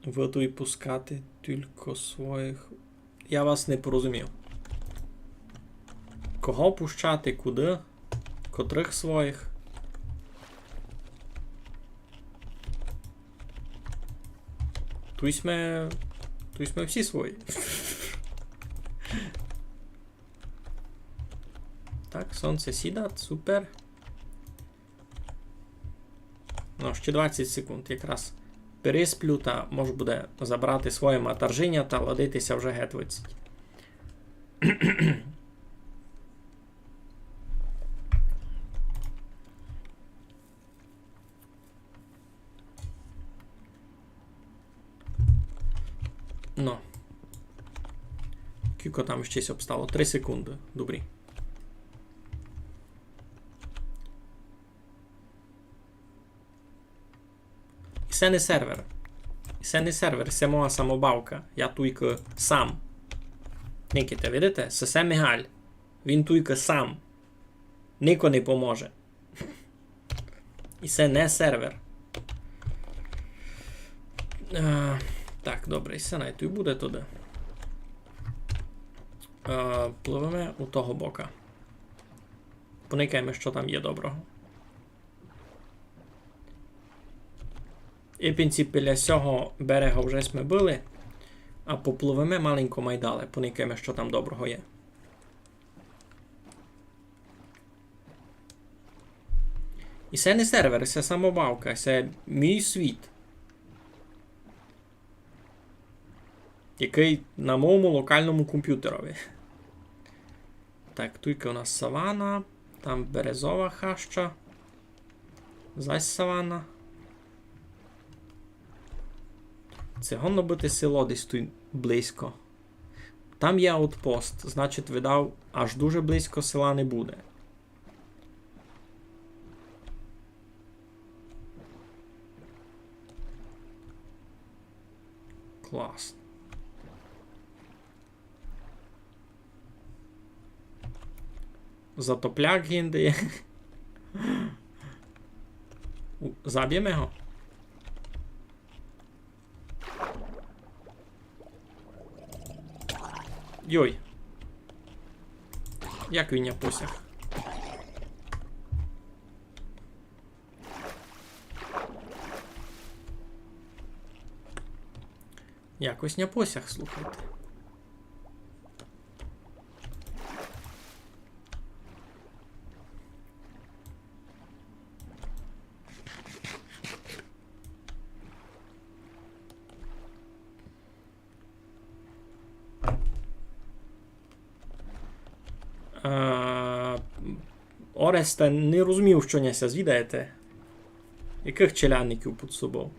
Вы туй пускати тілько своїх. Я вас не порозумів. Кого пущати, куды? Котрых своїх? Туй сьме, туй сьме всі свої. Так, сонце сідать, супер. Ну, ще двадцять секунд якраз пересплю, та мож буде забрати своє матаржиня та ладити ся вже ге двадцять. Ну. Кілько там ще ся обстало? Три секунды. Добрі. І се не сервер. І се не сервер, се моя самобавка. Я туйка сам. Никайте, видите? Се, се Мигаль. Він туйка сам. Нико не поможе. І се не сервер. Е, так, добре, і се най туй буде туды. Е, пливеме у того бока. Поникаєме, што там є доброго. І в принципі біля сього берега вже сьме были, а попливеме маленько май дале, поникаєме, што там доброго є. І се не сервер, се самобавка, се мій світ, якый на моєму локалному компютерови. Так, туйка у нас савана, там березова хаща. Зась савана. Се годно быти село десь туй близько. Там є аутпост, значить, видав, аж дуже близько села не буде. Клас. Затопляк гинде є. У, заб'єме го? Йой. Як він ня посяг. Якось ня посяг, слухайте. А, Оресте, не розумію, што ня ся звідаєте. Якых челядників під собов?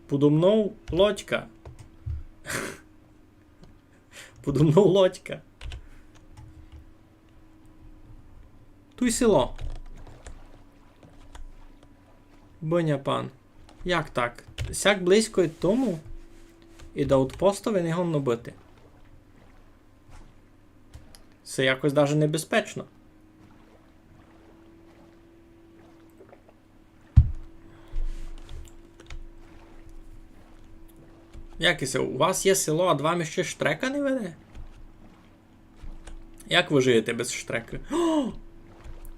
Подо мнов лодька. Подо мнов лодька. Туй село. Быня пан. Як так? Сяк близько ид тому? Ид аутпостови не годно быти. Се якось даже небезпечно. Як се? У вас є село, а д вам іщи штрека не веде? Як вы жиєте без штрекы? О!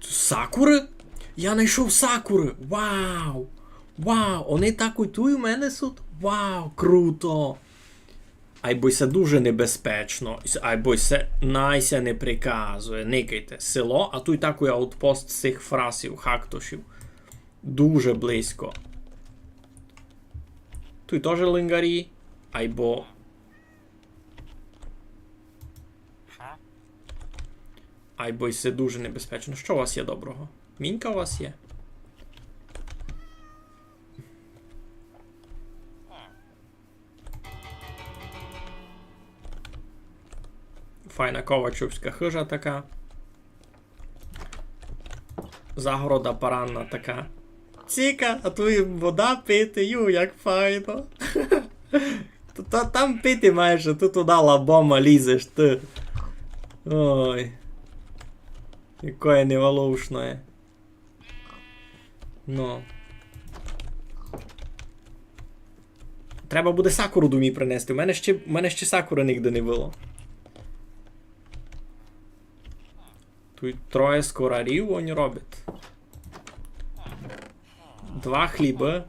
Сакуры? Я найшов сакуры! Вау! Вау! Они так і туй у мене суть? Вау! Круто! Айбо се дуже небезпечно. Айбо се най ся не приказує. Никайте. Село, а туй такый аутпост сих фрасів, хактошів. Дуже близько. Туй тоже лингарі. Айбо Айбо й се дуже небезпечно. Што у вас є доброго? Мінька у вас є? Файна ковачовська хыжа така. Загорода паранна така. Ціка, а туй вода пити, ю, як файно. Та, та, там пити маєш, а ты туды лабома лізеш, ты. Ой. Якоє невалушноє. Ну. Треба буде сакуру домі принести. У мене ще, у мене ще сакуры нигде не было. Туй троє скорарів они роблять. Два хлібы.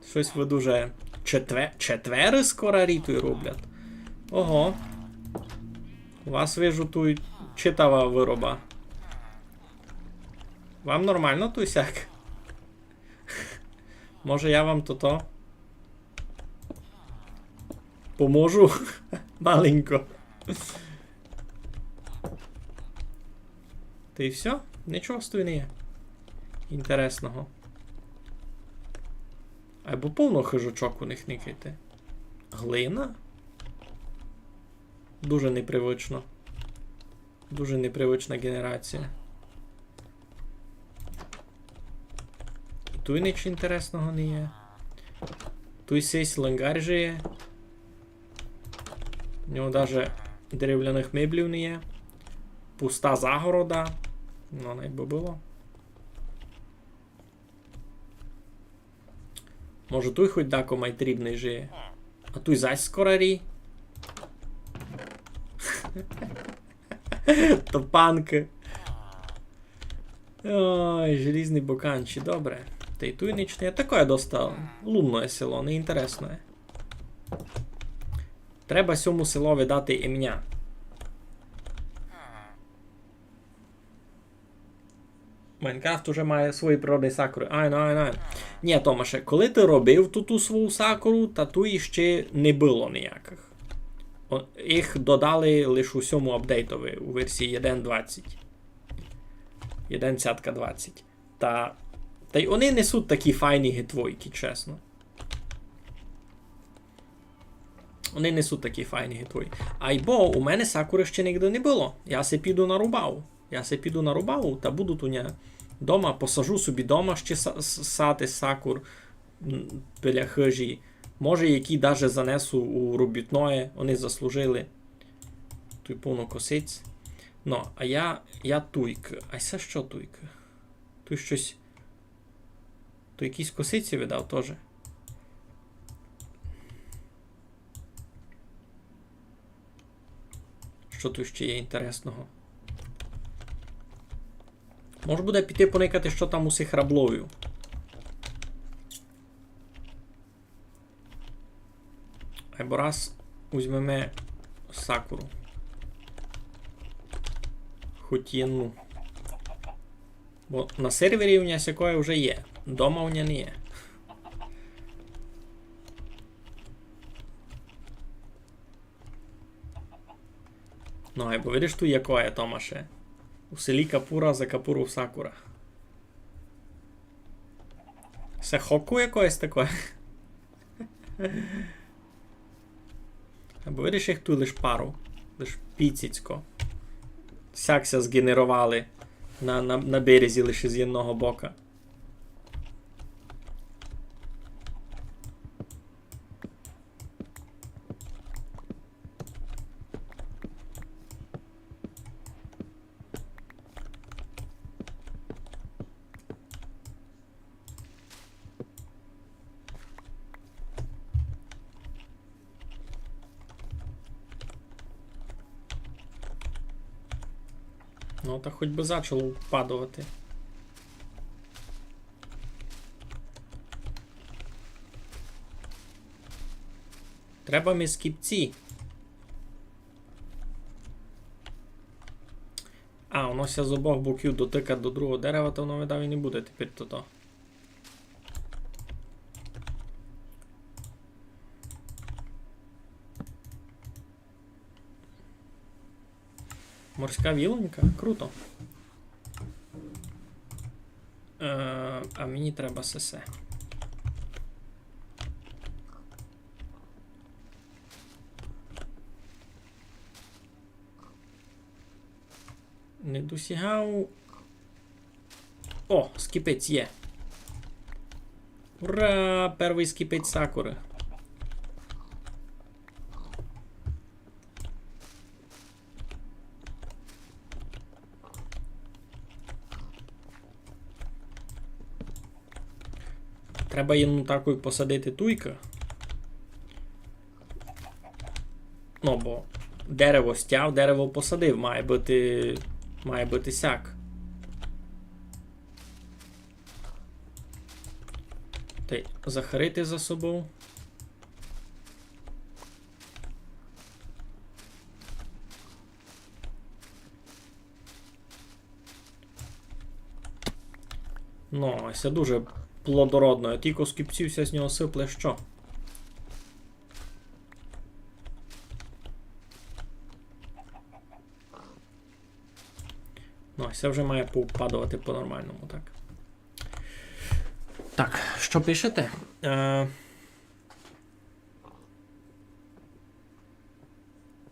Штось вы дуже четве-, четверо скорарі туй роблять. Ого. У вас, вижу, туй читава выроба. Вам нормално туй сяк? Може, я вам тото поможу? Маленько. Та й всьо? Нічого з туй не є інтересного. Айбо повно хыжочок у них, никайте. Глина? Дуже непривычно. Дуже непривычна ґенерація. Туй нич інтересного не є. Туй сись лингарь жиє. У нього даже деревляных меблів не є. Пуста загорода. Ну, най бы было. Може, туй хоть дако май трібный жиє. А туй зась скорарі. Топанкы. Ой, желізні боканчі, добре. Та й туй нич не є. Такоє доста лунноє село, неінтересноє. Треба сьому селови дати імня. Майнкрафт уже має свої природні сакуры. Айно, айно, айно. Нї, Томаше, коли ты робив ту, ту свою сакуру, та туй іщи не было ниякых. О, їх додали лиш у сьому апдейтови, у версії єден двадцять. Єден цятка двадцять. Та, та й они не суть такі файні ги твойкі, чесно. Они не суть такі файні ги твої. Айбо у мене сакуры ще нигде не было. Я се піду нарубав. Я се піду нарубав, та буду ту ня дома, посажу собі дома ще са-, с-, сати сакур, м, біля хыжі. Може, які даже занесу у робітноє, они заслужили. Туй повно косиць. Но, а я, я туйк. А се што туйк? Туй штось. Туй якісь косиці видав тоже. Што туй ще є інтересного? Мож буде піти поникати, што там у сих рабловів. Бо раз узьмеме сакуру. Хоть єдну. Бо на сервері у ня сякоє вже є. Дома у ня не є. Ну, айбо видиш ту, якоє, Томаше. У селі Капура, за Капуру сакура. Се хоку якоєсь такоє? Айбо видиш, їх ту лиш пару. Лиш піціцько. Сяк ся зґенеровали на, на, на березі лише з єдного бока. Ну, та хоть бы зачало впадовати. Треба ми скіпці. А, воно ся з обох боків дотикать до другого дерева, то воно, видав, і не буде тепер тото. Морська вілонька? Круто. Е, а мені треба сесе. Не досягав. О, скіпець є. Ура! Первый скіпець сакуры. Треба єдну таку й посадити туйка. Ну, бо дерево стяв, дерево посадив, має быти, має быти сяк. Тай захарити за собов. Ну, се дуже плодородно. Тілько скіпців ся з нього сипле, што? Ну, се вже має повпадовати по-нормалному, так. Так, што пишете? Е,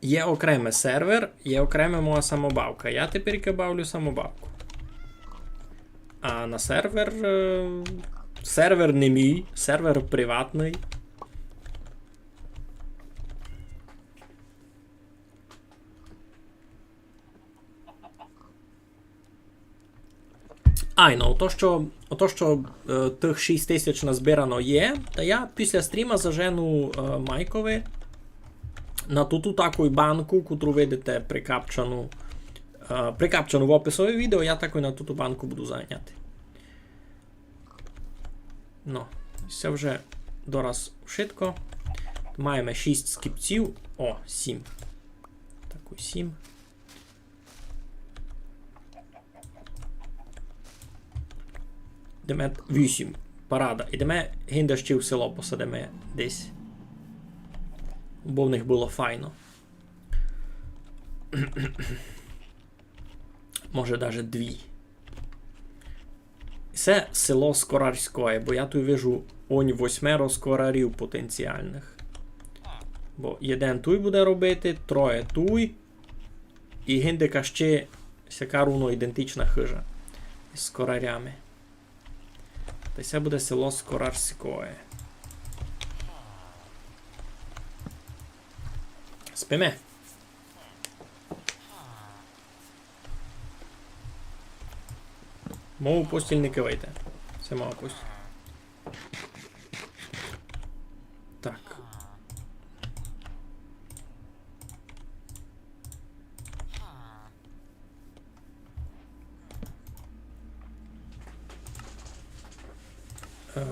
Є окремый сервер, є окрема моя самобавка. Я тепер бавлю самобавку. А на сервер, е, сервер не мій, сервер приватный. Айно, ото, што, ото, што, е, тых шість тисяч назбирано є, та я після стріма зажену, е, Майкови на туту таку банку, котру видите прикапчану, е, прикапчану в описови відео, я таку на туту банку буду заганяти. Ну, се вже дораз вшытко. Маєме шість скіпців. О, сім. Таку сім. Йдеме вісім. Парада. Йдеме гинда ще в село посадиме десь. Бо в них было файно. Може, даже дві. Се село Скорарськоє, бо я туй вижу онь восьмеро скорарів потенціалных. Бо єден туй буде робити, троє туй. І гиндика ще сяка рувно ідентична хыжа із скорарями. Та се буде село Скорарськоє. Спиме. Мою постіль не кывайте. Се моя постіль. Так. Е,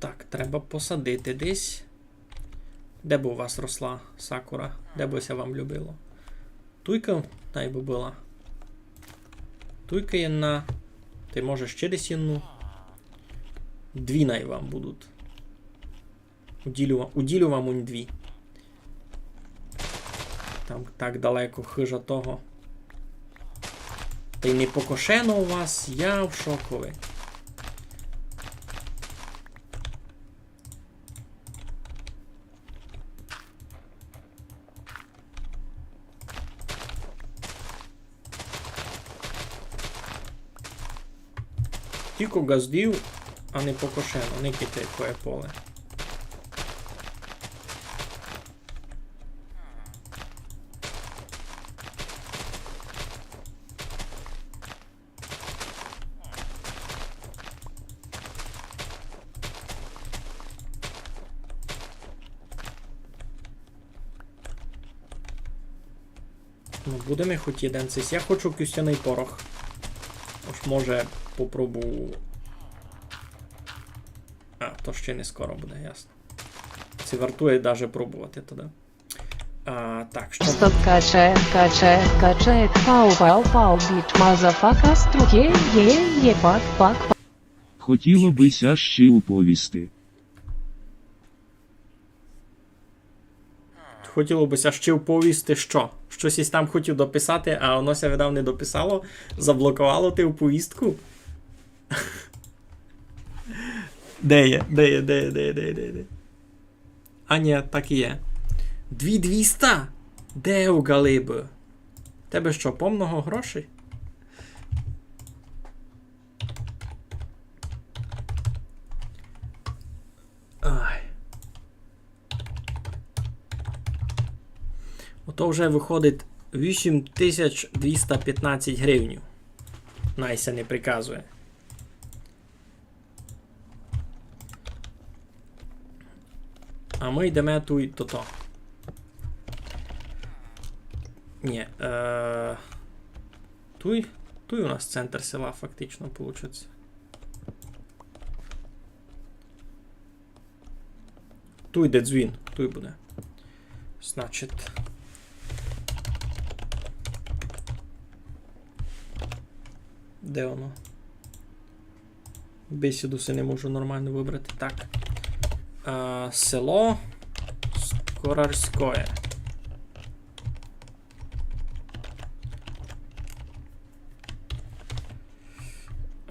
Так, треба посадити десь. Де бы у вас росла сакура? Де бы ся вам любило? Туйка най бы была. Туйка єдна. Тай може ще десь єдну. Дві най вам будуть. Уділю, ва- уділю вам унь дві. Там так далеко хыжа того. Тай не покошено у вас, я в шокови. Тілько ґаздів, а не покошено, никайте, якоє поле. Ну, буде ми хоть єден сись. Я хочу кістяный порох. Ож, може, попробую. А, то ще не скоро буде, ясно. Ци вартує даже пробовати тогды. А, так, што? Стоп, каче, каче, каче, пау, пау, пау, біч, мазафака, струке, є, є, пак, пак, пак. Хотіло бы ся ще уповісти. Хотіло бы ся ще уповісти, што? Штось єсь там хотів дописати, а воно ся, видав, не дописало, заблоковало ти уповістку. Де є? Де є? Де є? Де є? Де є? Де є? Де є? А, ні, так і є. Дві двіста? Де у галибы? Тебе што, помного грошей? Ай. Ото вже выходить вісім тисяч двіста пятнадцять гривнів. Най ся не приказує. А мы йдеме туй тото. Ні, е, туй, туй у нас центр села фактично получить ся. Туй де дзвін, туй буде. Значить. Де воно? Бесіду си не можу нормално выбрати. Так. А, село Скорарськоє.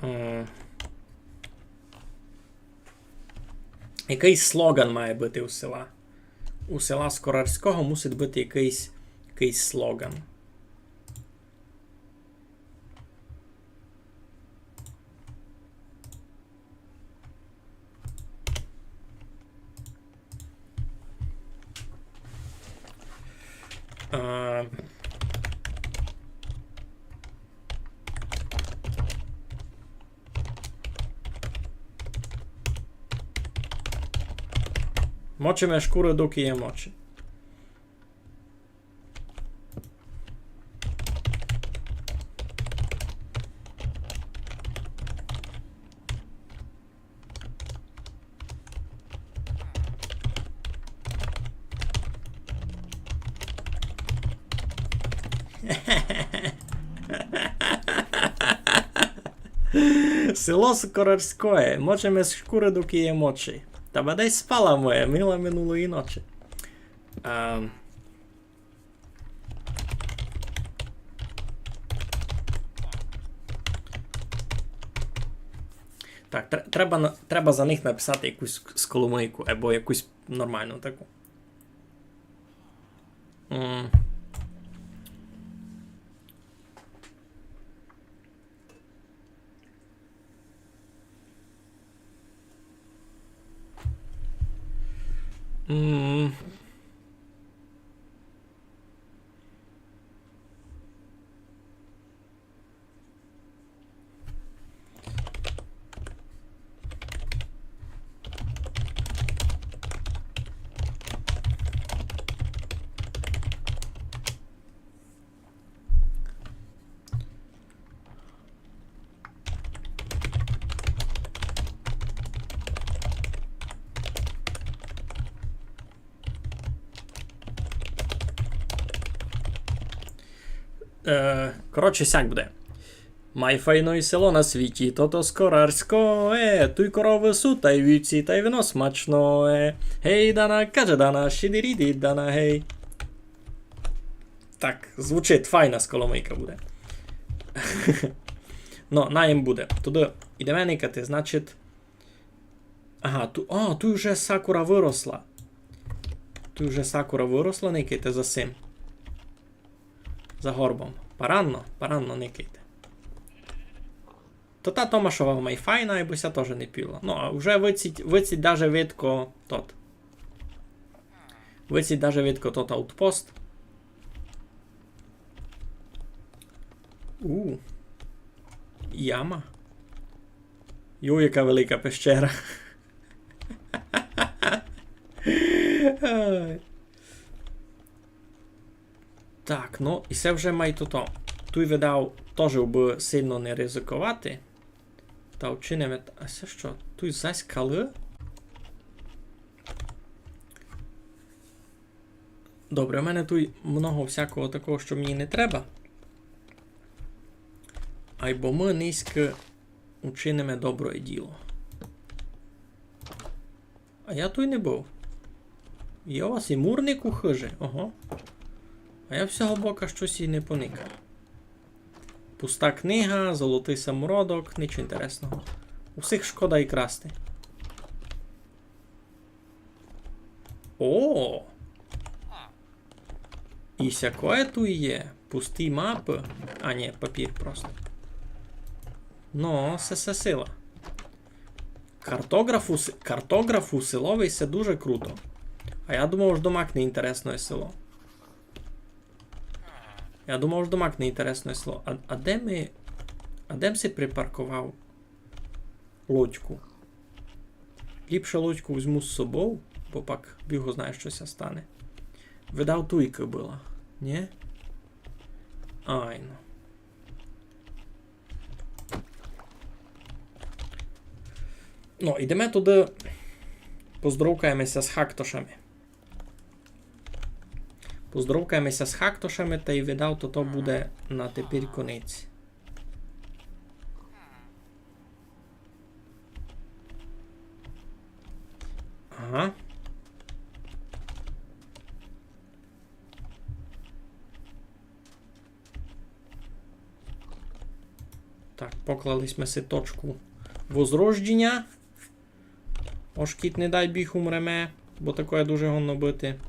Е, Якыйсь слоган має быти у села. У села Скорарського мусить быти якыйсь, якыйсь слоган. А, мочиме шкуры, докы є мочи. Село Скорарськоє. Мочиме шкуры, докы є мочи. Та бадай спала моя мила минулої ночи. Ем. Так, тр-, треба на-, треба за них написати якусь ск-, сколомыйку, або якусь нормалну таку. М. М. Е, коротше, сяк буде. Май файноє село на світі, тото Скорарськоє. Туй коровы суть, тай вівці, тай вино смачноє. Гей, дана, каже дана, шідіріді дана, гей. Так, звучить, файна коломийка буде. Но, най їм буде. Туды ідеме никати, значить. Ага, ту, о, туй уже сакура выросла. Туй уже сакура выросла, никайте за сим. За горбом. Паранно, паранно никайте. То та Томашова май файна, айбо ся тоже не піла. Ну, а вже выдцїть, выдцїть даже видко тот. Выдцїть даже видко тот аутпост. У. Яма. Йой, яка велика пещера. Ай. Так, ну, і се вже май тото. Туй, видав, тоже, убы сильно не ризиковати. Та вчиниме т-, а се што? Туй зась скалы? Добре, у мене туй много всякого такого, што мені не треба. Айбо мы нынька учиниме доброє діло. А я туй не быв. Є у вас і мурник у хыжі? Ого. А я з сього бока штось і не поникав. Пуста книга, золотый самородок, нічого інтересного. Усіх шкода і красти. О! І сякоє туй є. Пусті мапы. А, ні, папір просто. Но, се, се сила. Картограф у с-, картограф у селови, се дуже круто. А я думав, ож домак неінтересноє село. Я думав, ож домак неінтересноє село. А, а де ми, а де м си припарковав лодьку? Ліпше лодьку возьму з собов, бо пак Бог знає, што ся стане. Видав, туйка была. Нї? Айно. Ну, ідеме туды, поздоровкаєме ся з хактошами. Поздоровкаєме ся з хактошами, тай видав, то то буде на тепер конець. Ага. Так, поклали сьме си точку возрождєня. Ож кідь, не дай Біг, умреме, бо такоє дуже годно быти.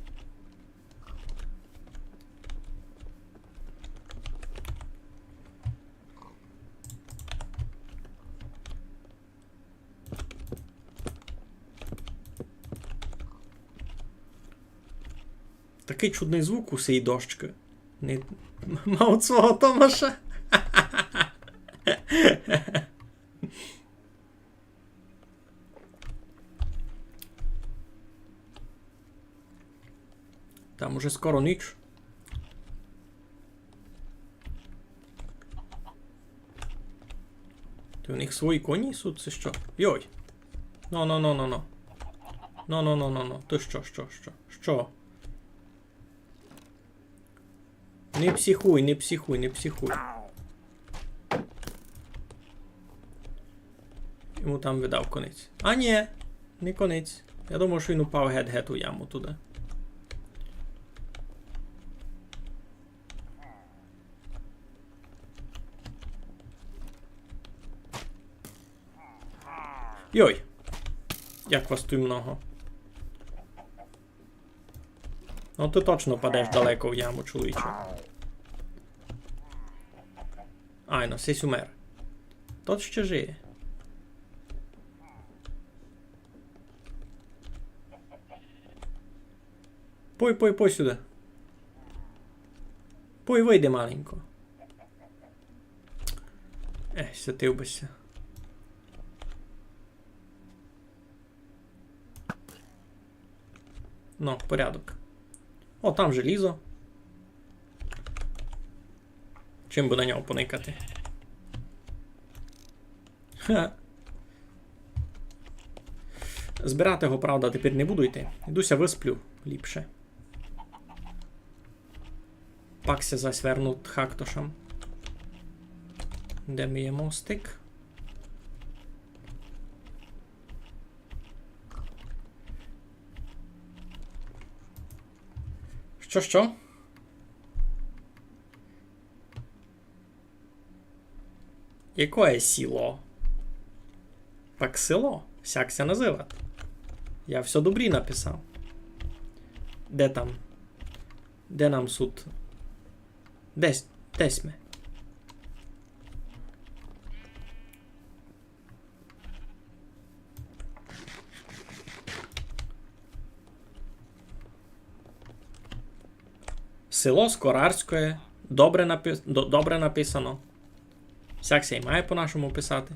Такый чудный звук у сей дощкы. Не мав свого Томаша. Там уже скоро ніч. Ты, у них свої коні суть, ци што? Йой! Но, но, но, но, но. Но, но, но, но, но. Ты што, што, што? Што? Не психуй, не психуй, не психуй. Йому там, видав, конець. А нї, не конець. Я думав, што він упав гет-гет у яму туды. Йой! Як вас туй много. Но, ты точно падеш далеко в яму, чоловіче. Айно, сись умер. Тот ще жиє. Пой, пой, пой сюды. Пой, выйди маленько. Ех, сятив бы ся. Но, порядок. О, там желізо. Чим бы на нього поникати? Ха. Збирати го, правда, тепер не буду йти. Йду ся высплю ліпше. Пак ся зась верну к хактошам. Де ми є мостик? Што, што? Якоє сіло? Так село. Сяк ся называт. Я всьо добрі написав. Де там? Де нам сут? Десь, десь ми. Село Скорарськоє. Добре напи-, до-, добре написано. Сяк ся й має по-нашому писати.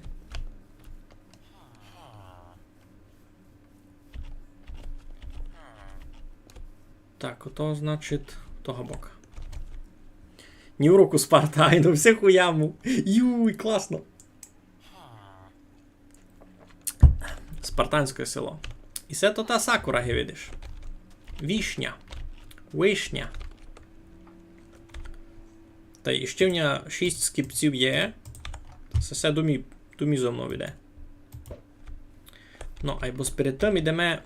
Так, ото, значить, того бока. Ні уроку Спарта, айно, всіх у яму. Юй, класно. Спартанське село. І се то та сакура, ги видиш. Вишня. Вишня. Та іщи в ня шість скіпців є. Се, се думі, думі зо мнов іде. Ну, айбо сперед тым ідеме,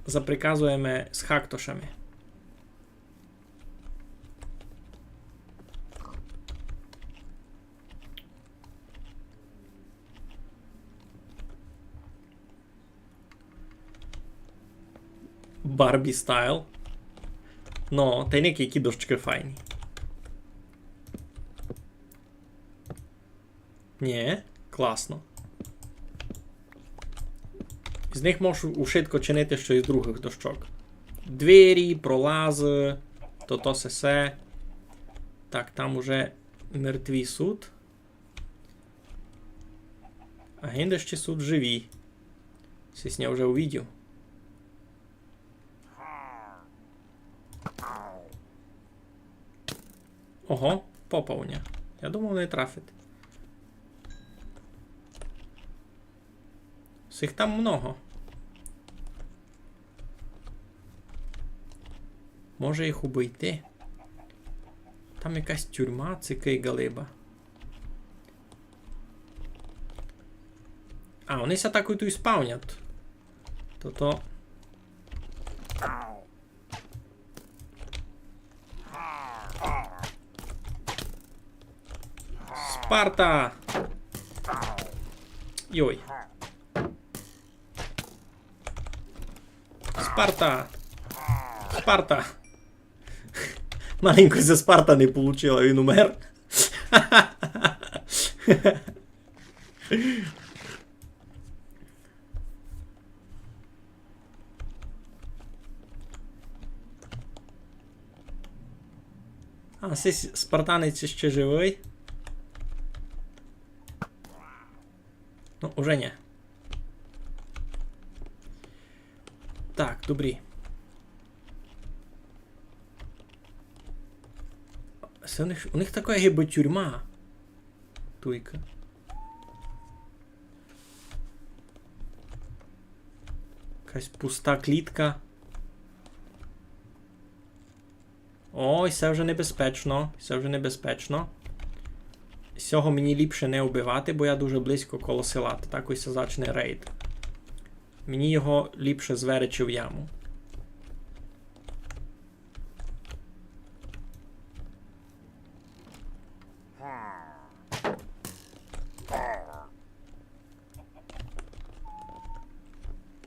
заприказуєме з хактошами. Барбі стайл. Ну, та й не які дощкы файні. Нї, класно. З них можу ушытко чинити, што із другых дощок. Двері, пролазы, то, то сесе. Так, там уже мертві сут. А гинде ще сут живі. Сись ня вже увидів. Ого, попав у ня. Я думав, не трафить. Сих там много. Може їх убити? Там якась тюрма, цикий галиба. А, вони ся так і туй спавнять. То-то. Спарта! Йой. Спарта! Спарта! Маленько ся Спарта не получила, він умер. А, сись спартанець ще живый. Ну, уже ні. Так, добрі. Се у них, у них така гибы тюрма. Туйка. Якась пуста клітка. Ой, се вже небезпечно, се вже небезпечно. Сього мені ліпше не вбивати, бо я дуже близько коло села, та так ось зачне рейд. Мені його ліпше зверечи в яму.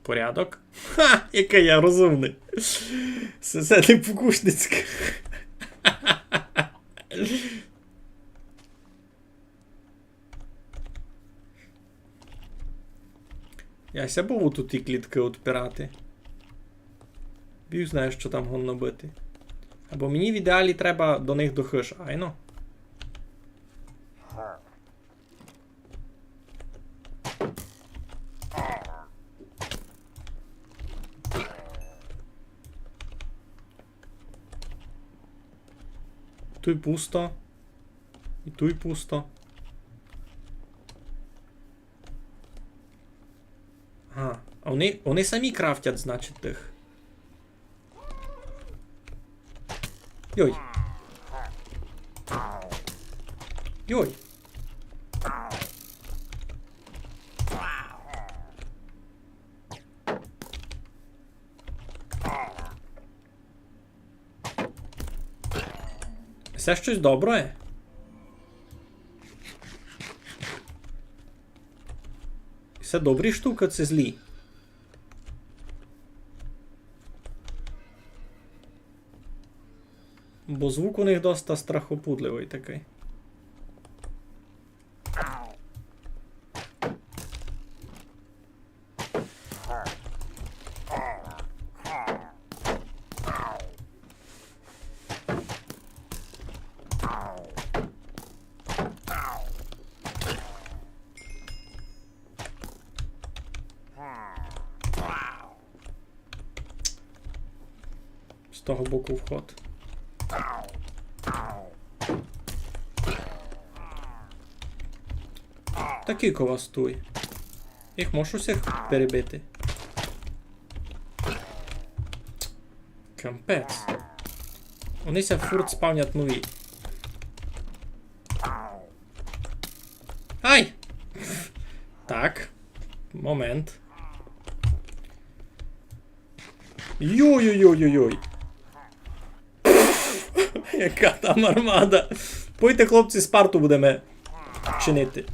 Порядок. Ха! Якый я розумный. Се, се не покушницьке. Я ся бою туй ті кліткы отпирати. Біг знає, што там годно быти. Або мені в ідеалі треба до них до хыж, айно. Туй пусто. І туй пусто. Ага. А вони, вони самі крафтять, значить, тых. Йой. Йой. Се штось добре? Се добрі штукы, ци злі? Бо звук у них доста страхопудливый такый. З того боку вход. Та кілько вас туй. Їх можеш усіх перебити? Капець. Вони ся фурт спавнять нові. Ай! Так. Момент. Йой-йой-йой-йой-йой. Яка там армада. Пойте, хлопці, Спарту будеме чинити.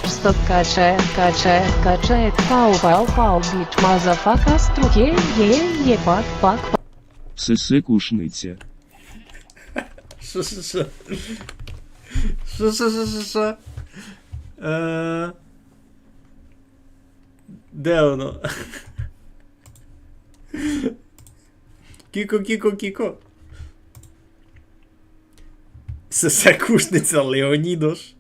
Стоп, каче, каче, каче, пау, пау, пау, біч, мазафака, струке, є, є, пак, пак, пак. Сесе кушниця. Шо, шо, шо? Шо, шо, шо, шо, шо? Е, Де воно? Кіко, кіко, кіко. Сесе кушниця, Леонідош.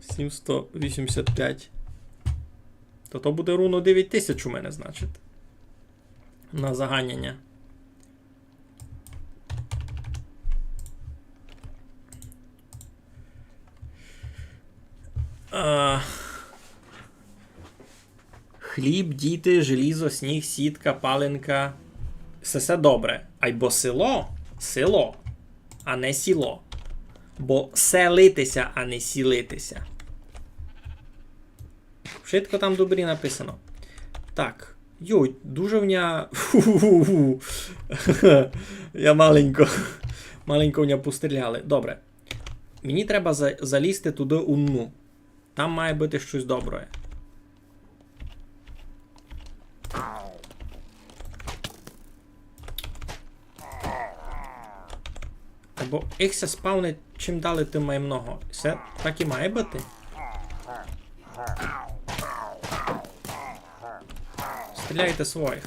Сімсто вісімдесят пять. То то буде рівно девять тисяч у мене, значить. На заганяня. А, хліб, діти, желізо, сніг, сітка, паленка. Се, се добре. Айбо село, село, а не сіло. Бо селити ся, а не сілити ся. Вшытко там добрі написано. Так. Йой, дуже в ня... Я маленько, маленько в ня постріляли. Добре. Мені треба за-, залізти туды у дну. Там має быти штось добре. Бо їх ся спавнить чим далі, тым май много. Се так і має быти. Стріляйте своїх.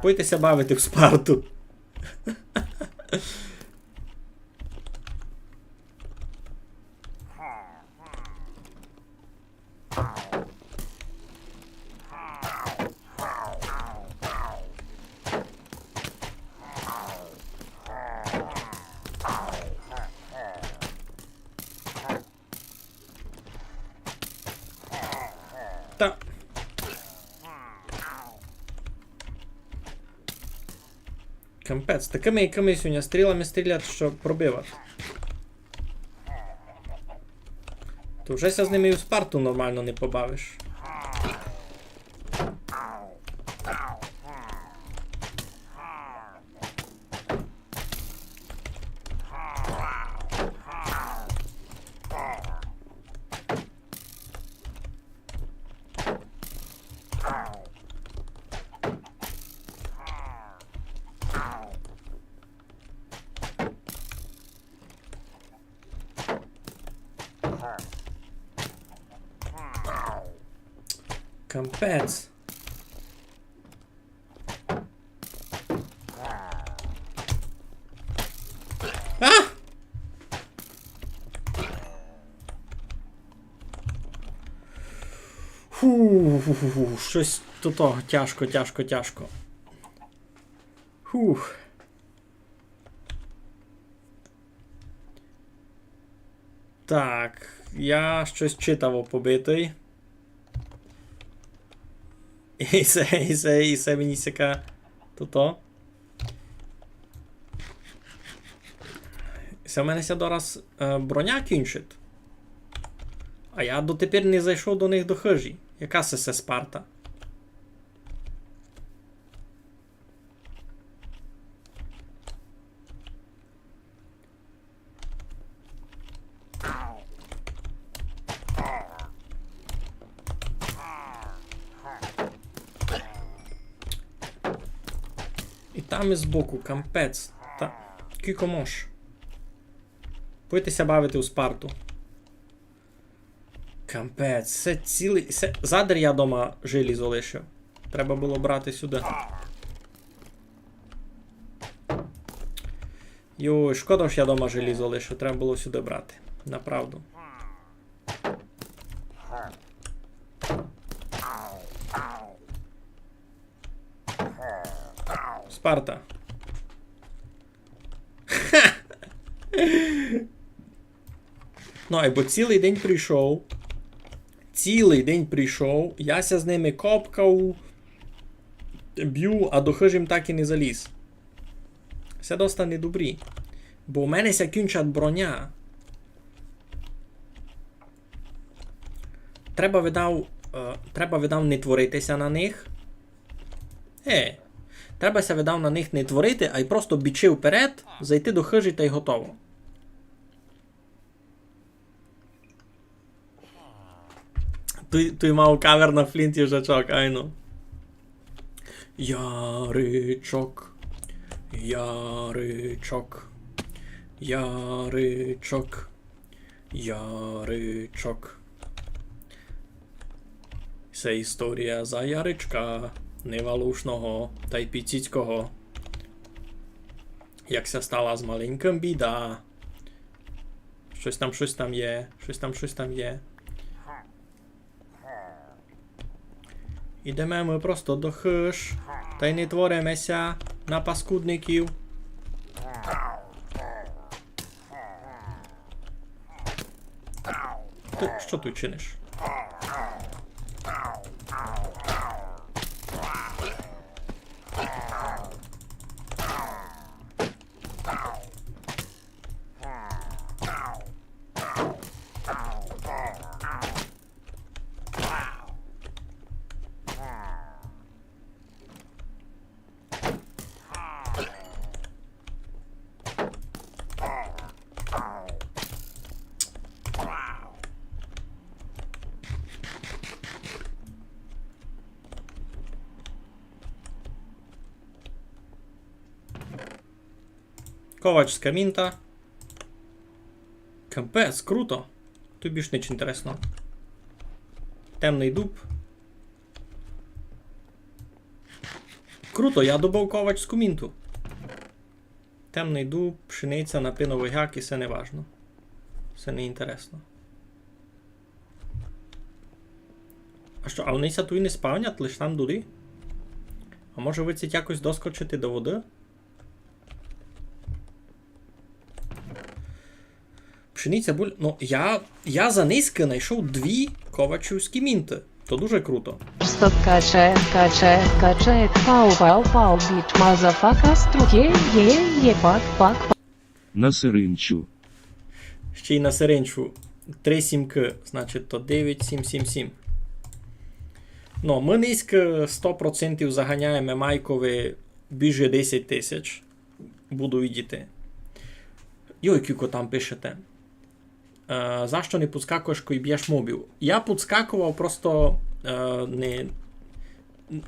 Пойте ся бавити в Спарту. Та. Капець, такыми якымись у ня стрілами стрілять, што пробивать. То вже ся з ними і в Спарту нормално не побавиш. Капець. А! Фу, фу, фу, фу, штось то, то тяжко, тяжко, тяжко. Фух. Так, я штось читаво побитый. І се, і се, і се мені сяка тото. Се в мене ся дораз, е, броня кінчить. А я дотепер не зайшов до них до хыжі. Яка се, се Спарта? І там і збоку, кампець. Та кілько мож. Пойте ся бавити у Спарту. Кампець, се цілый, се, задарь я дома желізо лишив. Треба было брати сюды. Йой, шкода, ож я дома желізо лишив, треба было сюды брати. Направду. Спарта. Ну, айбо цілый день прийшов. Цілый день прийшов. Я ся з ними копкав, бю, а до хыжі им так і не заліз. Се доста недобрі. Бо у мене ся кінчать броня. Треба, видав, е, треба, видав, не творити ся на них. Е, треба ся, видав, на них не творити, ай просто бічи вперед, зайти до хыжі тай готово. Туй, туй мав кавер на Флінт Їжачок, айно. Яричок, яричок, яричок, яричок. Се історія за Яричка, невалушного тай піціцького. Як ся стала з маленькым біда. Штось там, штось там є, штось там, штось там є. Ідеме мы просто до хыж, тай не твориме ся на паскудників. Ты што туй чиниш? Ковачська мінта. Капець, круто. Туй більш нич інтересного. Темный дуб. Круто, я добыв ковачську мінту. Темный дуб, пшениця, напиновый гак, і се не важно. Се не інтересно. А што, а они ся туй не спавнять, лиш там долі? А може выдцить якось доскочити до воды? Пшениця, буль-, ну, я, я за нынька найшов дві ковачівські мінты. То дуже круто. Стоп, каче, каче, каче, пау, пау, пау, біч, мазафака, струке, є, є, пак, пак, пак. На сиринчу. Ще й на сиринчу. Три сімки, значить, то девять, сім, сім, сім. Ну, мы нынька сто процентів заганяєме Майкови більше десять тисяч. Буду видіти. Йой, кілько там пишете. Е, за што не підскакуєш, кой бєш мобів? Я підскаковав, просто, е, не,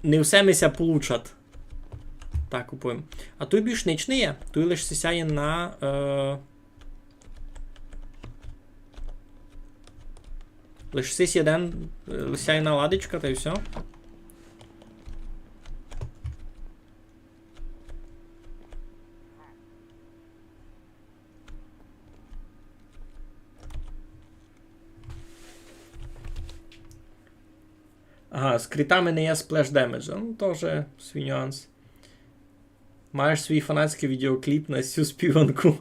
не все ми ся получать. Так, купуєме. А туй більш нич не є. Туй лиш сися є на, е, лиш сись єден, е, лиш сися єдна ладичка, тай всьо. Ага, з крітами не є splash damage. Ну, тоже свій нюанс. Маєш свій фанатськый відеокліп на сю співанку.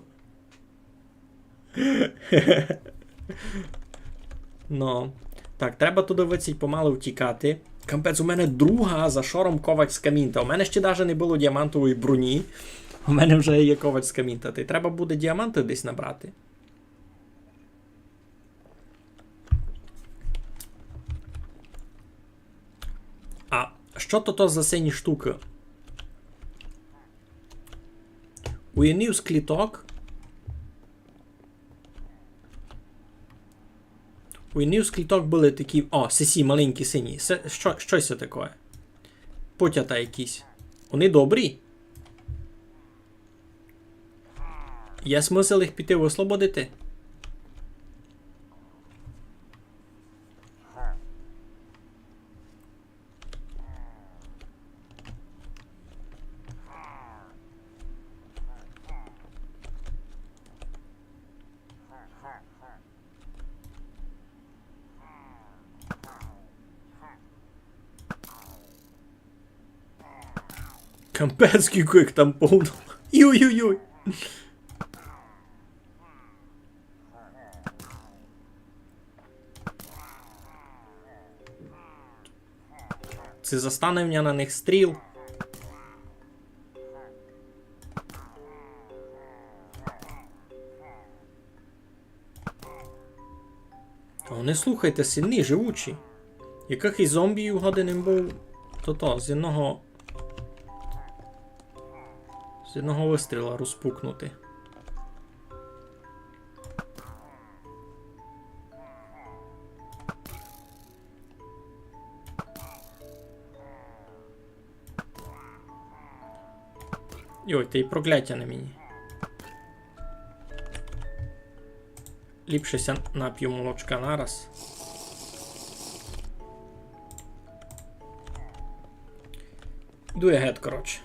Ну. Так, треба туды выдцить помалу втікати. Капець, у мене друга за шором ковачська мінта. У мене ще даже не было діамантової броні. У мене вже є ковачська мінта. Та й треба буде діаманты десь набрати. А што то, то за сині штукы? У єдній з кліток. У єдній з кліток были такі, о, сесі маленькі сині. Се, што, што се такоє? Потята якісь. Они добрі? Є смысл їх піти выслободити? Капець, кілько їх там повно. Йой-йой-йой. Ци застане в мене на них стріл? О, не слухайте, сильні, живучі. Якых і зомбі годен им быв, то то, з одного, з одного выстріла розпукнути. Йой, та й проклятя на мені. Ліпше ся нап'ю молочка нараз. Йду я гет, коротше.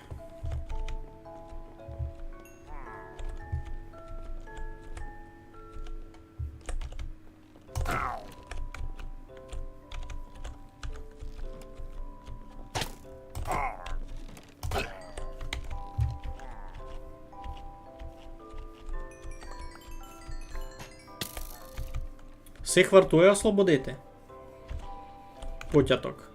Сих вартує ослободити? Потяток.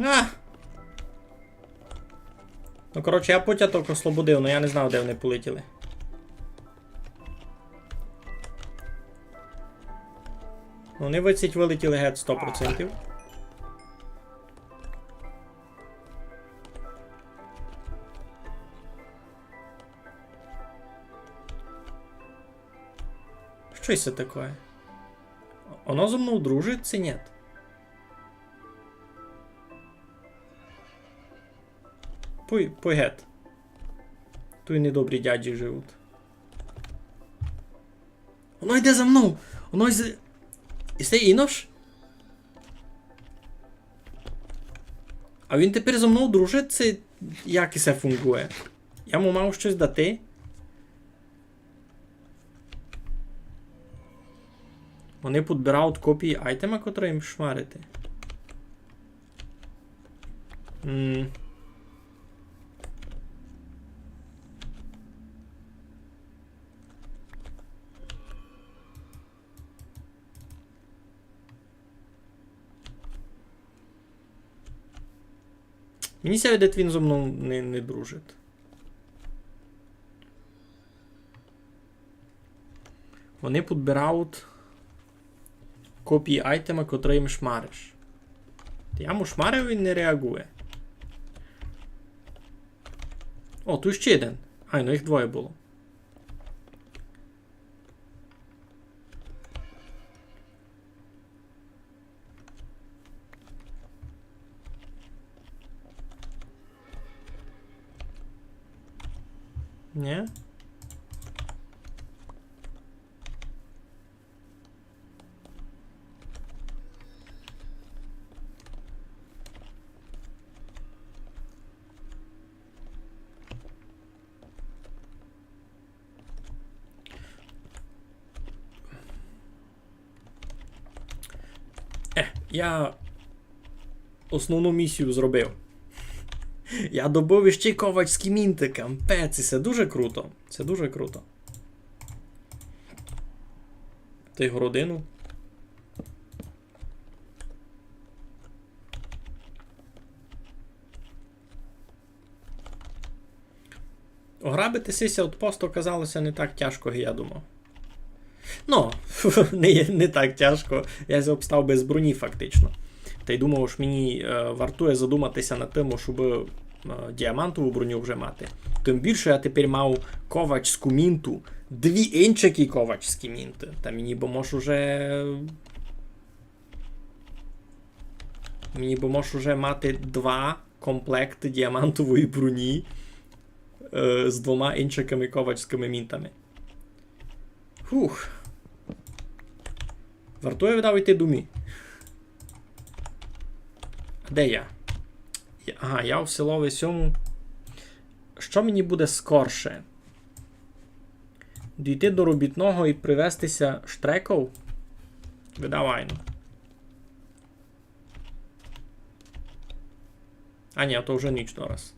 А! Ну, коротше, я потяток ослободив, но я не знав, де они полетіли. Ну, они вицить вылетіли гет сто процентів. Што се такоє? Оно зо мнов дружить ци нєт? Пой, пой гет. Туй недобрі дяді живуть. Оно йде за мнов! Оно йде... Исе Инош? А він тепер зо мнов дружить? Ци як исе фунґує? Я му мав штось дати? Они подбирають копії айтема, котрый їм шмарити. М. Мені ся видить, він зо мнов не, не дружить. Они подбирають копії айтема, котрый їм шмариш. Та я му шмарив, він не реагує. О, туй ще єден. Ай, ну їх двоє было. Нї? Е, я основну місію зробив. Я добыв іщи ковачські мінты, капець, і се дуже круто. Се дуже круто. Тай городину. Ограбити сись аутпост оказало ся не так тяжко, як я думав. Ну, не, не так тяжко. Я ся обстав без броні фактично. Тай думав, ож мені, е, вартує задумати ся над тым, щоб, е, діамантову броню вже мати. Тым більше я тепер мав ковачську мінту. Дві инчакі ковачські мінты. Та мені бы мож уже Мені бы мож уже мати два комплекты діамантової броні, е, з двома инчакыми ковачськыми мінтами. Фух. Вартує, видав, іти домі. А де я? Я, ага, я в селови сьому. Што мені буде скорше? Дійти до Робітного і привезти ся штреков? Видав, айно. А нї, то вже ніч дораз.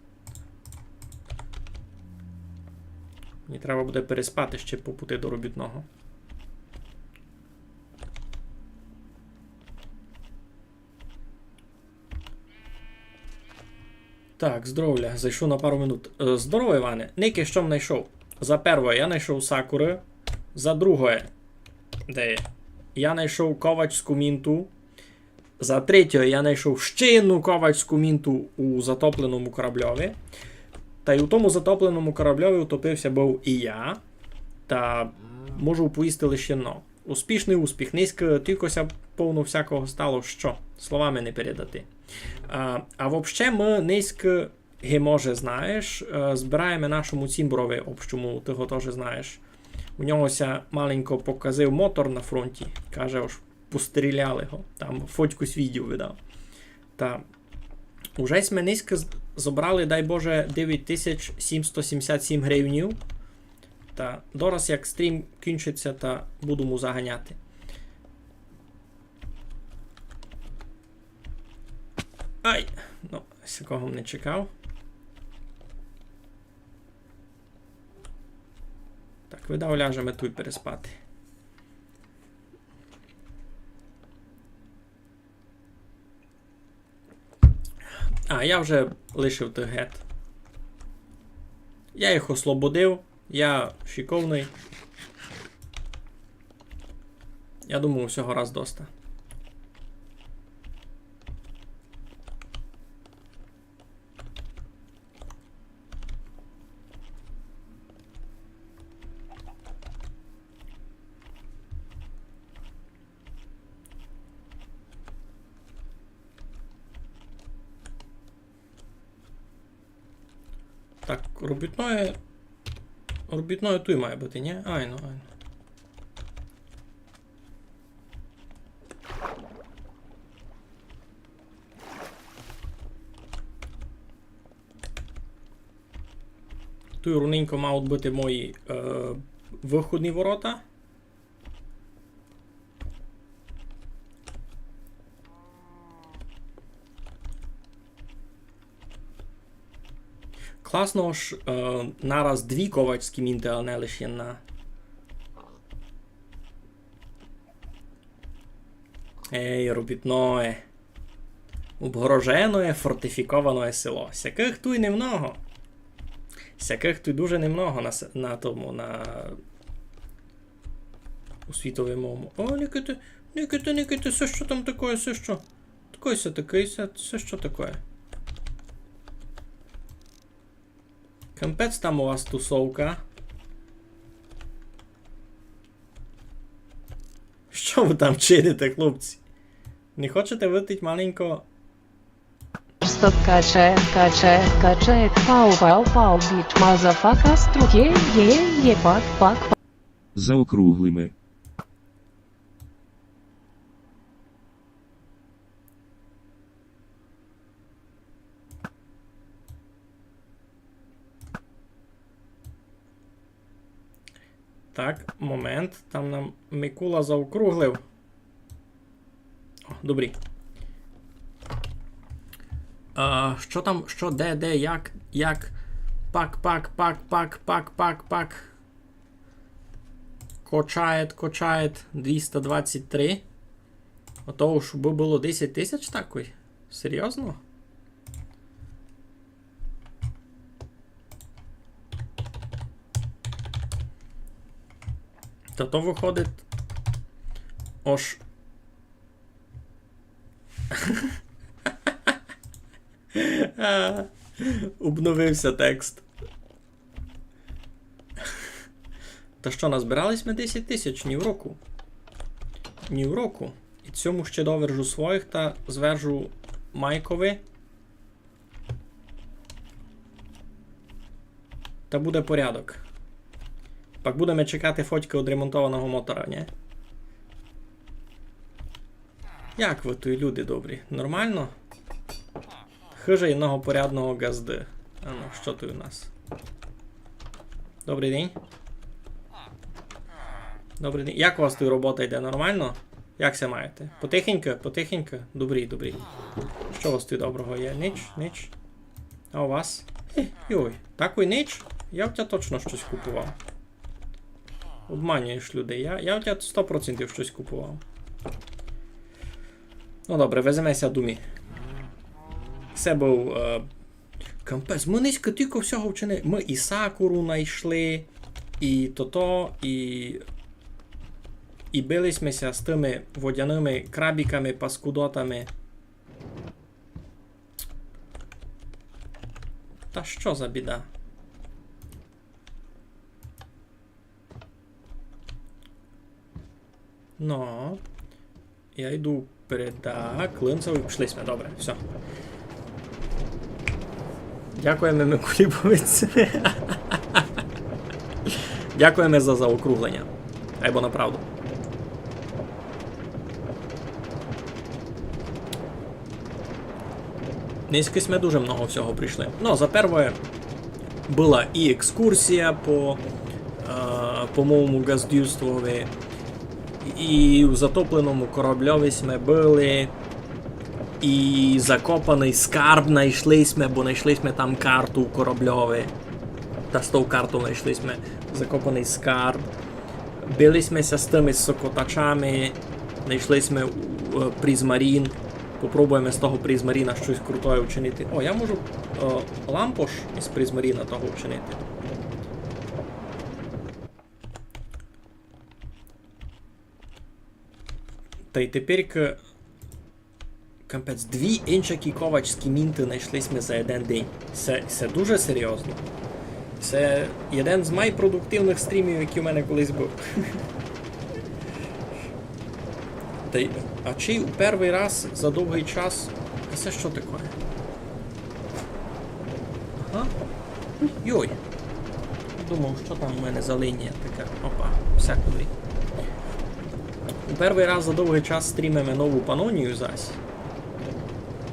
Мені треба буде переспати ще по пути до Робітного. Так, здоровля, зайшов на пару минут. Е, здорово, Іване. Никай, што м найшов. За первоє, я найшов сакуры. За другоє, де є? Я найшов ковачську мінту. За третє, я найшов ще єдну ковачську мінту у затопленому корабльови. Тай у тому затопленому корабльови утопив ся быв і я. Та можу оповісти лише єдно. Успішный успіх. Нынька тілько ся повно всякого стало, што словами не передати. А, а вообще мы нынька, ги може знаєш, е, збираєме нашому цімборови общому, ты го тоже знаєш. У нього ся маленько показив мотор на фронті. Каже, ож постріляли го. Там фотку з відео видав. Та уже сьме нынька з-, зобрали, дай Боже, девять тисяч сімсто сімдесят сім гривнів. Та дораз, як стрім кінчить ся, та буду му заганяти. Ай! Ну, сякого м не чекав. Так, видав, ляжеме туй переспати. А, я вже лишив тых гет. Я їх ослободив, я шиковный. Я думаю, всього раз доста. Так, робітноє, робітноє туй має быти, нї? Айно, айно. Туй руненько мають быти мої, е, выходні ворота. Класно, ож, е, нараз дві ковачські мінты, а не лише єдна. Ей, робітноє. Обгороженоє, фортифікованоє село. Сякых туй немного. Сякых туй дуже немного на с-, на тому, на, у світови мому. О, никайте, никайте, никайте, се што там такоє, се што? Такоє се, такоє се, се што такоє? Капець там у вас тусовка. Што вы там чините, хлопці? Не хочете выйти маленько? Каче, каче, каче, пау, пау, пау, біч, мазафака, струке, є, є, пак, пак, пак. Заокруглиме. Так, момент. Там нам Микула заокруглив. О, добрі. А, што там, што, де, де, як, як? Пак, пак, пак, пак, пак, пак, пак. Качає, качає. Двіста двадцять три. Ото уж бы было десять тисяч такой? Серйозно? Та то выходить. Ож. А, обновив ся текст. Та што, назбирали сьме десять тисяч? Ні в року. Ні в року. І цьому ще довержу своїх та звержу Майкови. Та буде порядок. Пак будеме чекати фотькы одремонтованого мотора, нї? Як вы туй, люди добрі? Нормално? Хыжа єдного порядного ґазды. А ну, што туй у нас? Добрый день. Добрый день. Як у вас туй робота йде? Нормално? Як ся маєте? Потихеньку, потихеньку. Добрі, добрі. Што у вас туй доброго є? Нич, нич. А у вас? Е, йой, такой нич? Я в тя точно штось купував. Обманюєш людей. Я, я в тя сто процентів штось купував. Ну добре, веземе ся домі. Се быв, е, капець. Мы нынька тілько всього вчинили. Мы і сакуру найшли, і тото, і, і били сьме ся з тыми водяными крабіками, паскудотами. Та што за біда? Ну, я йду вперед. Так, клинцевый, пішли сьме, добре, всьо. Дякуєме, Миколі Бовець. Дякуєме за заокруглення. Айбо направду. Нынька сьме дуже много всього прийшли. Ну, за первоє, была і екскурсія по, е, по мому ґаздівствови, і в затопленому корабльови сьме были, і закопаный скарб найшли сьме, бо найшли сьме там карту в корабльови. Та з тов картов найшли сьме закопаный скарб. Били сьме ся з тыми сокотачами, найшли сьме, е, призмарін. Попробуєме з того призмаріна штось крутоє вчинити. О, я можу, е, лампош із призмаріна того вчинити. Та й тепер к-, капець, дві иншакі ковачські мінты найшли сьме за єден день. Се, се дуже серйозно. Се єден з майпродуктивных стрімів, якый у мене колись быв. Та й, а чи у первый раз за довгый час? А се што такоє? Ага. Йой. Думав, што там у мене за лінія така. Опа, всяко добрі. У первый раз за довгый час стрімиме Нову Панонію зась.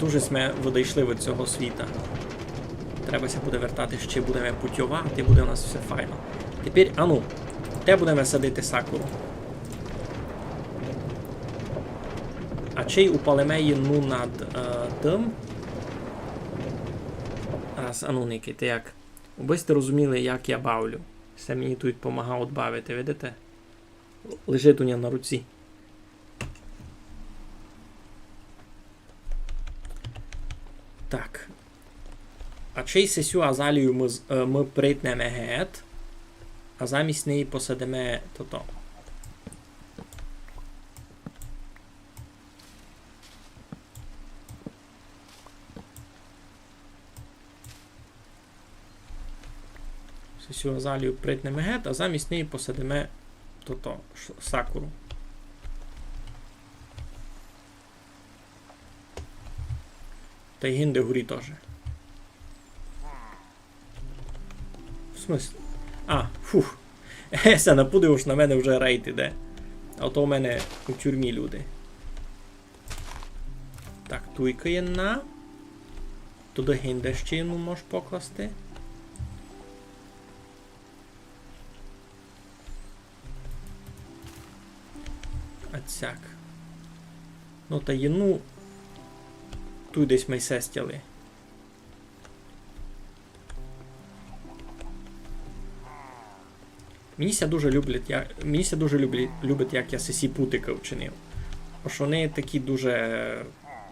Дуже сьме відійшли від сього світа. Треба ся буде вертати, ще будеме путьовати, буде у нас всьо файно. Тепер, ану, де будеме садити сакуру? А чи й упалиме єдну над, е, тым? Раз, ану, никайте, як. Убы сьте розуміли, як я бавлю. Се мені туй помагає бавити, видите? Лежить у ня на руці. Так. А чи й сесю азалію мы з-, е, мы притнеме гет, а замість неї посадиме тото. Сю азалію притнеме гет, а замість неї посадиме тото, ш-, сакуру. Тай гинде горі тоже. В смысле? А, фух. Е, ся напудив, ож на мене вже рейд іде. А то у мене у тюрмі люди. Так, туйка єдна. Туды гинде ще єдну мож покласти. А цяк. Ну, та єдну туй десь май сестяли. Мені ся дуже люблять, я, мені ся дуже люблі-, любить, як я сесі путика вчинив. Ож вони такі дуже,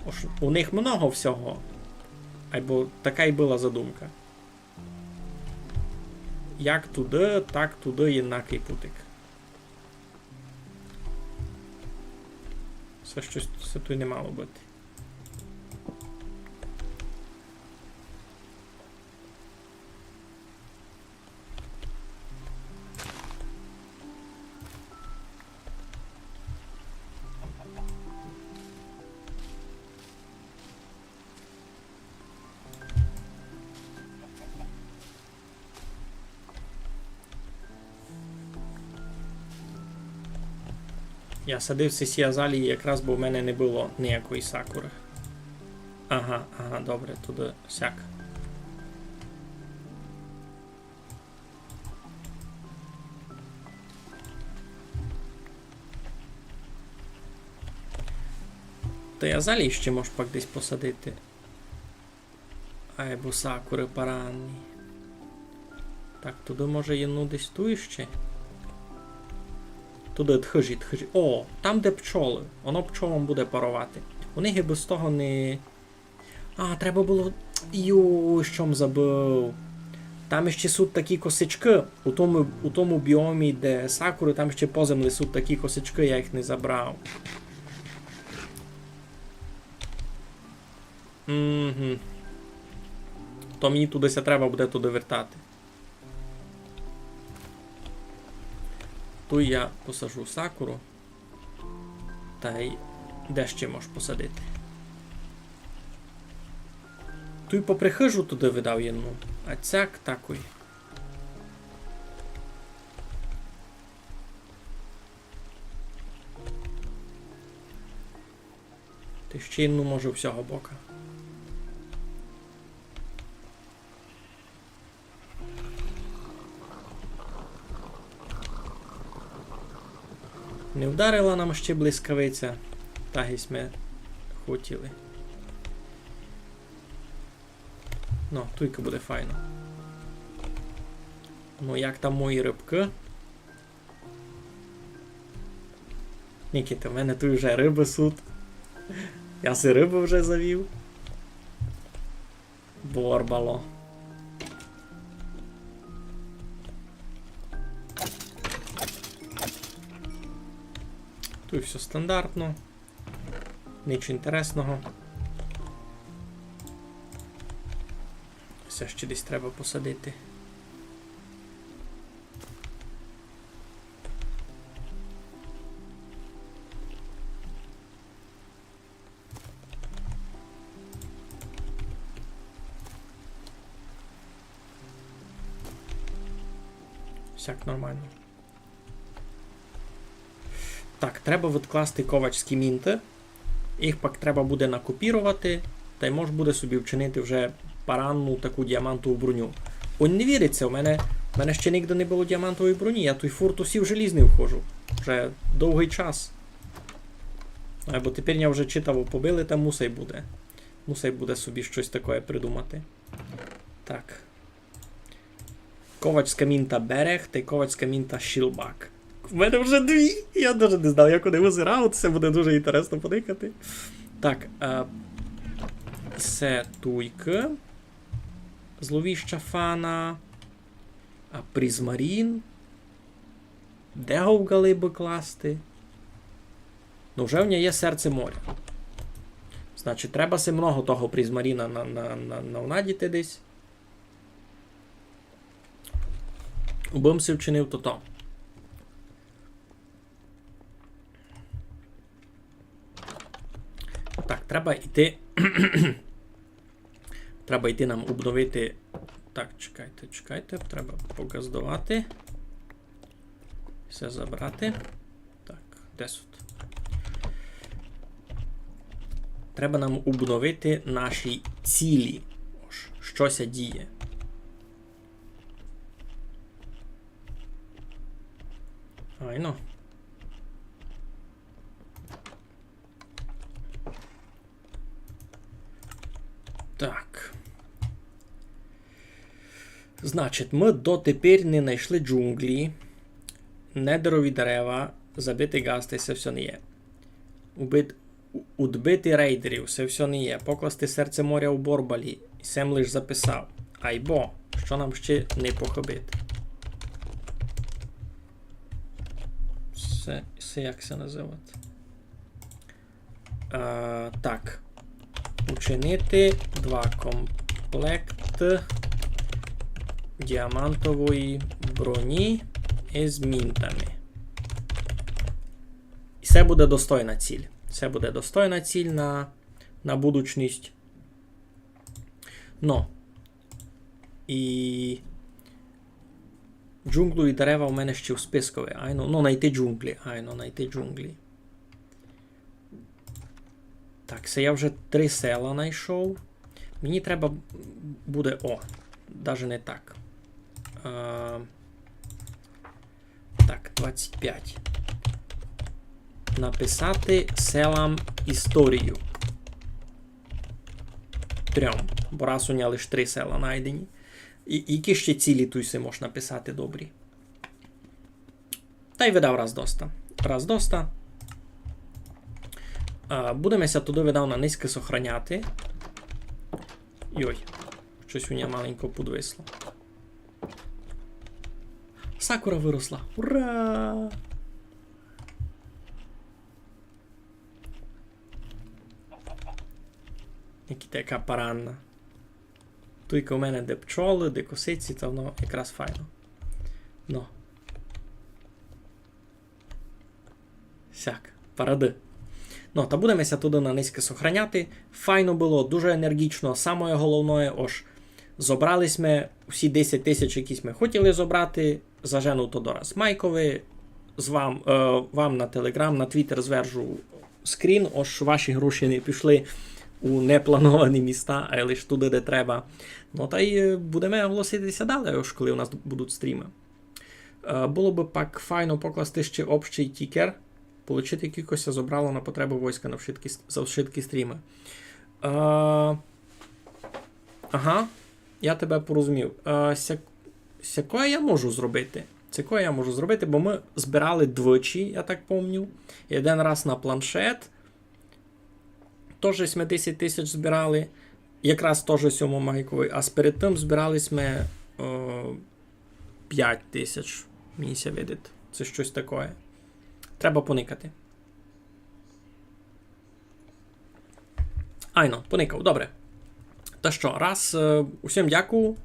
ож у них много всього. Айбо така й была задумка. Як туды, так туды єднакый путик. Се штось, се туй не мало быти. Я садив сесі азалії якраз, бо в мене не было ниякої сакуры. Ага, ага, добре, туды сяк. Та й азалії ще мож пак десь посадити. Айбо сакуры паранні. Так, туды може єдну десь ту іще. Туды тхыжі, тхыжі. О, там, де пчолы. Воно пчолам буде паровати. У них і без того не... А, треба было... Йой, што м забыв. Там іще суть такі косичкы. У тому, у тому біомі, де сакуры, там іще по землі суть такі косичкы, я їх не забрав. Угу. То мені туды ся треба буде туды вертати. Туй я посажу сакуру. Тай де ще мож посадити? Туй попри хыжу туды видав єдну. А цяк такой. Та ще єдну може у сього бока. Не вдарила нам ще блискавиця, так ги сьме хотіли. Ну, туйка буде файно. Ну, як там мої рыбкы? Нікіта, в мене туй вже рыбы суть. Я си рыбы вже завів. Борбало. Туй всьо стандартно. Нич інтересного. Всьо ще десь треба посадити. Всяк нормално. Так, треба відкласти ковачські мінты. Їх пак треба буде накопіровати, тай мож буде собі вчинити вже паранну таку діамантову броню. Ой, не віриться, у мене, у мене ще нигде не было діамантової броні, я туй фурт у сі в желізній вхожу. Вже довгый час. Айбо тепер я вже читаво побили, та мусай буде. Мусай буде собі штось такоє придумати. Так. Ковачська мінта берег тай ковачська мінта щілбак. У мене вже дві. Я даже не знав, як вони визирають. Се буде дуже інтересно подивити. Так, е, се туйкы. Зловіща фана. А призмарін. Де го в галибы класти? Ну, вже в ня є серце моря. Значить, треба си много того призмаріна на, на, на, навнадіти десь. Убым си вчинив тото. Так, треба йти. Треба йти нам обновити. Так, чекайте, чекайте, треба погаздовати. Все забрати. Так, де тут? Треба нам обновити наші цілі. Ож, що ся діє. Айно. Так. Значить, мы дотепер не найшли джунглі, недерові дерева, забити ґасты, се всьо не є. Убит-, у-, удбити рейдерів, се всьо не є. Покласти серце моря у борбалі, і сем лиш записав. Айбо, што нам ще не похыбити? Се, се як ся называти? А, так. Учинити два комплект діамантової броні із мінтами. І се буде достойна ціль. Се буде достойна ціль на, на будучность. Но. І джунглові дерева у мене ще в спискови. Айно, ну, найти джунглі. Айно, найти джунглі. Так, се я вже три села найшов. Мені треба буде, о, даже не так. Е, так, двадцять пять. Написати селам історію. Трьом. Бо раз у ня лиш три села найдені. І, які ще цілі туй си мож написати добрі? Тай видав раз доста. Раз доста. А, будеме ся туды, видав, на низько сохраняти. Йой, штось у ня маленько подвисло. Сакура выросла. Ура! Яка така парадна. Туйка у мене де пчолы, де косиці, та воно якраз файно. Но. Сяк, парады. Но, та будеме ся туды на низько сохраняти. Файно было, дуже енерґічно. Самоє головноє, ож зобрали сьме усі десять тисяч, які сьме хотіли зобрати. Зажену то дораз Майкови. З вам, е, вам на Телеґрам, на Твіттер звержу скрін, ож ваші гроші не пішли у неплановані міста, а лиш туды, де треба. Но, тай, е, будеме оголосити ся далі, ож коли у нас будуть стрімы. Е, было бы пак файно покласти ще общый тікер, получити, кілько ся зобрало на потребы войска на вшыткі с-, за вшыткі стрімы. Е, ага, я тебе порозумів. Е, ся-, сякоє я можу зробити. Сякоє я можу зробити, бо мы збирали двічі, я так помню. Єден раз на планшет, тоже сьме десять тисяч збирали. Якраз тоже сьому Майкови. А сперед тым збирали сьме, е, пять тисяч, мені ся видить. Се штось такоє. Треба поникати. Айно, поникав, добре. Та што, раз, е, усім дякую.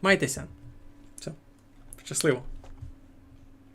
Майте ся. Всьо. Щасливо.